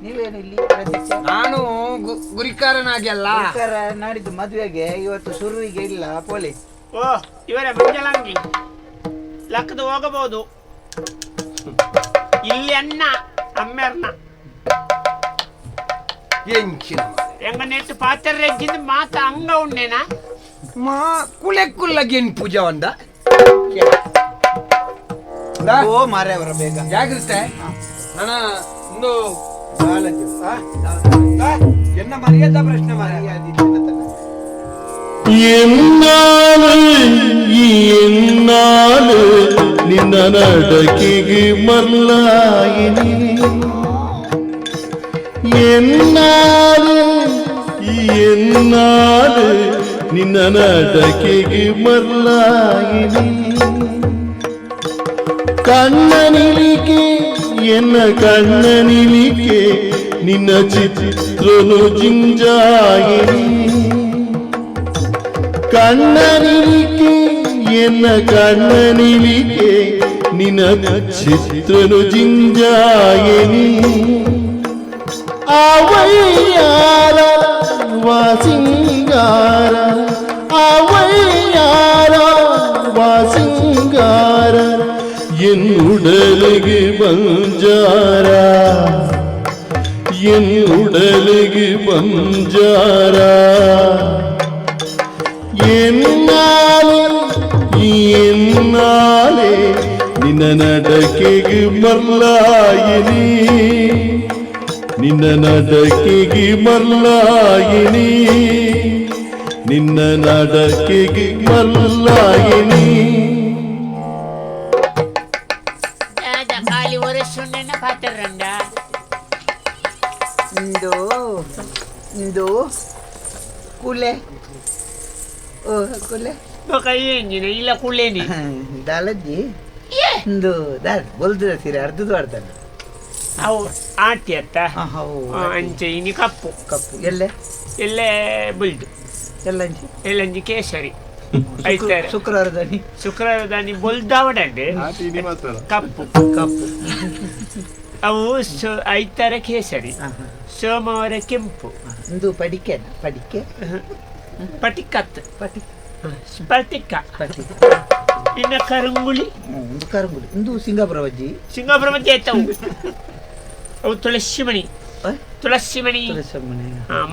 ನೀವೇನು ಇಲ್ಲಿ ಪ್ರತ್ಯಕ್ಷ ನಾನು ಗುರಿಕಾರನಾಗಿ ಅಲ್ಲ ಗುರಿಕಾರ ನಾಡಿದ್ದು ಮದುವೆಗೆ ಇವತ್ತು ಶುರುವಿಗೆ ಇಲ್ಲ ಪೋಲಿ ಓ ಇವರೇ ಮಂಜಲಂಗಿ ಲಕ್ಕದ ಹೋಗಬಹುದು ಇಲ್ಲಿ ಅನ್ನ ಅಮ್ಮೆರ್ನ ಎಂಚಿನ ಎಂಗ ನೆಟ್ಟು ಪಾತ್ರ ಮಾತ ಅಂಗ ಉಂಡೇನಾ ಮಾ ಕುಲೆಕ್ಕುಲ್ಲಗೇನ್ ಪೂಜಾ ಒಂದ ಓ ಮಾರ್ಯಾವರ ಬೇಗ ಜಾಗ್ರತೆ ನನ್ನ ಒಂದು ಎನ್ನ ಮರ್ಯಾದ ಪ್ರಶ್ನೆ ಮಾರ್ಯ ಎನ್ನಾಲು ಎನ್ನಾಲು ನಿನ್ನ ನಡಕಿಗೆ ಮಲ್ಲಾಯಿನಿ ಎನ್ನಾಲು ಎನ್ನಾಲು ನಿನ್ನ ನಡಕಿಗೆ ಮಲ್ಲಾಯಿನಿ ಕಣ್ಣನಿಲಿಕೆ ಎನ್ನ ಕಣ್ಣನಿಲಿಕೆ ನಿನ್ನ ಚಿತ್ರನು ಜಿಂಜಾಯಿನಿ ಕಣ್ಣನಿಲಿಕೆ ಎನ್ನ ಕಣ್ಣನಿಲಿಕೆ ನಿನ್ನ ಚಿತ್ರನು ಜಿಂಜಾಯಿನಿ ಅವಯ್ಯಾರ ವಾಸಿಂಗಾರ ಅವಯ್ಯಾರ ವಾಸಿಂಗಾರ ಎನ್ನುಡಲಿಗೆ ಬಂಜಾರ ಎನ್ನುಡಲಿಗೆ ಬಂಜಾರ ಎನ್ನಾಲೆ ಎನ್ನಾಲೆ ನಿನ್ನ ನಡಕೆಗೆ ಮರ್ಲಾಯಿನಿ ನಿನ್ನ ನಡಕೆಗೆ ಮರ್ಲಾಯಿನಿ ನಿನ್ನ ನಡಕೆಗೆ ಮರ್ಲಾಯಿನಿ ಖಾಲಿ ಒರೆಸುಂಡೆನ ಪಾತ್ರರಂಡ ಇಂದು ಇಂದು ಕುಲೆ ಓ ಕುಲೆ ಎಂಜಿನ ಇಲ್ಲ ಕುಳ್ಳೇನಿ ದಾಲಜ್ಜಿ ಇಂದು ದಾಲ್ ಬೊಲ್ದುದ ಸೀರೆ ಅರ್ಧದ ಅರ್ಧನ ಅವು ಆಟಿ ಅತ್ತ ಅಂಚೆ ಇನಿ ಕಪ್ಪು ಕಪ್ಪು ಎಲ್ಲೆ ಎಲ್ಲೇ ಬುಲ್ದು ಎಲ್ಲಂಜಿ ಎಲ್ಲಂಜಿ ಕೇಸರಿ ಶುಕ್ರವಾರ ದಾನಿ ಶುಕ್ರವಾರ ದಾನಿ ಬೊಲ್ದಾವಡಂಡೆ ಕಪ್ಪು ಕಪ್ಪು ಅವು ಐತಾರ ಕೇಸರಿ ಸೋಮವಾರ ಕೆಂಪು ಇಂದು ಪಡಿಕೆ ಪಡಿಕೆ ಪಟಿಕತ್ ಪಟಿಕ ಸ್ಫಟಿಕ ಪಟಿಕ ಇನ್ನ ಕರುಂಗುಳಿ ಒಂದು ಕರುಂಗುಳಿ ಇಂದು ಸಿಂಗಾಪುರ ಬಜ್ಜಿ ಸಿಂಗಾಪುರ ಬಜ್ಜಿ ಆಯ್ತವು ಅವು ತುಳಸಿ ಮಣಿ ತುಳಸಿ ಮಣಿ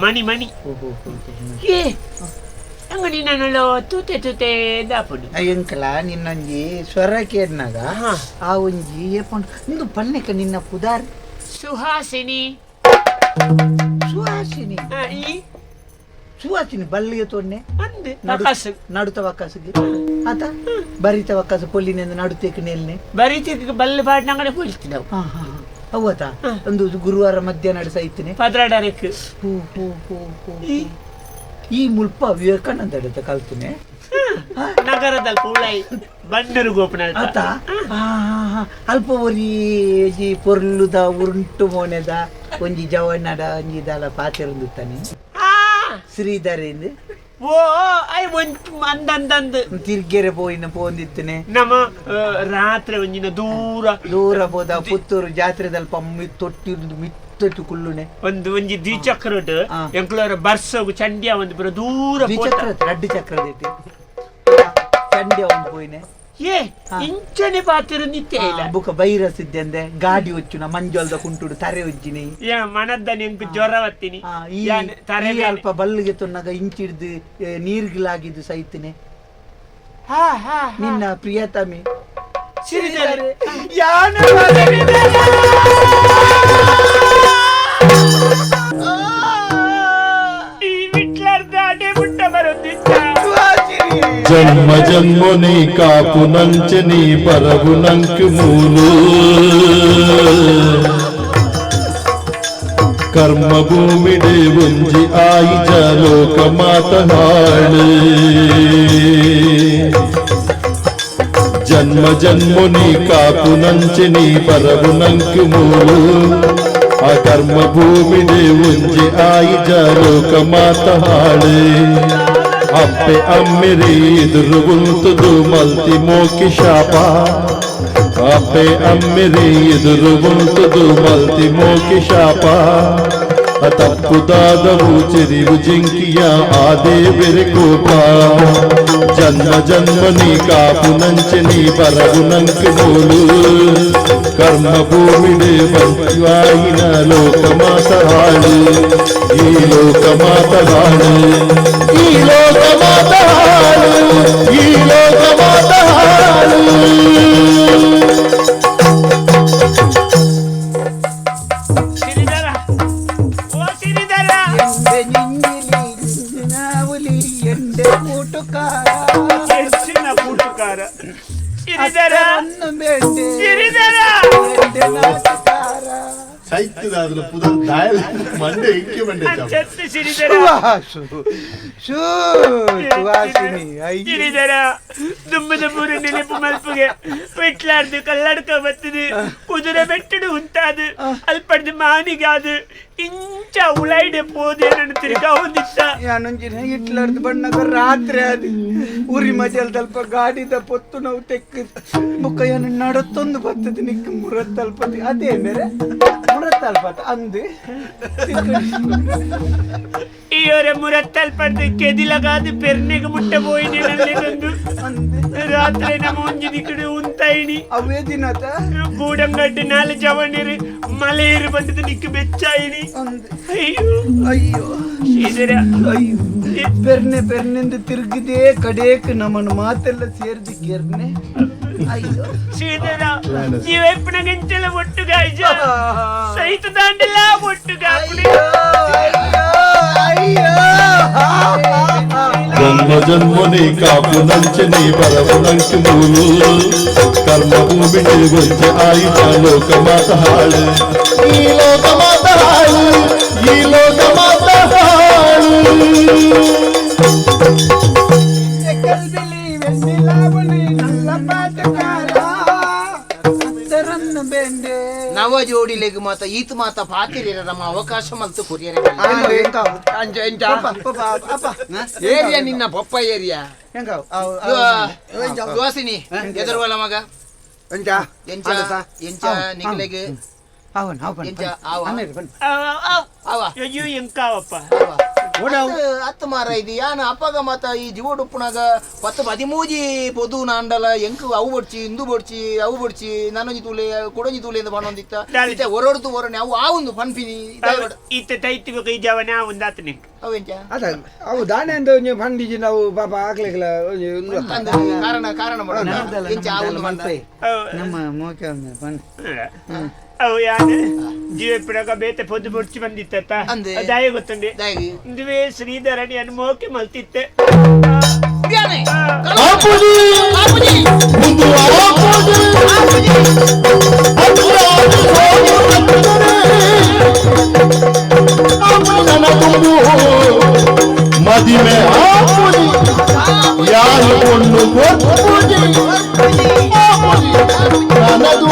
ಮಣಿ ಮಣಿ ಏ ಹಂಗ ನಿನ್ನೋ ತೂತೆ ತೂತೆ ದಾಪುಡು ಎಂಕಲ ನಿನ್ನೊಂಜಿ ಸ್ವರ ಕೇರ್ನಾಗ ಆ ಒಂಜಿ ಏಪಂಡು ಇಂದು ಪನ್ನೆಕ ನಿನ್ನ ಪುದಾರ್ ಸುಹಾಸಿನಿ ಸುಹಾಸಿನಿ ಈ ಸುಹಾಸಿನಿ ಬಲ್ಲಿಗೆ ತೋಡ್ನೆ ಅಂದೆ ವಕಾಸು ನಡುತ ವಕಾಸುಗೆ ಆತ ಬರಿತ ವಕಾಸು ಪೊಲ್ಲಿನೆಂದು ನಡುತೇಕ್ ನೆಲ್ನೆ ಬರಿತೇಕ್ ಬಲ್ಲೆ ಪಾಡ್ನಂಗಡೆ ಪೊಲ್ತಿನವು ಹಾ ಹಾ ಅವತಾ ಒಂದು ಗುರುವಾರ ಮಧ್ಯಾಹ್ನ ಸೈತನೆ ಪದ್ರಾಡರಕ್ಕೆ ಹೂ ಹೂ ಹೂ ಹೂ ಈ ಮುಲ್ಪ ವಿವೇಕಾನಂದ ಕಲ್ತುನೆ ನಗರದಲ್ಲಿ ಪೂಳೈ ಬಂಡರು ಗೋಪನ ಆತ ಅಲ್ಪ ಒರಿ ಜಿ ಪೊರ್ಲುದ ಉರುಂಟು ಮೋನೆದ ಒಂಜಿ ಜವನಡ ಒಂಜಿ ದಾಲ ಪಾತೆರಂದುತ್ತಾನೆ ಶ್ರೀಧರೇಂದು ಓ I ಒಂಜಿ ಮಂದಂದಂದು ತಿರ್ಗೆರೆ ಪೋಯಿನ ಪೋಂದಿತ್ತನೆ ನಮ್ಮ ರಾತ್ರಿ ಒಂಜಿನ ದೂರ ದೂರ ಪೋದ ಪುತ್ತೂರು ಜಾತ್ರೆದಲ್ಪ ತೊಟ್ಟಿದ್ದು ಮಿತ್ತಟ್ಟು ಕುಳ್ಳುನೆ ಒಂದು ಒಂಜಿ ದ್ವಿಚಕ್ರಡ್ ಎಂಕ್ಲೋರ ಬರ್ಸೋಗು ಚಂಡಿಯ ಒಂದು ಪೂರ ದೂರ ದ್ವಿಚಕ್ರ ರಡ್ಡು ಚಕ್ರದೈತಿ ಚಂಡಿಯ ಒಂದು ಪೋಯಿನೆ ಏ ಇಂಚನೆ ಪಾತಿರ ನಿತ್ಯ ಇಲ್ಲ ಬುಕ ಬೈರಸ್ ಇದ್ದಂದೆ ಗಾಡಿ ಒಚ್ಚುನ ಮಂಜೊಲ್ದ ಕುಂಟುಡು ತರೆ ಉಜ್ಜಿನಿ ಯಾ ಮನದ್ದ ನಿಂಕು ಜ್ವರ ಬತ್ತೀನಿ ಈ ತರೆ ಅಲ್ಪ ಬಲ್ಲಿಗೆ ತೊನ್ನಾಗ ಇಂಚಿಡ್ದು ನೀರ್ಗಿಲಾಗಿದ್ದು ಸೈತನೆ ನಿನ್ನ ಪ್ರಿಯತಮೆ ಸಿರಿದರೆ ಯಾನ ಈ ವಿಟ್ಲಾರ್ದ ಅಡೆ ಮುಟ್ಟ ಬರುತ್ತಿದ್ದ ಜನ್ಮ ಜನ್ಮನಿ ಕಾಪು ನಂಚನಿ ಪರವು ನಂಕು ಮೂಲು ಕರ್ಮ ಭೂಮಿಡೆ ಒಂಜಿ ಆಯಿಜ ಲೋಕ ಮಾತ ಹಾಳು ಜನ್ಮ ಜನ್ಮನಿ ಕಾಪು ನಂಚನಿ ಪರವು ನಂಕು ಮೂಲು ಆ ಕರ್ಮ ಭೂಮಿಡೆ ಒಂಜಿ ಆಯಿಜ ಲೋಕ ಮಾತ ಹಾಳು ಅಪ್ಪೆ ಅಮ್ಮಿರಿ ಎದುರು ಉಂತುದು ಮಲ್ತಿ ಮೋಕಿ ಶಾಪ ಅಪ್ಪೆ ಅಮ್ಮಿರಿ ಎದುರು ಉಂತುದು ಮಲ್ತಿ ಮೋಕಿ ಶಾಪ ತಪ್ಪುದಾದವು ಚಿರಿವು ಜಿಂಕಿಯ ಆ ದೇವಿರಿ ಕೋಪ ಜನ್ಮ ಜನ್ಮನಿ ಕಾಪು ನಂಚನಿ ಬರವು ನಂಕು ಮೂಲು ಕರ್ಮ ಭೂಮಿಡೆ ಬಂತಿವಾಯಿನ ಲೋಕ ಮಾತ ಹಾಳು ಈ ಲೋಕ ಮಾತ ಹಾಳು ಈ ಲೋಕ ಮಾತ ಹಾಳು ಈ ಲೋಕ ಮಾತ ಹಾಳು ಸಿರಿದರ ಓ ಸಿರಿದರ ಹೆಚ್ಚಿನ ಕೂಟುಕಾರ ಸಿರಿದರ ಸಿರಿದರ ಸೈತ್ಯದಾದಲ ಪುದರ್ ದಾಯಲ್ ಮಂಡೆ ಇಕ್ಕಿ ಮಂಡೆ ಚೆತ್ತು ಸಿರಿದರ ಸಿರಿದರ ದುಮ್ಮದ ಪೂರ ನೆನಪು ಮಲ್ಪುಗೆ ಪೆಟ್ಲಾರ್ದು ಕಲ್ಲಡ್ಕ ಬತ್ತದು ಕುದುರೆ ಬೆಟ್ಟಡು ಉಂಟಾದು ಅಲ್ಪಡ್ದು ಮಾನಿಗಾದು ಇಂಚ ಉಳೈಡೆ ಪೋದೆ ನನ್ನ ತಿರ್ಗಾ ಹೊಂದಿತ್ತ ಯಾನೊಂಜಿನ ಇಟ್ಲಾರ್ದು ಬಣ್ಣಗ ರಾತ್ರಿ ಅದು ಉರಿ ಮಜಲ್ದಲ್ಪ ಗಾಡಿದ ಪೊತ್ತು ನಾವು ತೆಕ್ಕ ಬುಕ್ಕ ಯಾನು ನಡತ್ತೊಂದು ಬರ್ತದೆ ನಿಕ್ಕ ಮುರತ್ತಲ್ಪತಿ ಅದೇ ಮೇರೆ ಮುರತ್ತಲ್ಪತ ಅಂದು ಈಯವರ ಮುರತ್ತಲ್ಪಡ್ದು ಕೆದಿಲಗಾದು ಪೆರ್ನೆಗೆ ಮುಟ್ಟ ಪೋಯಿನಿ ನಲ್ಲೆಗೊಂದು ರಾತ್ರಿ ನಮ್ಮ ಒಂಜಿ ದಿಕ್ಕಡು ಉಂತಾಯಿನಿ ಅವೇ ದಿನತ ಗೂಡಂಗಡ್ಡು ನಾಲ್ ಜವನಿರು ಮಲೆಯರು ಬಂದದ್ದು ನಿಕ್ಕು ಬೆಚ್ಚಾಯಿನಿ ಅಯ್ಯೋ ಅಯ್ಯೋ ಇದರ ಅಯ್ಯೋ ಪೆರ್ನೆ ಪೆರ್ನೆಂದು ತಿರುಗಿದೆ ಕಡೇಕ್ ನಮ್ಮನ್ನು ಮಾತೆಲ್ಲ ಸೇರ್ದು ಗೆರ್ನೆ ಅಯ್ಯೋ ಶ್ರೀಧರ ನೀವೆಪ್ಪನ ಒಟ್ಟುಗಾಯ್ಜ ಸಹಿತ ದಾಂಡಲ ಒಟ್ಟುಗಾಪುಡಿ ಜನ್ಮ ಜನ್ಮನಿ ಕಾಪು ನಂಚನಿ ಬರವು ನಂಕು ಮೂಲು ಕರ್ಮ ಭೂಮಿಡೆ ಒಂಜಿ ಆಯಿತ ಲೋಕ ಮಾತ ಹಾಳು ಈ ಲೋಕ ಮಾತ ಹಾಳು ಈ ಲೋಕ ಮಾತ ಹಾಳು ನವ ಜೋಡಿಲೆಗ್ ಮಾತ ಈತ ಮಾತ ಪಾತಿರಿರ ನಮ್ಮ ಅವಕಾಶ ಮಲ್ತು ಕೊರಿಯರೆ ಏರಿಯಾ ನಿನ್ನ ಪಪ್ಪ ಏರಿಯಾ ಸುವಾಸಿನಿ ಎದುರುವಲ್ಲ ಮಗ ಎಂಚ ಎಂಚ ನಿಕ್ಲೆಗ್ ಎಂಚ ಆವ ಅಯ್ಯೋ ಎಂಕಾವಪ್ಪ ಅತ್ತು ಮಾರ ಇದು ಯಾನ ಅಪ್ಪಗ ಮಾತ ಈ ಜೀವಡುಪ್ಪುನಾಗ ಪತ್ತು ಪದಿಮೂಜಿ ಪೊದು ನಾಂಡಲ ಎಂಕ್ ಅವು ಬೊಡ್ಚಿ ಇಂದು ಬೊಡ್ಚಿ ಅವು ಬೊಡ್ಚಿ ನಾನೊಂಜಿ ತೂಲೆ ಕೊಡೊಂಜಿ ತೂಲೆ ಎಂದು ಪಣೊಂದಿತ್ತ ಇತ್ತೆ ಒರೊಡ್ದು ಒರನೆ ಅವು ಆವುಂದು ಪನ್ಪಿನಿ ಇತ್ತೆ ತೈತಿ ಬೊಕ ಈ ಜವನ ಆವುಂದು ಆತ ನಿಂಕ್ ಅವೆಂಚ ಅದ ಅವು ದಾನೆ ಅಂದ ಒಂಜಿ ಪಂಡಿಜಿ ನಾವು ಪಾಪ ಆಗ್ಲಿಕ್ಲ ಒಂಜಿ ಉಂದು ಅತ್ತ. ಕಾರಣ ಕಾರಣ ಎಂಚ ಆವುಂದು ಪಂಡ ನಮ್ಮ ಮೋಕೆ ಪಂಡ ಅವು ಯಾನ ಜೀವಪಿಡಗ ಬೇತೆ ಪೊದ್ದು ಬೊಡ್ಚಿ ಬಂದಿತ್ತ ದಾಯ ಗೊತ್ತುಂಡೆ ಇಂದುವೇ ಶ್ರೀಧರಣಿ ಅನ್ನು ಮೋಕೆ ಮಲ್ತಿತ್ತೆ ಮದಿಮೆ ಒಪ್ಪುಜಿ ಆಪುಜಿ ನನದು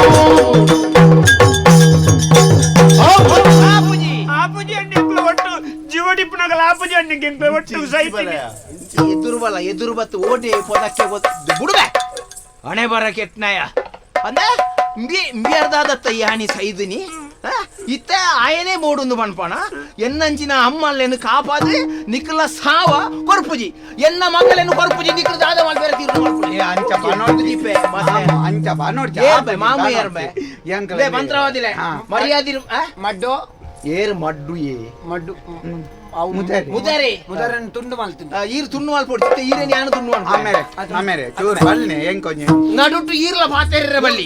ಆಪುಜಿ ಆಪುಜಿ ಅಂಡಿ ಒಟ್ಟು ಜೀವಡಿಪ್ಪುನಗಲ ಆಪುಜಿ ಅಂಡಿ ಗೆಂಪೆ ಒಟ್ಟು ಸೈತಿನಿ ಎದುರು ಬಲ್ಲ ಎದುರು ಬತ್ತು ಓಡಿ ಪೊದಕ್ಕೆ ಬುಡುಬೆ ಹಣೆ ಬರ ಕೆಟ್ನಾಯ ಅಂದ ಇಂಬಿ ಇಂಬಿಯರ್ದಾದತ್ತ ಯಾನಿ ಸೈದಿನಿ ಇತ್ತ ಆಯನೇ ಬೋಡುಂದು ಪನ್ಪಣ ಎನ್ನಂಚಿನ ಅಮ್ಮಲ್ಲೇನು ಕಾಪಾದು ನಿಕ್ಕಲ ಸಾವ ಕೊರ್ಪುಜಿ ಎನ್ನ ಮಗಲೇನು ಕೊರ್ಪುಜಿ ನಿಕ್ಕಲ ದಾದ ಮಲ್ಪೆರೆ ತೀರ್ಪು ಮಲ್ಪುಜಿ ಅಂಚ ದೀಪೆ ಅಂಚ ಬಾನೋಡ್ಚ ಏರ್ಬೆ ಮಾಮ ಏರ್ಬೆ ಲೇ ಮಂತ್ರವಾದಿಲೆ ಮರ್ಯಾದಿ ಮಡ್ಡು ಏರ್ ಮಡ್ಡು ಏ ಮಡ್ಡು ಮುದರೆ ಮುದರೆ ಮುದರನ್ ತುಂಡು ಮಲ್ತೀನಿ ಈರ್ ತುಂಡು ಮಲ್ಪೊಡು ಈರೆ ನ್ಯಾನ ತುಂಡು ಮಲ್ಪು ಆಮೇಲೆ ಆಮೇಲೆ ಚೂರು ಬಲ್ನೆ ಎಂಕೊಂಜಿ ನಡುಟು ಈರ್ಲ ಪಾತೆರ್ರೆ ಬಲ್ಲಿ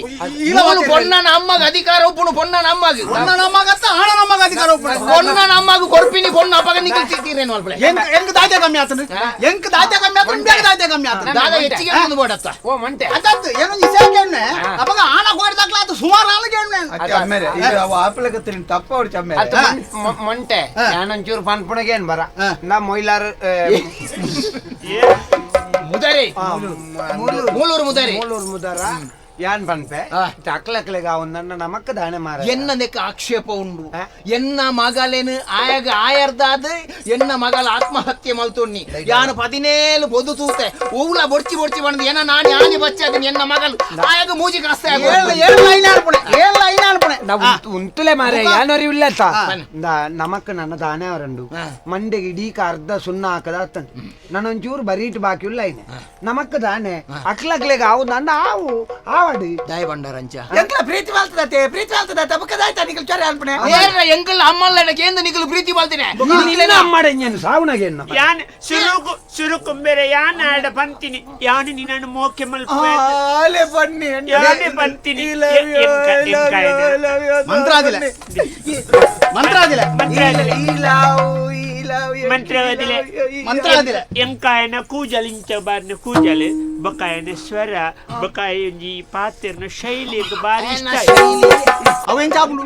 ಇವನು ಪೊನ್ನನ ಅಮ್ಮಗ ಅಧಿಕಾರ ಒಪ್ಪುನು ಪೊನ್ನನ ಅಮ್ಮಗ ಪೊನ್ನನ ಅಮ್ಮಗತ್ತ ಆಣನ ಅಮ್ಮಗ ಅಧಿಕಾರ ಒಪ್ಪುನು ಪೊನ್ನನ ಅಮ್ಮಗ ಕೊರ್ಪಿನಿ ಪೊನ್ನ ಅಪ್ಪಗ ನಿಕಲ್ ತೀರೇನು ಮಲ್ಪಲೆ ಎಂಕ್ ಎಂಕ್ ದಾತೆ ಕಮ್ಮಿ ಆತನು ಎಂಕ್ ದಾತೆ ಕಮ್ಮಿ ಆತನು ಬೇಗ ದಾತೆ ಕಮ್ಮಿ ಆತನು ದಾದ ಹೆಚ್ಚಿಗೆ ಒಂದು ಬೋಡತ್ತ ಓ ಮಂಟೆ ಅದತ್ತು ಏನೋ ಇಸೇಕೆಣ್ಣೆ ಅಪ್ಪಗ ಆಣ ಕೋಡಿದಾಕ್ಲ ಅದು ಸುಮಾರು ಆಲಗೆಣ್ಣೆ ಆಮೇಲೆ ಇದು ಅವ ಆಪಲಕತ್ತಿನ ತಪ್ಪ ಅವ್ರು ಚಮ್ಮೇಲೆ ಮಂಟೆ ನಾನೊಂಚೂರು ಪನ್ಪುಣಗೇನ್ ಬರ ನಾ ಮೊಯ್ಲಾರ್ ಮುದರೆ ಮೂಲೂರು ಮುದರೆ ಮೂಲೂರು ಮುದರ ಯಾನ್ ಪನ್ಪೆ ಚಕ್ಲಕ್ಲೆಗ ಅವನ್ನ ನಮಕ್ ದಾನೆ ಮಾರ ಎನ್ನ ನೆಕ್ಕ ಆಕ್ಷೇಪ ಉಂಡು ಎನ್ನ ಮಗಲೇನು ಆಯಾಗ ಆಯರ್ದಾದ ಎನ್ನ ಮಗಳ ಆತ್ಮಹತ್ಯೆ ಮಲ್ತೊಣ್ಣಿ ಯಾನು 17 ಬೊದು ತೂತೆ ಓವ್ಲ ಬೊರ್ಚಿ ಬೊರ್ಚಿ ಬಂದು ಎನ್ನ ನಾನು ಯಾನಿ ಬಚ್ಚಾದಿನಿ ಎನ್ನ ಮಗಲು ಆಯಾಗ ಮೂಜಿ ಕಾಸ್ತೆ ಉಂತುಲೆ ಮಾರೆ ಯಾನೋರಿ ಇಲ್ಲತ್ತ ನಮಕ್ ನನ್ನ ದಾನೆ ಅವರಂಡು ಮಂಡೆಗೆ ಇಡೀಕ ಅರ್ಧ ಸುಣ್ಣ ಹಾಕದ ಅತ್ತಂಡು ನಾನೊಂಚೂರು ಬರೀಟ್ ಬಾಕಿ ಇಲ್ಲ ಐನೆ ನಮಕ್ ದಾನೆ ಅಕ್ಲಕ್ಲೆಗ ಅವು ನನ್ನ ಆವು ಆವಡಿ ದಾಯ ಬಂಡಾರಂಚ ಎಂಕ್ಲ ಪ್ರೀತಿ ಬಾಲ್ತದತೆ ಪ್ರೀತಿ ಬಾಲ್ತದತೆ ಅಬಕದಾಯ್ತ ನಿಕಲ್ ಚೊರೆ ಅನ್ಪಣೆ ಏರ ಎಂಕಲ್ ಅಮ್ಮಲ್ಲ ಕೇಂದ್ರ ನಿಕಲ್ ಪ್ರೀತಿ ಬಾಲ್ತಿನೆ ಅಮ್ಮಡೆ ನಾನು ಸಾವನಾಗೆ ಯಾನ್ ಸುರುಕು ಸುರುಕು ಬೇರೆ ಯಾನ್ ಆಡ ಪಂತಿನಿ ಯಾನು ನಿನ್ನನ್ನು ಮೋಕೆ ಮಲ್ಪ ಆಲೆ ಬನ್ನಿ ಯಾನೆ ಪಂತಿನಿ ಮಂತ್ರಾದಿಲೆ ಮಂತ್ರಾದಿಲೆ ಮಂತ್ರವಾದಿಲೆ ಮಂತ್ರಾದಿಲೆ ಎಂಕಾಯನ ಕೂಜಲ್ ಇಂಚ ಬಾರ್ನ ಕೂಜಲ್ ಬಕಾಯನ ಸ್ವರ ಬಕಾಯ ಪಾತ್ರನ ಶೈಲಿ ಬಾರಿ ಇಷ್ಟ ಅವೇನ್ ಚಾಪುಡು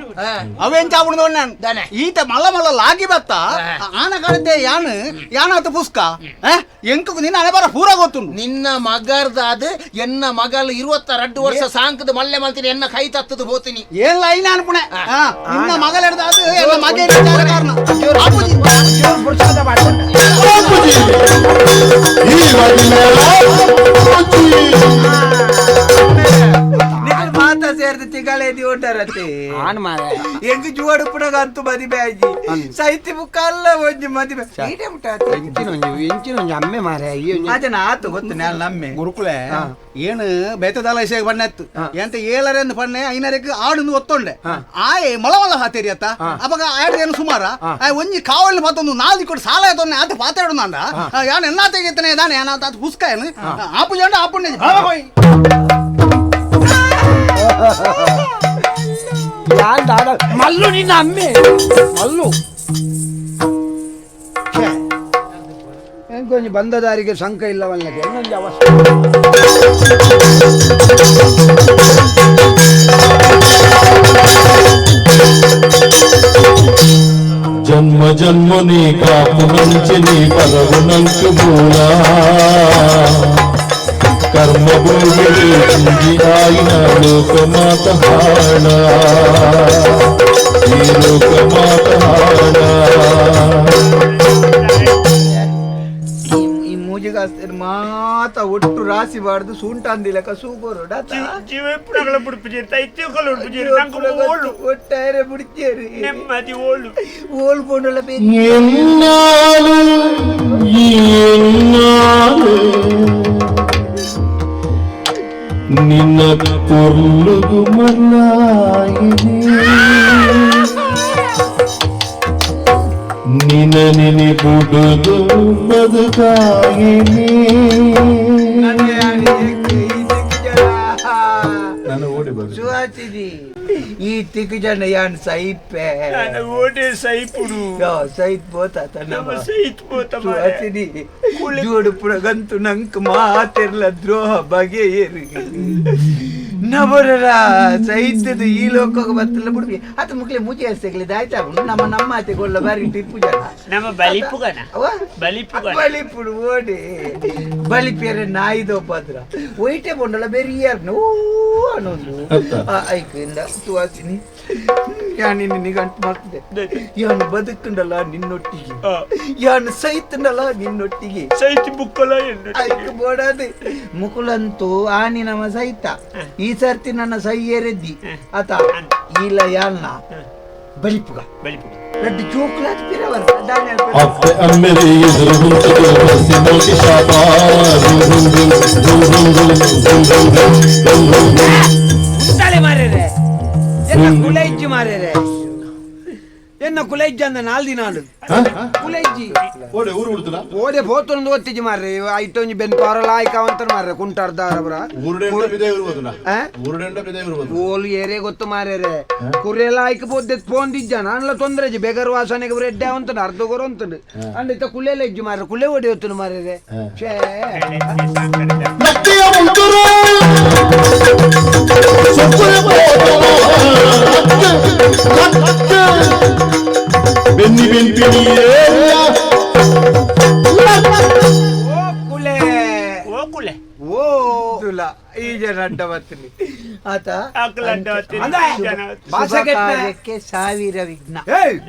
ಅವೇನ್ ಚಾಪುಡು ನೋಡಿ ನಾನು ಈತ ಮಲ್ಲ ಮಲ್ಲ ಲಾಗಿ ಬತ್ತ ಆನ ಕಾಣತೆ ಯಾನು ಯಾನಾತ ಪುಸ್ಕ ಎಂಕು ನಿನ್ನ ಅನೆ ಬರ ಪೂರ ಗೊತ್ತುಂಡು ನಿನ್ನ ಮಗರ್ದಾದ ಎನ್ನ ಮಗಲ್ 22 ವರ್ಷ ಸಾಂಕದ ಮಲ್ಲೆ ಮಲ್ತೀನಿ ಎನ್ನ ಕೈ ತತ್ತದು ಹೋತೀನಿ ಏನ್ ಲೈನ್ ಅನ್ಪುಣೆ ನಿನ್ನ ಮಗಲ್ ಹಿಡ್ದಾದ ಎನ್ನ ಮಗ ಕಾರಣ ಮಾತಾ ಸೇರ್ದು ತಿಗಳೇದಿ ಓಟಾರತ್ತೆ ಎಂಗ್ ಜುವಾಡು ಪುಡಗ ಅಂತೂ ಮದಿಬೆ ಆಜಿ ಸೈತಿ ಬುಕ್ಕಲ್ಲ ಒಂಜಿ ಮದಿಬೆ ಎಂಚಿನೊಂಜಿ ಅಮ್ಮೆ ಮಾರೆ ಅಜನ ಆತು ಗೊತ್ತು ನಾನು ನಮ್ಮೆ ಗುರುಕುಲೆ ಏನು ಬೇತದಾಲ ಇಸೆಗೆ ಬಣ್ಣೆತ್ತು ಎಂತ ಏಳರೆಂದು ಪಣ್ಣೆ ಐನರಕ್ಕೆ ಆಡುಂದು ಒತ್ತೊಂಡೆ ಆಯೆ ಮಳವಲ್ಲ ಹಾತೇರಿ ಅತ್ತ ಅವಾಗ ಆಯ್ತು ಏನು ಸುಮಾರ ಒಂಜಿ ಕಾವಲಿನ ಪಾತೊಂದು ನಾಲ್ಕು ಕೊಟ್ಟು ಸಾಲ ಆಯ್ತು ಆತ ಪಾತಾಡು ನಾಂಡ ಯಾನ್ ಎನ್ನ ತೆಗಿತಾನೆ ದಾನೆ ಏನಾತ ಆತ ಪುಸ್ಕ ಏನು ಆಪು ಜಂಡ ಆಪುಣ್ಣೆ ಯಾನ್ ದಾದ ಮಲ್ಲು ನಿನ್ನ ಅಮ್ಮೆ ಮಲ್ಲು ಕೊಂಚ ಬಂದ ದಾರಿಗೆ ಸಂಕ ಇಲ್ಲವಲ್ಲಕ್ಕೆ ಇನ್ನೊಂದು ಅವಸ್ಥೆ ಜನ್ಮ ಜನ್ಮ ನೀ ಕಾಪು ನಂಚಿನಿ ಪರವು ನಂಕು ಮೂಲ ಕರ್ಮ ಭೂಮಿ ಆಯಿನ ಲೋಕಮಾತ ಹಾಣ ಈ ಲೋಕಮಾತ ಹಾಣ ಈ ಮೂಜಿಗಾಸ್ತಿ ಮಾತ ಒಟ್ಟು ರಾಸಿ ಬಾರ್ದು ಸೂಂಟಾಂದಿಲಕ ಸೂಗೋರು ಒಟ್ಟಾರೆ ಬಿಡ್ತೇರಿ ನೆಮ್ಮದಿ ಓಳು ಓಳು ಪೋಂಡಲ ಎನ್ನಾಲು ಎನ್ನಾಲು ನಿನ್ನ ಪೊರ್ಲುಗು ಮಲ್ಲಾಯಿನಿ ನಿನ್ನ ನಿನಿ ಬುಡುದು ಬದುಕಾಯಿನಿ ನಾನು ಓಡಿ ಬರು ಸುಹಾಸಿನಿ ಈ ತಿಕ್ಕು ಜನ ಯಾನ್ ಸೈಪೆ ನಾನು ಓಡೆ ಸೈಪುಡು ಸೈತ್ ಬೋತ ನಮ್ಮ ಸೈತ್ ಬೋತ ಸುಹಾಸಿನಿ ಜೋಡು ಪುಡಗಂತು ನಂಕ್ ಮಾತೆರ್ಲ ದ್ರೋಹ ಬಗೆಯೇರಿ ನಬರರ ಸೈತದ ಈ ಲೋಕಕ್ಕೆ ಬತ್ತಲ್ಲ ಬಿಡ್ಬಿ ಆತ ಮುಕ್ಲೆ ಮೂಜಿ ಹಸ್ತೆಗ್ಲಿ ದಾಯ್ತಾ ನಮ್ಮ ನಮ್ಮ ಆತೆ ಗೊಲ್ಲ ಬಾರಿ ಟಿಪ್ಪು ಜನ ನಮ್ಮ ಬಲಿಪುಗನ ಬಲಿಪುಗನ ಬಲಿಪುಡು ಓಡಿ ಬಲಿಪೇರೆ ನಾಯಿದ ಉಪದ್ರ ಒಯ್ಟೆ ಪೊಂಡಲ ಬೆರಿಯಾರ್ನು ಅನ್ನೊಂದು ಐಕಿಂದ ಸುವಾಸಿನಿ ಯಾನ್ ನಿನ್ನ ಗಂಟು ಮಾಡ್ತಿದ್ದೆ ಯಾನು ಬದುಕುಂಡಲ್ಲ ನಿನ್ನೊಟ್ಟಿಗೆ ಯಾನು ಸೈತುಂಡಲ್ಲ ನಿನ್ನೊಟ್ಟಿಗೆ ಸೈತಿ ಬುಕ್ಕಲ ಐಕ್ ಬೋಡಾದೆ ಮುಕುಲಂತೂ ಆನಿ ನಮ್ಮ ಸೈತ ಈ ಸರ್ತಿ ನನ್ನ ಸೈಯರೆದ್ದಿ ಆತ ಇಲ್ಲ ಯಾಲ್ನ ಬಲಿಪುಗ ಬಲಿಪುಗ ರಡ್ಡು ಚೋಕ್ಲಾತ್ ಪಿರವರ್ ದಾನೆ ಅಪ್ಪೆ ಅಮ್ಮೆರೆ ಎದುರು ಹುಂಚುಗಳು ಬಸಿ ಮೋಟಿ ಶಾಪ ರುಂ ರುಂ ರುಂ ರುಂ ರುಂ ರುಂ ರುಂ ರುಂ ರುಂ ರುಂ ರುಂ. ಉಂಟಾಲೆ ಮಾರೇರೆ ಎನ್ನ ಕುಲೈಜ್ಜಿ ಮಾರೇರೆ ಎನ್ನ ಕುಲೈಜ್ಜಿ ಅಂದ ನಾಲ್ ದಿನ ಆಂಡ್ ಕುಲೈಜ್ಜಿ ಓಡೆ ಊರು ಉಡ್ತುನ ಓಡೆ ಪೋತೊಂದು ಒತ್ತಿಜಿ ಮಾರ್ರೆ ಐಟೊಂಜಿ ಬೆನ್ ಪಾರಲ ಆಯ್ಕಾವಂತ ಮಾರ್ರೆ ಕುಂಟಾರ್ದಾರಬ್ರ ಊರುಡೆಂಡ ಬಿದೆ ಇರ್ಬೋದುನ ಆ? ಊರುಡೆಂಡ ಬಿದೆ ಇರ್ಬೋದು ಓಲು ಏರೇ ಗೊತ್ತು ಮಾರೇರೆ ಕುರೆಲ್ಲ ಆಯ್ಕ ಪೋದ್ದೆ ಪೋಂದಿಜ್ಜ ನಾನ್ಲ ತೊಂದ್ರೆ ಇಜ್ಜಿ ಬೇಗರ್ ವಾಸನೆಗೆ ರೆಡ್ಡೆ ಅವಂತಂಡು ಅರ್ಧ ಗೊರ ಅಂತಂಡು ಅಂಡ್ ಇತ್ತ ಕುಲೆಲ್ಲ ಇಜ್ಜಿ ಮಾರ್ರೆ ಕುಲೆ ಓಡಿ ಹೊತ್ತುನು ಮಾರೇರೆ ಛೇ ನಕ್ಕಿಯ ಮುಂದುರು ಸೊಪ್ಪುರೆ ಬೋತನ ಲಕ್ಕ ಲಕ್ಕ ಬೆನ್ನಿ ಬೆನ್ಪಿನಿಯೇ ಓ ಕುಲೆ ಓ ಕುಲೆ ಓ ತುಲ ಈ ಜನ ಅಡ್ಡ ಬರ್ತೀನಿ ಆತ ಅಕಲ ಅಡ್ಡ ಬರ್ತೀನಿ. ಅಂದೆ ಜನ ಬರ್ತೀನಿ. ಭಾಷೆ ಕೆಟ್ಟ ಕಾರ್ಯಕ್ಕೆ ಸಾವಿರ ವಿಘ್ನ ಏಯ್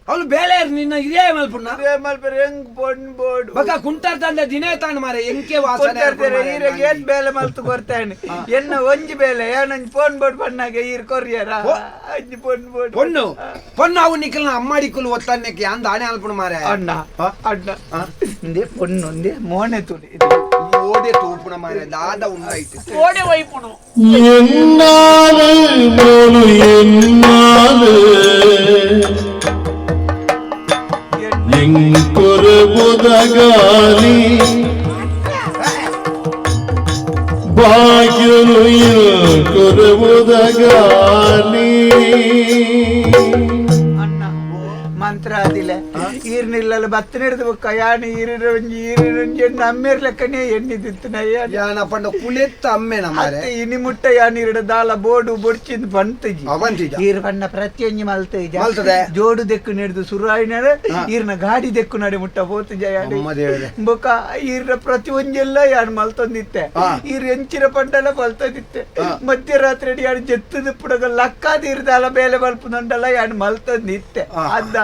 ಅವಳು ಬೇಳೆ ನಿನ್ನ ಇದೇ ಮಲ್ಪುಣ್ಣ ಮಲ್ಪರೆ ಹೆಂಗ್ ಪೊಣ್ ಬೋಡು ಬಕ ಕುಂಟಾರ್ದಂದ ದಿನೇ ತಾನು ಮಾರೆ ಎಂಕೆ ವಾಸನೆ ಕೊಡ್ತಾರೆ ಈರೆಗ್ ಏನ್ ಬೇಲೆ ಮಲ್ತು ಕೊಡ್ತಾನೆ ಎನ್ನ ಒಂಜಿ ಬೇಲೆ ಏನೊಂಜಿ ಫೋನ್ ಬೋರ್ಡ್ ಬಣ್ಣಾಗ ಈರ್ ಕೊರಿಯರ ಒಂಜಿ ಫೋನ್ ಬೋರ್ಡ್ பொண்ணு பொண்ணு ಅವು ನಿಕ್ಕಲ್ನ ಅಮ್ಮಾಡಿಕ್ಕಲು ಒತ್ತಾನೆಕ್ಕೆ ಅಂದ ಆಣೆ ಅಲ್ಪಣ ಮಾರೆ ಅಣ್ಣ ಅಣ್ಣ ಇಂದೇ ಪೊಣ್ಣು ಒಂದೇ ಮೋನೆ ತುಳಿ ಓಡೆ ತೂಪುಣ ಮಾರೆ ದಾದ ಉಂಡಾಯ್ತು ಓಡೆ ವೈಪುಣು ಎನ್ನಾಲು ಮೋಲು ಎನ್ನಾಲು ಎಂಕೊರಬುದಗಾಲಿ ಭಾಗ್ಯನು ಕೊರಬುದಗಾಲಿ ಅಣ್ಣ ಮಂತ್ರ ಆದಿಲ್ಲ ಈರ್ನಿಲ್ಲಲ್ಲ ಬತ್ತ ಹಿಡಿದು ಬೊಕ್ಕ ಯಾನ್ ಈರಿನ ಒಂಜಿ ಈರಿನ ಒಂಜಿ ಎಣ್ಣೆ ಅಮ್ಮೇರ್ ಲೆಕ್ಕನೇ ಎಣ್ಣೆ ತಿತ್ತನ ಯಾನ ಪಂಡ ಕುಲೆತ್ತ ಅಮ್ಮೇನ ಮಾರೆ ಅತ್ತೆ ಇನಿ ಮುಟ್ಟ ಯಾನ್ ಈರಡ ದಾಲ ಬೋಡು ಬೊಡ್ಚಿಂದ್ ಬಂತಜಿ ಅವಂತಿಜ. ಈರ್ ಬಣ್ಣ ಪ್ರತಿಯೊಂಜಿ ಮಲ್ತೇಜ ಮಲ್ತದೆ. ಜೋಡು ದೆಕ್ಕು ನೆಡ್ದು ಸುರಾಯಿನ ಈರ್ನ ಗಾಡಿ ದೆಕ್ಕು ನಡೆ ಮುಟ್ಟ ಪೋತುಜ ಯಾನ್ ಅಮ್ಮ ದೇವ್ರೆ. ಬೊಕ್ಕ ಈರ್ನ ಪ್ರತಿಯೊಂಜೆಲ್ಲ ಯಾನ್ ಮಲ್ತೊಂದಿತ್ತೆ ಈರ್ ಎಂಚಿನ ಪಂಡಲ ಮಲ್ತೊಂದಿತ್ತೆ ಮಧ್ಯರಾತ್ರಿ ಯಾನ್ ಜೆತ್ತದ ಪುಡಗ ಲಕ್ಕಾದ ಈರ್ದಾಲ ಬೇಲೆ ಮಲ್ಪುನಂಡಲ ಯಾನ್ ಮಲ್ತೊಂದಿತ್ತೆ ಅದ್ದ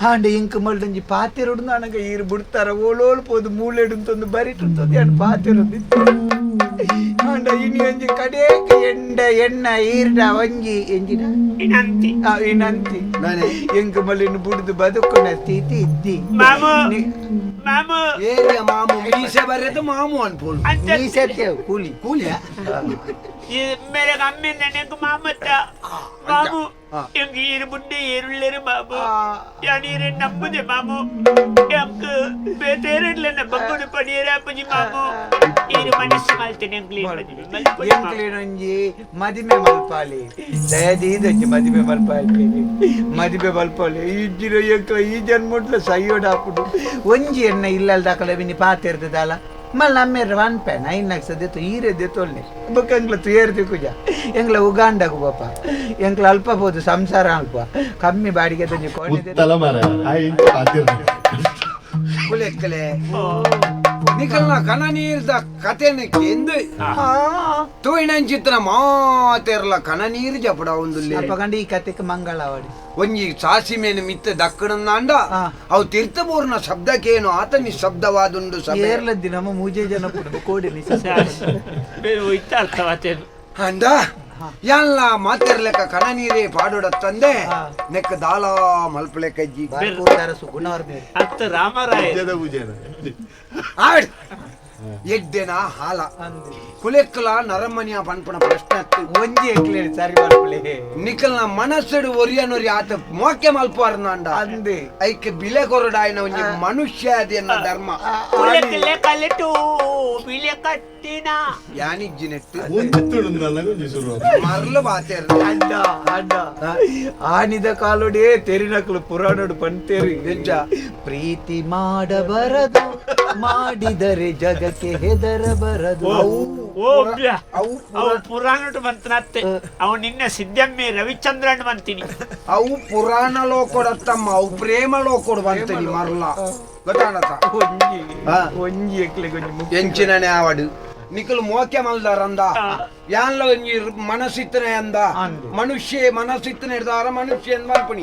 ಆಂಡ ಇಂಕ್ ಮಲ್ದೊಂಜಿ ಪಾತೆರುಡು ನನಗ ಈರ್ ಬಿಡ್ತಾರ ಓಲೋಲ್ ಪೋದು ಮೂಲೆಡುಂತೊಂದು ಬರಿಟುಂತೊಂದು ಯಾನ್ ಪಾತೆರುಂದಿತ್ತೆ ಆಂಡ ಇನಿ ಒಂಜಿ ಕಡೇಕ್ ಎಂಡ ಎಣ್ಣ ಈರ್ಡ ಒಂಜಿ ಎಂಜಿನ ಇನಂತಿ ಇನಂತಿ ನಾನೇ. ಎಂಕ್ ಮಲ್ಲಿನ ಬುಡ್ದು ಬದುಕುನ ಸ್ಥಿತಿ ಇದ್ದಿ ಮಾಮು ಮಾಮು ಏರಿಯ ಮಾಮು ಮೀಸೆ ಬರೆದು ಮಾಮು ಅನ್ಪೋಲು ಅಂಚ ನೀ ಸತ್ಯ ಕೂಲಿ ಕೂಲಿಯ ಮೇರೆ ಅಮ್ಮಿಂದ ನೆಂಕು ಮಾಮತ್ತ ಮಾಮು ಎಂಗ್ ಈರು ಬುಡ್ಡೆ ಏರುಳ್ಳೇರು ಮಾಮು ಯಾನ್ ಈರೆ ನಂಬುದೆ ಮಾಮು ಎಂಕ್ ಬೇತೇರಡ್ಲೆನ ಬಗ್ಗುಡು ಪಡಿಯೇರ ಅಪ್ಪಜಿ ಮಾಮು ಈರು ಮನಸ್ಸು ಮಲ್ತೇನೆ ಎಂಕ್ಲಿ ಎಂಕ್ಲಿನೊಂಜಿ ಮದಿಮೆ ಮಲ್ಪಾಲಿ ದಯದೀದೊಂಜಿ ಮದಿಮೆ ಮಲ್ಪಾಲಿ ಮದಿಮೆ ಮಲ್ಪಾಲಿ ಇಜ್ಜಿರ ಎಂಕ್ಲ ಈ ಜನ್ಮುಟ್ಲ ಸೈಯೋಡಾಪುಡು ಒಂಜಿ ಎಣ್ಣ ಇಲ್ಲಲ್ ದಾಕಲ ಬಿನಿ ಪಾತೆರ್ದದಾಲ ಮಲ್ ನಮ್ಮೇರ ಒನ್ ಪೆನ್ ಐನ್ ಸದ್ಯತ್ತು ಈರೆ ದೆತ್ತೊಲ್ಲೆ ಬೊಕ್ಕ ಎಂಕ್ಲ ತುಯೇರ್ದಿ ಕುಜ ಎಂಕ್ಲ ಉಗಾಂಡಗು ಪಾಪ ಎಂಕ್ಲ ಅಲ್ಪ ಬೋದು ಸಂಸಾರ ಅಲ್ಪ ಕಮ್ಮಿ ಬಾಡಿಗೆ ತಂಜಿ ಕೋಣೆ ಉತ್ತಲ ಮರ ಆಯ್ತು ಕುಲೆಕ್ಕಲೆ ನಿಕಲ್ನ ಕಣ ನೀರ್ದ ಕತೆನ ಕೆಂದು ತೋಯಿನಂಚಿತ್ತನ ಮಾತೆರ್ಲ ಕಣ ನೀರು ಜಪಡ ಒಂದು ಅಪ್ಪಗಂಡ ಈ ಕತೆಗೆ ಮಂಗಳವಾಡಿ ಒಂಜಿ ಸಾಸಿಮೇನು ಮಿತ್ತ ದಕ್ಕಣಂದಾಂಡ ಅವು ತೀರ್ಥಪೂರ್ಣ ಶಬ್ದಕ್ಕೇನು ಆತ ನಿಶಬ್ದವಾದುಂಡು ಸಭೆ ಏರ್ಲದ್ದಿ ನಮ್ಮ ಮೂಜೆ ಜನ ಪುಡುದು ಕೋಡಿ ಅರ್ಥವಾತೇನು ಅಂದ ಎಲ್ಲ ಮಾತಿರ್ಲೆಕ್ಕ ಕಣ ನೀರೇ ಪಾಡೋಡತ್ತಂದೆ ನೆಕ್ಕ ದಾಲ ಮಲ್ಪಲೆಕ್ಕಜ್ಜಿ ಅತ್ತ ರಾಮರಾಯ ಆಡ್ ಎಡ್ಡೆನ ಹಾಲ ಕುಲೆಕ್ಕಲ ನರಮನಿಯ ಪನ್ಪಣ ಪ್ರಶ್ನೆ ಅತ್ತು ಒಂಜಿ ಎಕ್ಲೇರಿ ಸರಿ ಮಲ್ಪಲೆ ನಿಕಲ್ನ ಮನಸ್ಸುಡು ಒರಿಯನೊರಿ ಆತ ಮೋಕೆ ಮಲ್ಪುವಾರ್ನಾಂಡ ಅಂದೆ ಐಕೆ ಬಿಲೆ ಕೊರಡಾಯನ ಒಂಜಿ ಮನುಷ್ಯ ಅದೇನ ಧರ್ಮ ಕುಲೆಕ್ಕಲೆ ಕಲೆಟು ಬಿಲೆ ಕಟ್ಟಿನ ಯಾನಿಜ್ಜಿ ನೆಟ್ಟು ಶುರು ಮರ್ಲು ಬಾತೇರ್ ಅಡ್ಡ ಅಡ್ಡ ಆನಿದ ಕಾಲೋಡೇ ತೆರಿನಕ್ಲು ಪುರಾಣೋಡು ಪಂತೇರಿ ನಿಜ. ಪ್ರೀತಿ ಮಾಡಬರದು ಮಾಡಿದರೆ ಜಗಕ್ಕೆ ಹೆದರಬರದು. ಅವು ಪುರಾಣಟು ಬಂತನತ್ತೆ ಅವು ನಿನ್ನ ಸಿದ್ದಮ್ಮೆ ರವಿಚಂದ್ರನ್ ಬಂತೀನಿ ಅವು ಪುರಾಣ ಲೋಕೊಡತ್ತಮ್ಮ ಅವು ಪ್ರೇಮ ಲೋಕೊಡು ಬಂತೀನಿ ಮರ್ಲ ಗೊತ್ತಾಣತ ಎಂಚಿನನೆ ಆವಡು ನಿಕಲು ಮೋಕೆ ಮಲ್ದಾರಂದ ಯಾನ್ಲ ಒಂಜಿ ಮನಸ್ಸಿತ್ತನೆ ಅಂದ ಮನುಷ್ಯ ಮನಸ್ಸಿತ್ತನೆ ಇಡ್ದಾರ ಮನುಷ್ಯ ಎಂದ್ ಮಲ್ಪಣಿ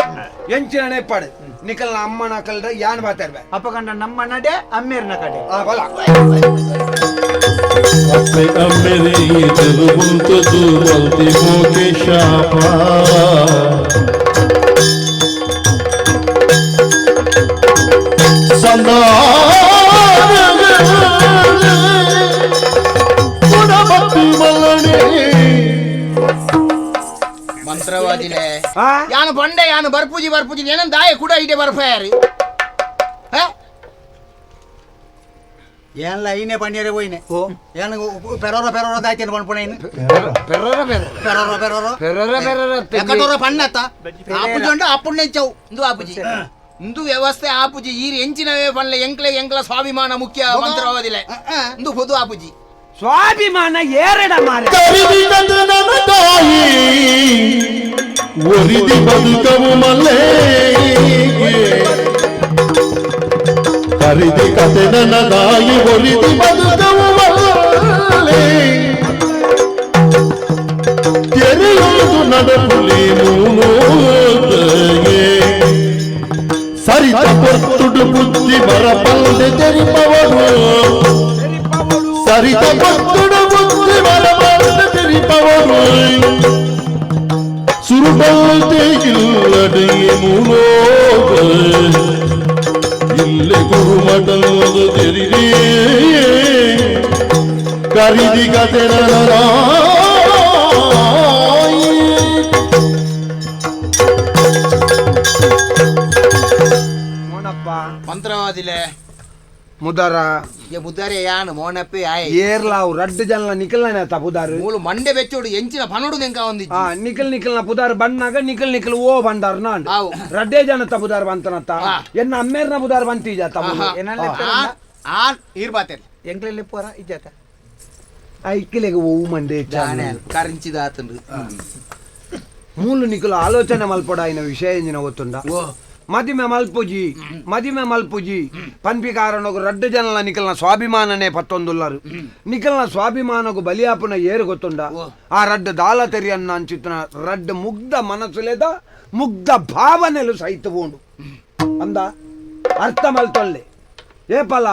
ಎಂಚಿನನೆ ಪಡು ನಿಕಲ್ನ ಅಮ್ಮನ ಕಲ್ದ ಯಾನ್ ಬಾತಾರ್ಬೆ ಅಪ್ಪ ಕಂಡ ನಮ್ಮ ನಡೆ ಅಮ್ಮೇರ್ನ ಕಡೆ ಬಲ ಅಪ್ಪೆ ಅಮ್ಮೆರೆ ಎದುರು ಮಲ್ತಿ ಮೋಕೆ ಶಾಪ ಮಂತ್ರವಾದಿಲೆ ಯಾನು ಬಂಡೆ ಯಾನು ಬರ್ಪೂಜಿ ಬರ್ಪೂಜಿ ಏನಂದ ದಾಯ ಕೂಡ ಇದೆ ಬರ್ಫಾಯಾರಿ ಏನ್ಲ ಐನೇ ಪಣ್ಯರೆ ಹೋಯ್ನೆ ಏನು ಪೆರೋರ ಪೆರೋರ ದಾಯ್ತೇನೆ ಪಣ್ಪುಣೇನು ಪೆರೋರ ಪೆರೋರ ಪೆರೋರ ಪೆರೋರ ಪೆರೋರ ಎಕ್ಕಟೋರ ಪಣ್ಣತ್ತ ಆಪುಜಿ ಉಂಟು ಅಪ್ಪುಣ್ಣೆ ಚೌ ಇಂದು ಆಪುಜಿ ಇಂದು ವ್ಯವಸ್ಥೆ ಆಪುಜಿ ಈ ಎಂಚಿನವೇ ಪಣ್ಲೆ ಎಂಕ್ಲೆ ಎಂಕ್ಲ ಸ್ವಾಭಿಮಾನ ಮುಖ್ಯ ಮಂತ್ರವಾದಿಲೆ ಇಂದು ಪೊದು ಆಪುಜಿ ಸ್ವಾಭಿಮಾನ ಏರಡ ಮಾರೆ ತಾಯಿ ಒರಿದಿ ಬದುಕವು ಮಲ್ಲೆ ಕರಿದಿ ಕತೆ ನನ್ನ ತಾಯಿ ಒರಿದಿ ಬದುಕವು ಮಲ್ಲೆ ತೆರೆಯುವುದು ನಡಪುಲಿ ಮೂನೋದಗೆ ಸರಿತ ಪೊತ್ತುಡು ಬುದ್ಧಿ ಬರಪಲ್ದೆ ತೆರಿಪವರು ಸರಿತ ಪೊತ್ತುಡು ಬುದ್ಧಿ ಬರಪಲ್ದೆ ತೆರಿಪವರು ಸುರುಬಲ್ದೆ ಇಲ್ಲಡೆಯೇ ಮೂಲೋಗ ಇಲ್ಲೆ ಗುರುಮಠದ ತೆರಿರೇ ಕರಿದಿ ಕತೆ ಮೋನಪ್ಪ ಮಂತ್ರವಾದಿಲೆ ಮುದರ ಮುದಾರೆ ಯಾನು ಮೋನಪ್ಪೆ ಆಯ್ ಏರ್ಲಾವು ರಡ್ಡು ಜನ ನಿಕಲ್ನ ತಪುದಾರು ಮೂಲು ಮಂಡೆ ಬೆಚ್ಚೋಡು ಎಂಚಿನ ಪನೋಡು ದೆಂಕ ಒಂದಿಜ್ಜಿ ಆ ನಿಕಲ್ ನಿಕಲ್ನ ಪುದಾರು ಬಣ್ಣಾಗ ನಿಕಲ್ ನಿಕಲ್ ಓ ಬಂದಾರು ನಾನ್ ರಡ್ಡೇ ಜನ ತಪುದಾರು ಬಂತನತ್ತ ಎನ್ನ ಅಮ್ಮೇರ್ನ ಪುದಾರು ಬಂತೀಜ ತಮ್ಮ ಆ ಈರ್ ಬಾತೆಲ್ ಎಂಕ್ಲೆಲ್ಲಿ ಪೋರ ಇಜ್ಜಾತ ಐಕ್ಲೆಗೆ ಓ ಮಂಡೆ ಕರಿಂಚಿದಾತಂದು ಮೂಲು ನಿಕಲು ಆಲೋಚನೆ ಮಲ್ಪೊಡಾಯಿನ ವಿಷಯ ಎಂಜಿನ ಗೊತ್ತುಂಡ ಮದಿಮೆ ಮಲ್ಪುಜಿ ಮದಿಮೆ ಮಲ್ಪುಜಿ ಪನ್ಪಿ ಕಾರಣಗು ರಡ್ಡು ಜನಲ ನಿಕಲ್ನ ಸ್ವಾಭಿಮಾನನೇ ಪತ್ತೊಂದುಲ್ಲರು ನಿಕಲ್ನ ಸ್ವಾಭಿಮಾನಗು ಬಲಿಯಾಪುನ ಏರು ಗೊತ್ತುಂಡ ಆ ರಡ್ಡು ದಾಲ ತೆರಿಯನ್ನ ಅಂಚಿತ್ತನ ರಡ್ಡು ಮುಗ್ಧ ಮನಸ್ಸುಲೇದ ಮುಗ್ಧ ಭಾವನೆಲು ಸಹಿತ ಬೋಂಡು ಅಂದ ಅರ್ಥ ಮಲ್ತೊಲ್ಲೆ ಏಪಲ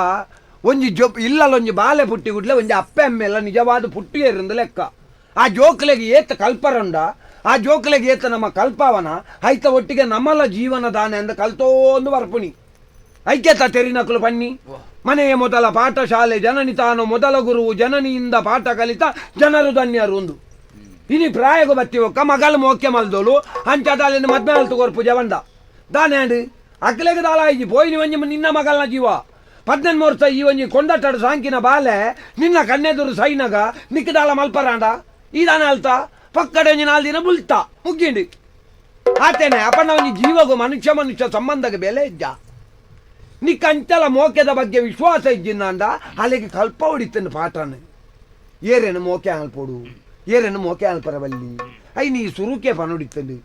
ಒಂಜಿ ಜೊ ಇಲ್ಲಲೊಂಜಿ ಬಾಲೆ ಪುಟ್ಟಿ ಗುಡ್ಲೆ ಒಂಜಿ ಅಪ್ಪೆ ಅಮ್ಮೆಲ್ಲ ನಿಜವಾದ ಪುಟ್ಟಿ ಏರಿಂದ ಲೆಕ್ಕ ಆ ಜೋಕ್ಲೆಗೆ ಏತ ಕಲ್ಪರಂಡ ಆ ಜೋಕ್ಲೆಗೆ ಏತ ನಮ್ಮ ಕಲ್ಪವನ ಐತ ಒಟ್ಟಿಗೆ ನಮ್ಮಲ ಜೀವನ ದಾನೆ ಅಂದ ಕಲ್ತೋಂದು ಬರ್ಪುಣಿ ಐಕ್ಯತ ತೆರಿನಕಲು ಬನ್ನಿ ಮನೆಯ ಮೊದಲ ಪಾಠಶಾಲೆ ಜನನಿ ತಾನು ಮೊದಲ ಗುರುವು ಜನನಿಯಿಂದ ಪಾಠ ಕಲಿತ ಜನರು ಧನ್ಯರು ಒಂದು ಇನಿ ಪ್ರಾಯಗು ಬತ್ತಿ ಒಕ್ಕ ಮಗಲು ಮೋಕ್ಯ ಮಲ್ದೋಲು ಅಂಚದಾಲಿನ ಮದ್ಮೆ ಅಲ್ತು ಕೊರ್ಪು ಜವಂದ ದಾನೆ ಅಂಡ್ ಅಕ್ಲೆಗೆ ದಾಲ ಐಜಿ ಪೋಯಿನಿ ಒಂಜಿ ನಿನ್ನ ಮಗಲ್ನ ಜೀವ 18 ವರ್ಷ ಈ ಒಂಜಿ ಕೊಂಡಟ್ಟಾಡು ಸಾಂಕಿನ ಬಾಲೆ ನಿನ್ನ ಕಣ್ಣೆದುರು ಸೈನಗ ನಿಕ್ಕದಾಲ ಮಲ್ಪರಾಂಡ ಈ ದಾನೆ ಅಲ್ತಾ ಪಕ್ಕಡೆ ಒಂಜಿ 4 ದಿನ ಬುಲ್ತಾ ಮುಗ್ಗಿಂಡಿ ಆತೇನೆ ಅಪ್ಪನ ಒಂಜಿ ಜೀವಗೂ ಮನುಷ್ಯ ಮನುಷ್ಯ ಸಂಬಂಧಕ್ಕೆ ಬೆಲೆ ಇದ್ದ ನಿಕ್ಕಂಚಲ ಮೋಕ್ಯದ ಬಗ್ಗೆ ವಿಶ್ವಾಸ ಇಜ್ಜಿಂದ ಅಲ್ಲಿಗೆ ಕಲ್ಪ ಹೊಡಿತೇನೆ ಪಾಠನ ಏರೇನು ಮೋಕೆ ಅಲ್ಪೋಡು ಏರೇನು ಮೋಕೆ ಅಲ್ಪರವಲ್ಲಿ I ನೀ ಸುರುಕೆ ಪನುಡಿತ್ತಂಡು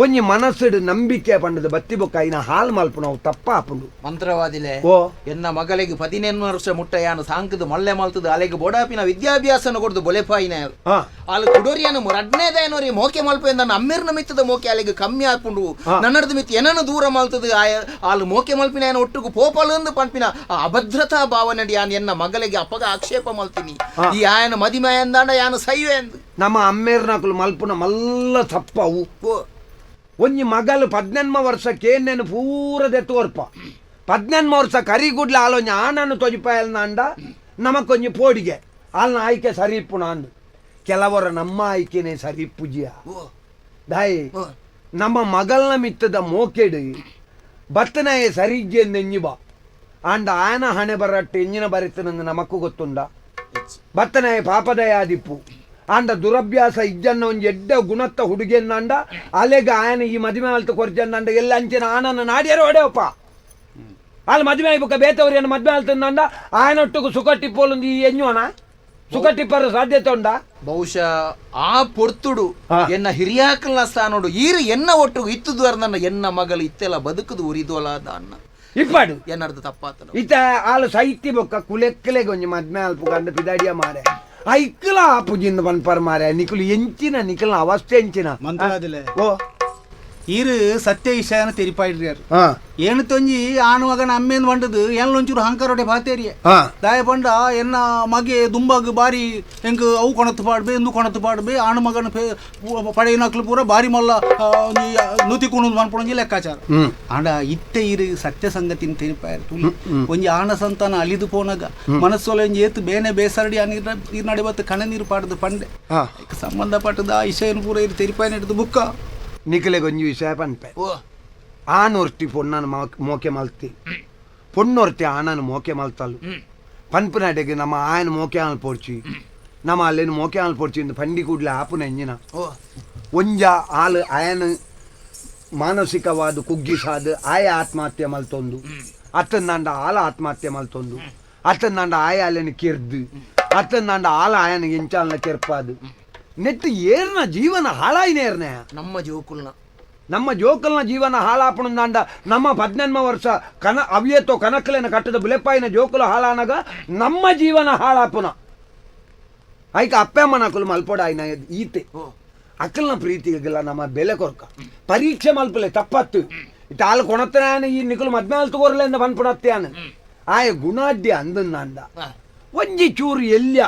ಒಂಜಿ ಮನಸ್ಸುಡು ನಂಬಿಕೆ ಪಂಡದ ಬತ್ತಿ ಬೊಕ್ಕ ಐನ ಹಾಲು ಮಲ್ಪು ನಾವು ತಪ್ಪ ಆಪುಂಡು ಮಂತ್ರವಾದಿಲೆ ಓ ಎನ್ನ ಮಗಳಿಗೆ 18 ವರ್ಷ ಮುಟ್ಟ ಯಾನು ಸಾಂಕದು ಮಲ್ಲೆ ಮಲ್ತದು ಅಲೆಗೆ ಬೊಡಾಪಿನ ವಿದ್ಯಾಭ್ಯಾಸನ ಕೊಡ್ದು ಬೊಲೆಪಾಯಿನ ಅಲ್ಲಿ ಕುಡೋರಿಯನು ರಡ್ನೇದಾಯನೋರಿ ಮೋಕೆ ಮಲ್ಪ ನನ್ನ ಅಮ್ಮಿರ್ನ ಮಿತ್ತದ ಮೋಕೆ ಅಲೆಗೆ ಕಮ್ಮಿ ಆಪುಂಡು ನನ್ನದು ಮಿತ್ ಏನನ್ನು ದೂರ ಮಲ್ತದು ಅಲ್ಲಿ ಮೋಕೆ ಮಲ್ಪಿನ ಏನು ಒಟ್ಟುಗು ಪೋಪಲಂದು ಪಂಪಿನ ಆ ಅಭದ್ರತಾ ಭಾವನೆ ಯಾನು ಎನ್ನ ಮಗಳಿಗೆ ಅಪ್ಪಗ ಆಕ್ಷೇಪ ಮಲ್ತೀನಿ ಈ ಆಯನ ಮದಿಮೆ ಎಂದಾಂಡ ಯಾನು ಸೈವೆ ಎಂದು ನಮ್ಮ ಅಮ್ಮೇರ್ನಕುಲು ಮಲ್ಪುನ ಮಲ್ಲ ತಪ್ಪವು ಒಂಜಿ ಮಗಲು 18 ವರ್ಷಕ್ಕೆ ಏನೇನು ಪೂರ ದೆತ್ತೋರ್ಪ 18 ವರ್ಷ ಕರಿಗುಡ್ಲ ಆಲೊಂಜಿ ಆನನ್ನು ತೊಜಿಪಾಯಲ್ನಾಂಡ ನಮಕೊಂಜಿ ಪೋಡಿಗೆ ಆಲ್ನ ಆಯ್ಕೆ ಸರಿಪುಣ ಅಂದು ಕೆಲವರ ನಮ್ಮ ಆಯ್ಕೆನೆ ಸರಿಪುಜಿಯ ದಾಯಿ ನಮ್ಮ ಮಗಲ್ನ ಮಿತ್ತದ ಮೋಕೆಡು ಬತ್ತನಾಯ ಸರಿಜ್ಜೆ ನೆಂಜಿಬ ಆಂಡ ಆಯನ ಹಣೆ ಬರಟ್ಟು ಎಂಜಿನ ಬರಿತನಂದು ನಮಕ್ಕೂ ಗೊತ್ತುಂಡ ಬತ್ತನಾಯ ಪಾಪದಯಾದಿಪ್ಪು ಆಂಡ ದುರಭ್ಯಾಸ ಇಜ್ಜನ್ನ ಒಂಜಿ ಎಡ್ಡ ಗುಣತ್ತ ಹುಡುಗಿಯನ್ನಂಡ ಅಲೆಗ ಆಯನ ಈ ಮದುವೆ ಅಲ್ತ ಕೊರ್ಜನ್ನಂಡ ಎಲ್ಲ ಅಂಚಿನ ಆನನ್ನ ನಾಡಿಯರು ಹೊಡೆಯಪ್ಪ ಅಲ್ಲಿ ಮದುವೆ ಆಯ್ಬಕ್ಕ ಬೇತವ್ರಿಯನ್ನು ಮದುವೆ ಅಲ್ತಂದ ಆಯನೊಟ್ಟುಗು ಸುಖ ಟಿಪ್ಪೋಲೊಂದು ಈ ಎಂಜೋಣ ಸುಖಟಿಪ್ಪರ ಸಾಧ್ಯತೆ ಉಂಡಾ? ಬಹುಶಃ ಆ ಪೊರ್ತುಡು ಎನ್ನ ಹಿರಿಯಾಕಲ್ನ ಸ್ಥಾನೋಡು ಈರು ಎನ್ನ ಒಟ್ಟು ಇತ್ತುದು ನನ್ನ ಎನ್ನ ಮಗಳು ಇತ್ತೆಲ್ಲ ಬದುಕುದು ಉರಿದೋಲಾದ ಅನ್ನ ಇಪ್ಪಾಡು ಎನ್ನರ್ದು ತಪ್ಪಾತನ ಇತ್ತ ಆಳು ಸೈತಿ ಬೊಕ್ಕ ಕುಲೆಕ್ಕಲೆಗೆ ಒಂಜಿ ಮದ್ಮೆ ಅಲ್ಪ ಕಂಡು ಪಿದಾಡಿಯ ಮಾರೆ ಐಕ್ಲ ಪುಜಿಂದ ಪನ್ಪರ್ ಮಾರೆ ನಿಕುಲು ಎಂಚಿನ ನಿಕಲ್ನ ಅವಸ್ಥೆ ಎಂಚಿನ ಮಂತ್ರಾದಿಲೆ ಓ ಈರು ಸತ್ಯ ವಿಷಯನ ತೆರಿಪಾಯಿಡ್ರಿಯಾರು ಏನು ತೊಂಜಿ ಆಣುವಾಗ ಅಮ್ಮೇನ್ ಬಂಡದು ಏನ್ಲೊಂಚೂರು ಹಂಕರೊಡೆ ಬಾತೇರಿಯೆ ದಾಯ ಪಂಡ ಎನ್ನ ಮಗೆ ದುಂಬಾಗ್ ಬಾರಿ ಎಂಕ್ ಅವು ಕೊಣತ್ತು ಪಾಡ್ಬೆ ಇಂದು ಕೊಣತ್ತು ಪಾಡ್ಬೆ ಆಣು ಮಗನ ಪಡೆಯಿನಕ್ಲು ಪೂರ ಬಾರಿ ಮಲ್ಲ ನೂತಿ ಕುಣುದು ಮನ್ಪುಣಂಜಿ ಲೆಕ್ಕಾಚಾರ. ಆಂಡ ಇತ್ತೆ ಇರು ಸತ್ಯ ಸಂಗತಿನ ತೆರಿಪಾಯರು ತುಳಿ ಒಂಜಿ ಆಣ ಸಂತಾನ ಅಲಿದು ಪೋನಾಗ ಮನಸ್ಸೊಲ ಒಂಜಿ ಏತು ಬೇನೆ ಬೇಸರಡಿ ನೀರು ನಡಿಬತ್ತು ಕಣ ನೀರು ಪಾಡದು ಪಂಡೆ ಸಂಬಂಧಪಟ್ಟದ ಆ ವಿಷಯನ ಪೂರ ಇರು ತೆರಿಪಾಯನ ಹಿಡಿದು ಬುಕ್ಕ ನಿಕಲೆಗೆ ಒಂಜಿ ವಿಷಯ ಪನ್ಪೆ ಆನೊರ್ತಿ ಪೊಣ್ಣನ ಮೋಕೆ ಮಲ್ತಿ ಪೊಣ್ಣೊರ್ತಿ ಆನನ ಮೋಕೆ ಮಲ್ತಲು ಪನ್ಪುನಡೆಗೆ ನಮ್ಮ ಆಯನ ಮೋಕೆ ಆನ್ ಪೋಡ್ಚಿ ನಮ್ಮ ಅಲ್ಲೇನು ಮೋಕೆ ಆನ್ ಪೋಡ್ಚಿ ಇಂದು ಪಂಡಿ ಕೂಡ್ಲೆ ಆಪುನ ಎಂಜಿನ ಒಂಜ ಆಲು ಆಯನ ಮಾನಸಿಕವಾದ ಕುಗ್ಗಿಸಾದ ಆಯ ಆತ್ಮಹತ್ಯೆ ಮಲ್ತೊಂದು ಅತ್ತಂದಾಂಡ ಆಲ ಆತ್ಮಹತ್ಯೆ ಮಲ್ತೊಂದು ಅತ್ತಂದಾಂಡ ಆಯ ಅಲ್ಲೇನು ಕೆರ್ದು ಅತ್ತಂದಾಂಡ ಆಲ ಆಯನ ಎಂಚಾಲ್ನ ಕೆರ್ಪಾದು ನೆಟ್ಟು ಏರ್ನ ಜೀವನ ಹಾಳಾಯಿನೇರ್ನ ನಮ್ಮ ಜೋಕುಲ್ನ ನಮ್ಮ ಜೋಕಲ್ನ ಜೀವನ ಹಾಳಾಪಣಂದಾಂಡ ನಮ್ಮ 18 ವರ್ಷ ಕನ ಅವಿಯತ್ತೋ ಕನಕಲೇನ ಕಟ್ಟದ ಬುಲೆಪಾಯಿನ ಜೋಕುಲು ಹಾಳಾನಗ ನಮ್ಮ ಜೀವನ ಹಾಳಾಪುನ ಐಕ ಅಪ್ಪಮ್ಮನಕುಲು ಮಲ್ಪೊಡಾಯಿನ ಈತೆ ಅಕ್ಕಲ್ನ ಪ್ರೀತಿಗೆಲ್ಲ ನಮ್ಮ ಬೆಲೆ ಕೊರ್ಕ ಪರೀಕ್ಷೆ ಮಲ್ಪಲೆ ತಪ್ಪತ್ತು ಇತ್ತ ಹಾಲು ಕೊಣತ್ತನಾನ ಈ ನಿಕುಲು ಮದ್ಮೆ ಹಾಲು ತಗೋರ್ಲೆಂದ ಪನ್ಪುಣತ್ಯಾನ ಆಯ ಗುಣಾಡ್ಯ ಅಂದನ್ನಾಂಡ ಒಂಜಿ ಚೂರು ಎಲ್ಯ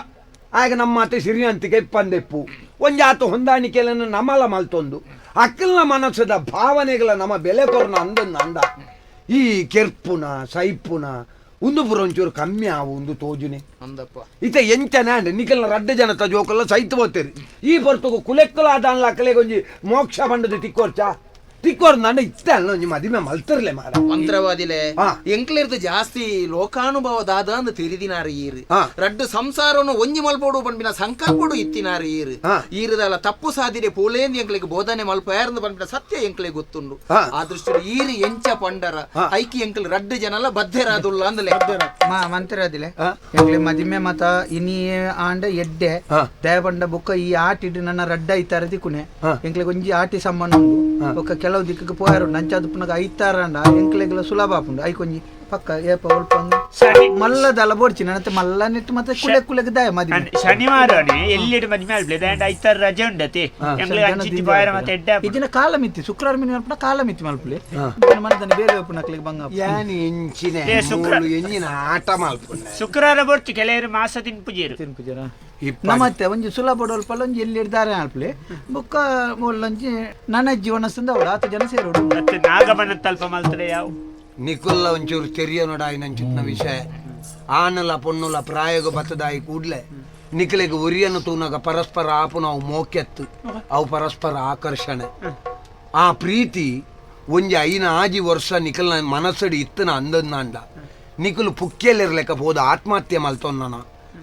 ಆಗ ನಮ್ಮ ಆತ ಸಿರಿಯಂತಿಗೆ ಇಪ್ಪಂದೆಪ್ಪು ಒಂಜಿ ಆತ ಹೊಂದಾಣಿಕೆಗಳನ್ನು ನಮ್ಮಲ ಮಲ್ತೊಂದು ಅಕ್ಕಲ್ನ ಮನಸ್ಸದ ಭಾವನೆಗಳ ನಮ್ಮ ಬೆಲೆ ಕೊರ್ನ ಅಂದನ್ನಾಂಡ ಈ ಕೆರ್ಪುನ ಸೈಪುನ ಒಂದು ಪುರ ಒಂಚೂರು ಕಮ್ಮಿ ಆವು ಒಂದು ತೋಜುನೆ ಅಂದಪ್ಪ ಇತ ಎಂಚನ ಅಂಡ ನಿಕಲ್ನ ರಡ್ಡ ಜನತ ಜೋಕಲ್ಲ ಸೈತು ಹೋಗ್ತೀರಿ ಈ ಪೊರ್ತುಗು ಕುಲೆಕ್ಕಲ ಆದಾನ್ಲ ಅಕ್ಕಲೆಗೆ ಒಂಜಿ ಮೋಕ್ಷ ಬಂಡದು ತಿಕ್ಕೋರ್ಚ ತಿಕ್ಕೋರ್ ನಂಡ ಇತ್ತ ಅಲ್ಲ ಒಂಜಿ ಮದಿಮೆ ಮಲ್ತಿರ್ಲೆ ಮಾರ ಮಂತ್ರವಾದಿಲೆ ಎಂಕ್ಲಿರ್ದು ಜಾಸ್ತಿ ಲೋಕಾನುಭವ ದಾದ ಅಂದ್ ತಿರಿದಿನಾರ ಈರು ರಡ್ಡು ಸಂಸಾರನು ಒಂಜಿ ಮಲ್ಪೋಡು ಪನ್ಪಿನ ಸಂಕಲ್ಪಡು ಇತ್ತಿನಾರ ಈರು ಈರುದಲ್ಲ ತಪ್ಪು ಸಾಧಿರೆ ಪೋಲೇಂದ್ ಎಂಕ್ಲಿಗೆ ಬೋಧನೆ ಮಲ್ಪ ಯಾರಂದು ಪನ್ಪಿನ ಸತ್ಯ ಎಂಕ್ಲೆ ಗೊತ್ತುಂಡು ಆ ದೃಷ್ಟಿ ಈರು ಎಂಚ ಪಂಡರ ಐಕಿ ಎಂಕ್ಲು ರಡ್ಡು ಜನಲ ಬದ್ಧೆರಾದುಲ್ಲ ಅಂದಲೆ ಮಂತ್ರವಾದಿಲೆ ಎಂಕ್ಲೆ ಮದಿಮೆ ಮತ ಇನಿ ಆಂಡ ಎಡ್ಡೆ ದಯಪಂಡ ಬೊಕ್ಕ ಈ ಆಟಿಡ್ ನನ್ನ ರಡ್ಡ ಐತಾರ ದಿಕ್ಕುನೆ ಎಂಕ್ಲೆ ಒಂಜಿ ಆಟಿ ಸಂಬಂಧ ಉಂಡು ಬೊಕ್ಕ ಕೆಲವು ದಿಕ್ಕಕ್ಕೆ ಪೋಯಾರು ನಂಚಾದ ಪುನಗ ಐತಾರಂಡ ಎಂಕ್ಲೆಗ್ಲ ಸುಲಭ ಆಪುಂಡು ಐಕೊಂಜಿ ಪಕ್ಕ ಏಪ ಒಲ್ಪ ಮಲ್ಲದಲ್ಲ ಬೋಡ್ಚಿ ನನ್ನ ಮಲ್ಲ ನೆಟ್ಟು ಮತ್ತೆ ಕುಲೆ ಕುಲೆಗೆ ದಾಯ ಮದಿಮೆ ಶನಿವಾರನೇ ಎಲ್ಲಿಡು ಮದಿಮೆ ಅಲ್ಪ್ಲೆ ದಾಂಡ ಐತಾರ ರಜೆ ಉಂಡತಿ ಎಂಕ್ಲೆ ಅಂಚಿತ್ತಿ ಪೋಯಾರ ಮತ್ತೆ ಎಡ್ಡೆ ಇದಿನ ಕಾಲ ಮಿತ್ತಿ ಶುಕ್ರವಾರ ಮಿನಿ ಮಲ್ಪುನ ಕಾಲ ಮಿತ್ತಿ ಮಲ್ಪುಲೆ ಮನದನ್ನ ಬೇರೆ ಒಪ್ಪುನಕ್ಲಿಗೆ ಬಂಗ ಯಾನಿ ಎಂಚಿನ ಎಂಜಿನ ಆಟ ಮಲ್ಪುನ ಶುಕ್ರವಾರ ಬೋಡ್ಚಿ ಕೆಲವರು ಮಾಸ ತಿನ್ಪುಜೇರು ತಿನ್ಪುಜೇರ ನಮ್ಮತ್ತೆ ಒಂಜಿ ಸುಲಭ ಒಲ್ಪಲ್ಲ ಒಂಜಿ ಎಲ್ಲಿ ಇಡ್ತಾರೆ ಅಲ್ಪಲೆ ಬೊಕ್ಕ ಒಲ್ಲೊಂಜಿ ನನ್ನ ಜೀವನ ಸಂದ ಅವಳು ಆತ ಜನ ಸೇರೋಡು ಮತ್ತೆ ನಾಗಮನ ತಲ್ಪ ಮಲ್ತದೆ ಯಾವ ನಿಕುಲ್ಲ ಒಂಚೂರು ತೆರಿಯ ನೋಡಾಯಿ ನಂಚಿತ್ನ ವಿಷಯ ಆನಲ ಪೊನ್ನುಲ ಪ್ರಾಯೋಗ ಬತ್ತದಾಯಿ ಕೂಡ್ಲೆ ನಿಕಲೆಗೆ ಒರಿಯನ್ನು ತೂನಾಗ ಪರಸ್ಪರ ಆಪುನ ಅವು ಮೋಕೆತ್ತು ಅವು ಪರಸ್ಪರ ಆಕರ್ಷಣೆ ಆ ಪ್ರೀತಿ ಒಂಜಿ 5 ವರ್ಷ ನಿಕಲ್ನ ಮನಸ್ಸಡಿ ಇತ್ತನ ಅಂದನ್ನಾಂಡ ನಿಕುಲು ಪುಕ್ಕೆಲಿರ್ಲೆಕ್ಕ ಹೋದ ಆತ್ಮಹತ್ಯೆ ಮಲ್ತೊನ್ನನ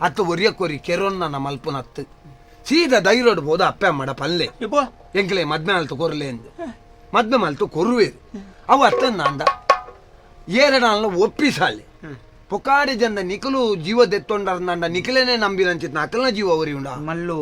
ಅತ್ತು ಒರಿಯಕ್ಕೊರಿ ಕೆರೊನ್ನ ಮಲ್ಪುನತ್ತು ಸೀದಾ ಧೈರ್ಯಡ್ ಹೋದ ಅಪ್ಪೆ ಅಮ್ಮಡ ಪಲ್ಲೆ ಎಂಕ್ಲೆ ಮದ್ಮೆ ಮಲ್ತು ಕೊರ್ಲೆ ಅಂದು ಮದ್ಮೆ ಮಲ್ತು ಕೊರುವೇರು ಅವು ಅತ್ತನ್ನಾಂಡ ಏರಡಾನ್ಲ ಒಪ್ಪಿಸಾಲೆ ಪುಕಾಡಿ ಜನ ನಿಕಲು ಜೀವ ದೆತ್ತೊಂಡರ್ನಂಡ ನಿಕಲೇನೆ ನಂಬಿನಂಚಿತ್ ಅಕಲ್ನ ಜೀವ ಅವರಿ ಉಂಡ ಮಲ್ಲು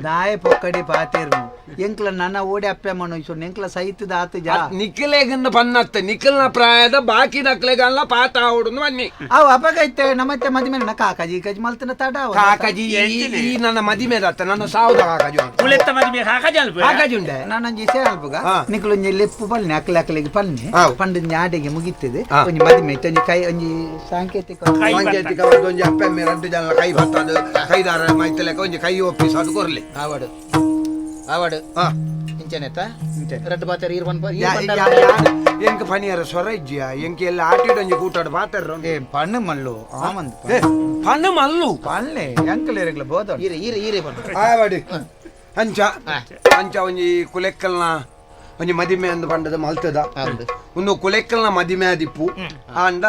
ದಾಯ ಪೊಕ್ಕಡಿ ಪಾತೇರ್ನು ಎಂಕ್ಲ ನನ್ನ ಓಡಿ ಅಪ್ಪೆ ಮಣ್ಣು ಎಂಕ್ಲ ಸಹಿತದ ಆತ ಜಾ ನಿಕಲೆಗನ್ನ ಪನ್ನತ್ತ ನಿಕಲ್ನ ಪ್ರಾಯದ ಬಾಕಿ ನಕ್ಲೆಗಲ್ಲ ಪಾತ ಆವಡುನು ಅನ್ನಿ ಅವು ಅಪಗೈತೆ ನಮ್ಮತ್ತೆ ಮದಿಮೆ ನನ್ನ ಕಾಕಾಜಿ ಕಾಜಿ ಮಲ್ತನ ತಡ ಕಾಕಾಜಿ ಈ ನನ್ನ ಮದಿಮೆ ದತ್ತ ನನ್ನ ಸಾವುದ ಕಾಕಾಜಿ ಕುಲೆತ್ತ ಮದಿಮೆ ಕಾಕಾಜಿ ಅಲ್ಪ ಕಾಕಾಜಿ ಉಂಡೆ ನಾನಂಜಿ ಸೇ ಅಲ್ಪಗ ನಿಕಲು ಒಂಜಿ ಲೆಪ್ಪು ಪಲ್ನೆ ಅಕ್ಲೆ ಅಕ್ಲೆಗೆ ಪಲ್ನೆ ಪಂಡ ನ್ಯಾಡೆಗೆ ಮುಗಿತ್ತದೆ ಒಂಜಿ ಮದಿಮೆ ಒಂಜಿ ಕೈ ಒಂಜಿ ಸಾಂಕೇತಿಕ ಸಾಂಕೇತಿಕವಾದ ಒಂಜಿ ಅಪ್ಪೆ ಅಮ್ಮೆ ರಡ್ಡು ಜನ ಕೈ ಬರ್ತದ ಕೈದಾರ ಮೈತಲೆಕ್ಕ ಒಂಜಿ ಕೈ ಒಪ್ಪಿಸೋದು ಕೊರ್ಲಿ ಆವಡು ಆವಡು ಇಂಚನೆತ್ತ ರಡ್ಡು ಪಾತೆರ ಈರ್ ಪನ್ಪ ಎಂಕ್ ಪನಿಯರ ಸ್ವರ ಇಜ್ಜಿಯ ಎಂಕ್ ಎಲ್ಲ ಆಟಿಡೊಂಜಿ ಕೂಟಾಡು ಪಾತೆರ ಏ ಪಣ್ಣು ಮಲ್ಲು ಆಮಂದ್ ಪಣ್ಣು ಮಲ್ಲು ಪಲ್ಲೆ ಎಂಕಲ್ ಇರಗ್ಲ ಬೋದ ಈರೆ ಈರೆ ಈರೆ ಪಣ್ಣು ಆವಡು ಅಂಚ ಅಂಚ ಒಂಜಿ ಕುಲೆಕ್ಕಲ್ನ ಒಂಜಿ ಮದಿಮೆ ಅಂದ್ ಪಂಡದ ಮಲ್ತದ ಒಂದು ಕುಲೆಕ್ಕಲ್ನ ಮದಿಮೆ ಆದಿಪ್ಪು ಆಂಡ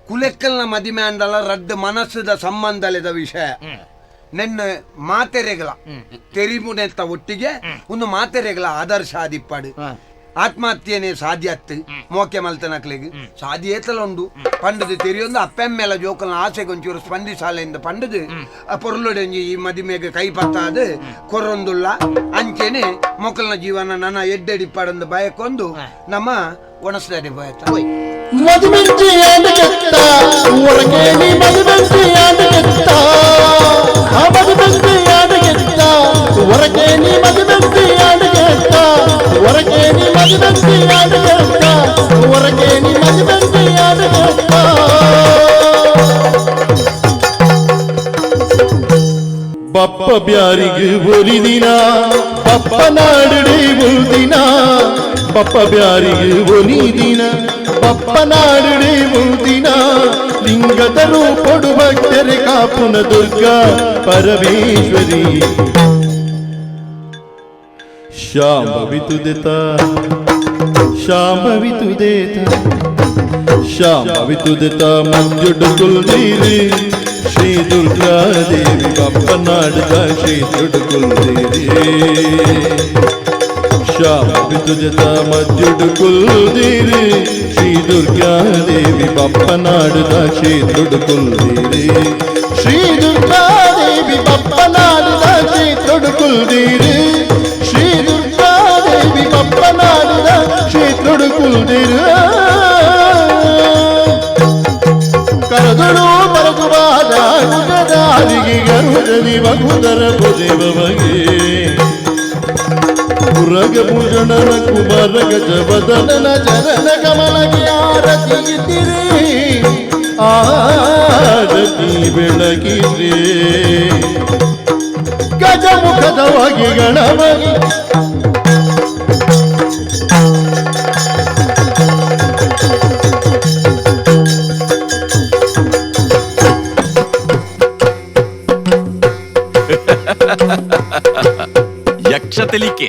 ಕುಲೆಕ್ಕಲ್ನ ಮದಿಮೆ ಅಂಡಲ ರಡ್ಡು ಮನಸ್ಸದ ಸಂಬಂಧಲೆದ ವಿಷಯ ನೆನ್ನ ಮಾತೆರೆಗಳ ತೆರಿಮುನೆತ್ತ ಒಟ್ಟಿಗೆ ಒಂದು ಮಾತೆರೆಗಳ ಆದರ್ಶ ಆದಿಪ್ಪಾಡು. ಆತ್ಮಹತ್ಯೆನೆ ಸಾಧ್ಯ ಅತ್ತು ಮೋಕೆ ಮಲ್ತನಕ್ಲೆಗ್ ಸಾಧ್ಯೇತಲ ಉಂಡು ಪಂಡದು ತೆರಿಯೊಂದು ಅಪ್ಪೆಮ್ಮೆಲ ಜೋಕಲ್ನ ಆಸೆಗೊಂಚೂರು ಸ್ಪಂದಿಸಾಲೆಂದು ಪಂಡದು ಪೊರ್ಲುಡೆಂಜಿ ಈ ಮದಿಮೆಗೆ ಕೈ ಪತ್ತಾದು ಕೊರೊಂದುಲ್ಲ ಅಂಚೆನೆ ಮೊಕಲ್ನ ಜೀವನ ನನ್ನ ಎಡ್ಡೆಡಿಪ್ಪಾಡೊಂದು ಬಯಕೊಂದು ನಮ್ಮ ಒಣಸ್ದಾಡಿ ಬಯತ ಬಪ್ಪ ಬ್ಯಾರಿಗೆ ಒಲಿದಿನ ಬಪ್ಪ ನಾಡುಡೆ ಉಳ್ದಿನ ಬಪ್ಪ ಬ್ಯಾರಿಗೆ ಒಲಿದಿನ ಬಪ್ಪ ನಾಡುಡೆ ಉಳ್ದಿನ ಲಿಂಗದ ರೂಪೊಡು ಭಕ್ತರೆ ಕಾಪುನ ದುರ್ಗಾ ಪರಮೇಶ್ವರಿ ಶಾಂಭವಿತುದೇತ ಶಾಂಭವಿತುದೇತ ಶಾಂಭವಿತುದೇತ ಮದ್ಯುಡು ಕುಲ್ದೀರಿ ಶ್ರೀ ದುರ್ಗಾ ದೇವಿ ಬಪ್ಪನಾಡಿದ ಶ್ರೀ ದುಡುಕುಲ್ದೇರಿ ಶಾಂಭವಿತುದೇತ ಮದ್ಯುಡು ಕುಲ್ದೀರಿ ಶ್ರೀ ದುರ್ಗಾ ದೇವಿ ಬಪ್ಪನಾಡಿದ ಶ್ರೀ ದುಡುಕುಲ್ದೇರಿ ಶ್ರೀ ದುರ್ಗಾ ದೇವಿ ಬಪ್ಪನಾಡಿದ ಶ್ರೀ ದುಡುಕುಲ್ದೇರಿ ಶ್ರೀ ದುರ್ಗಾ ದೇವಿ ಬಪ್ಪನಾಡಿದ ಶ್ರೀ ದುಡುಕುಲ್ದೇರಿ ಕರದಳು ಪರಗುವಾದ ಕುಜದಾರಿಗೆ ಗರುಡನಿ ವಗುದರ ಭುಜೇವಗೆ ಪುರಗ ಭೂಷಣನ ಕುಮಾರ ಗಜವದನನ ಚರಣ ಕಮಲಗೆ ಆರತಿ ಇದ್ದಿರಿ ಆರತಿ ಬೆಳಗಿರಿ ಗಜಮುಖದವಾಗಿ ಗಣಮಗಿ ಯಕ್ಷ ತೆಲಿಕೆ.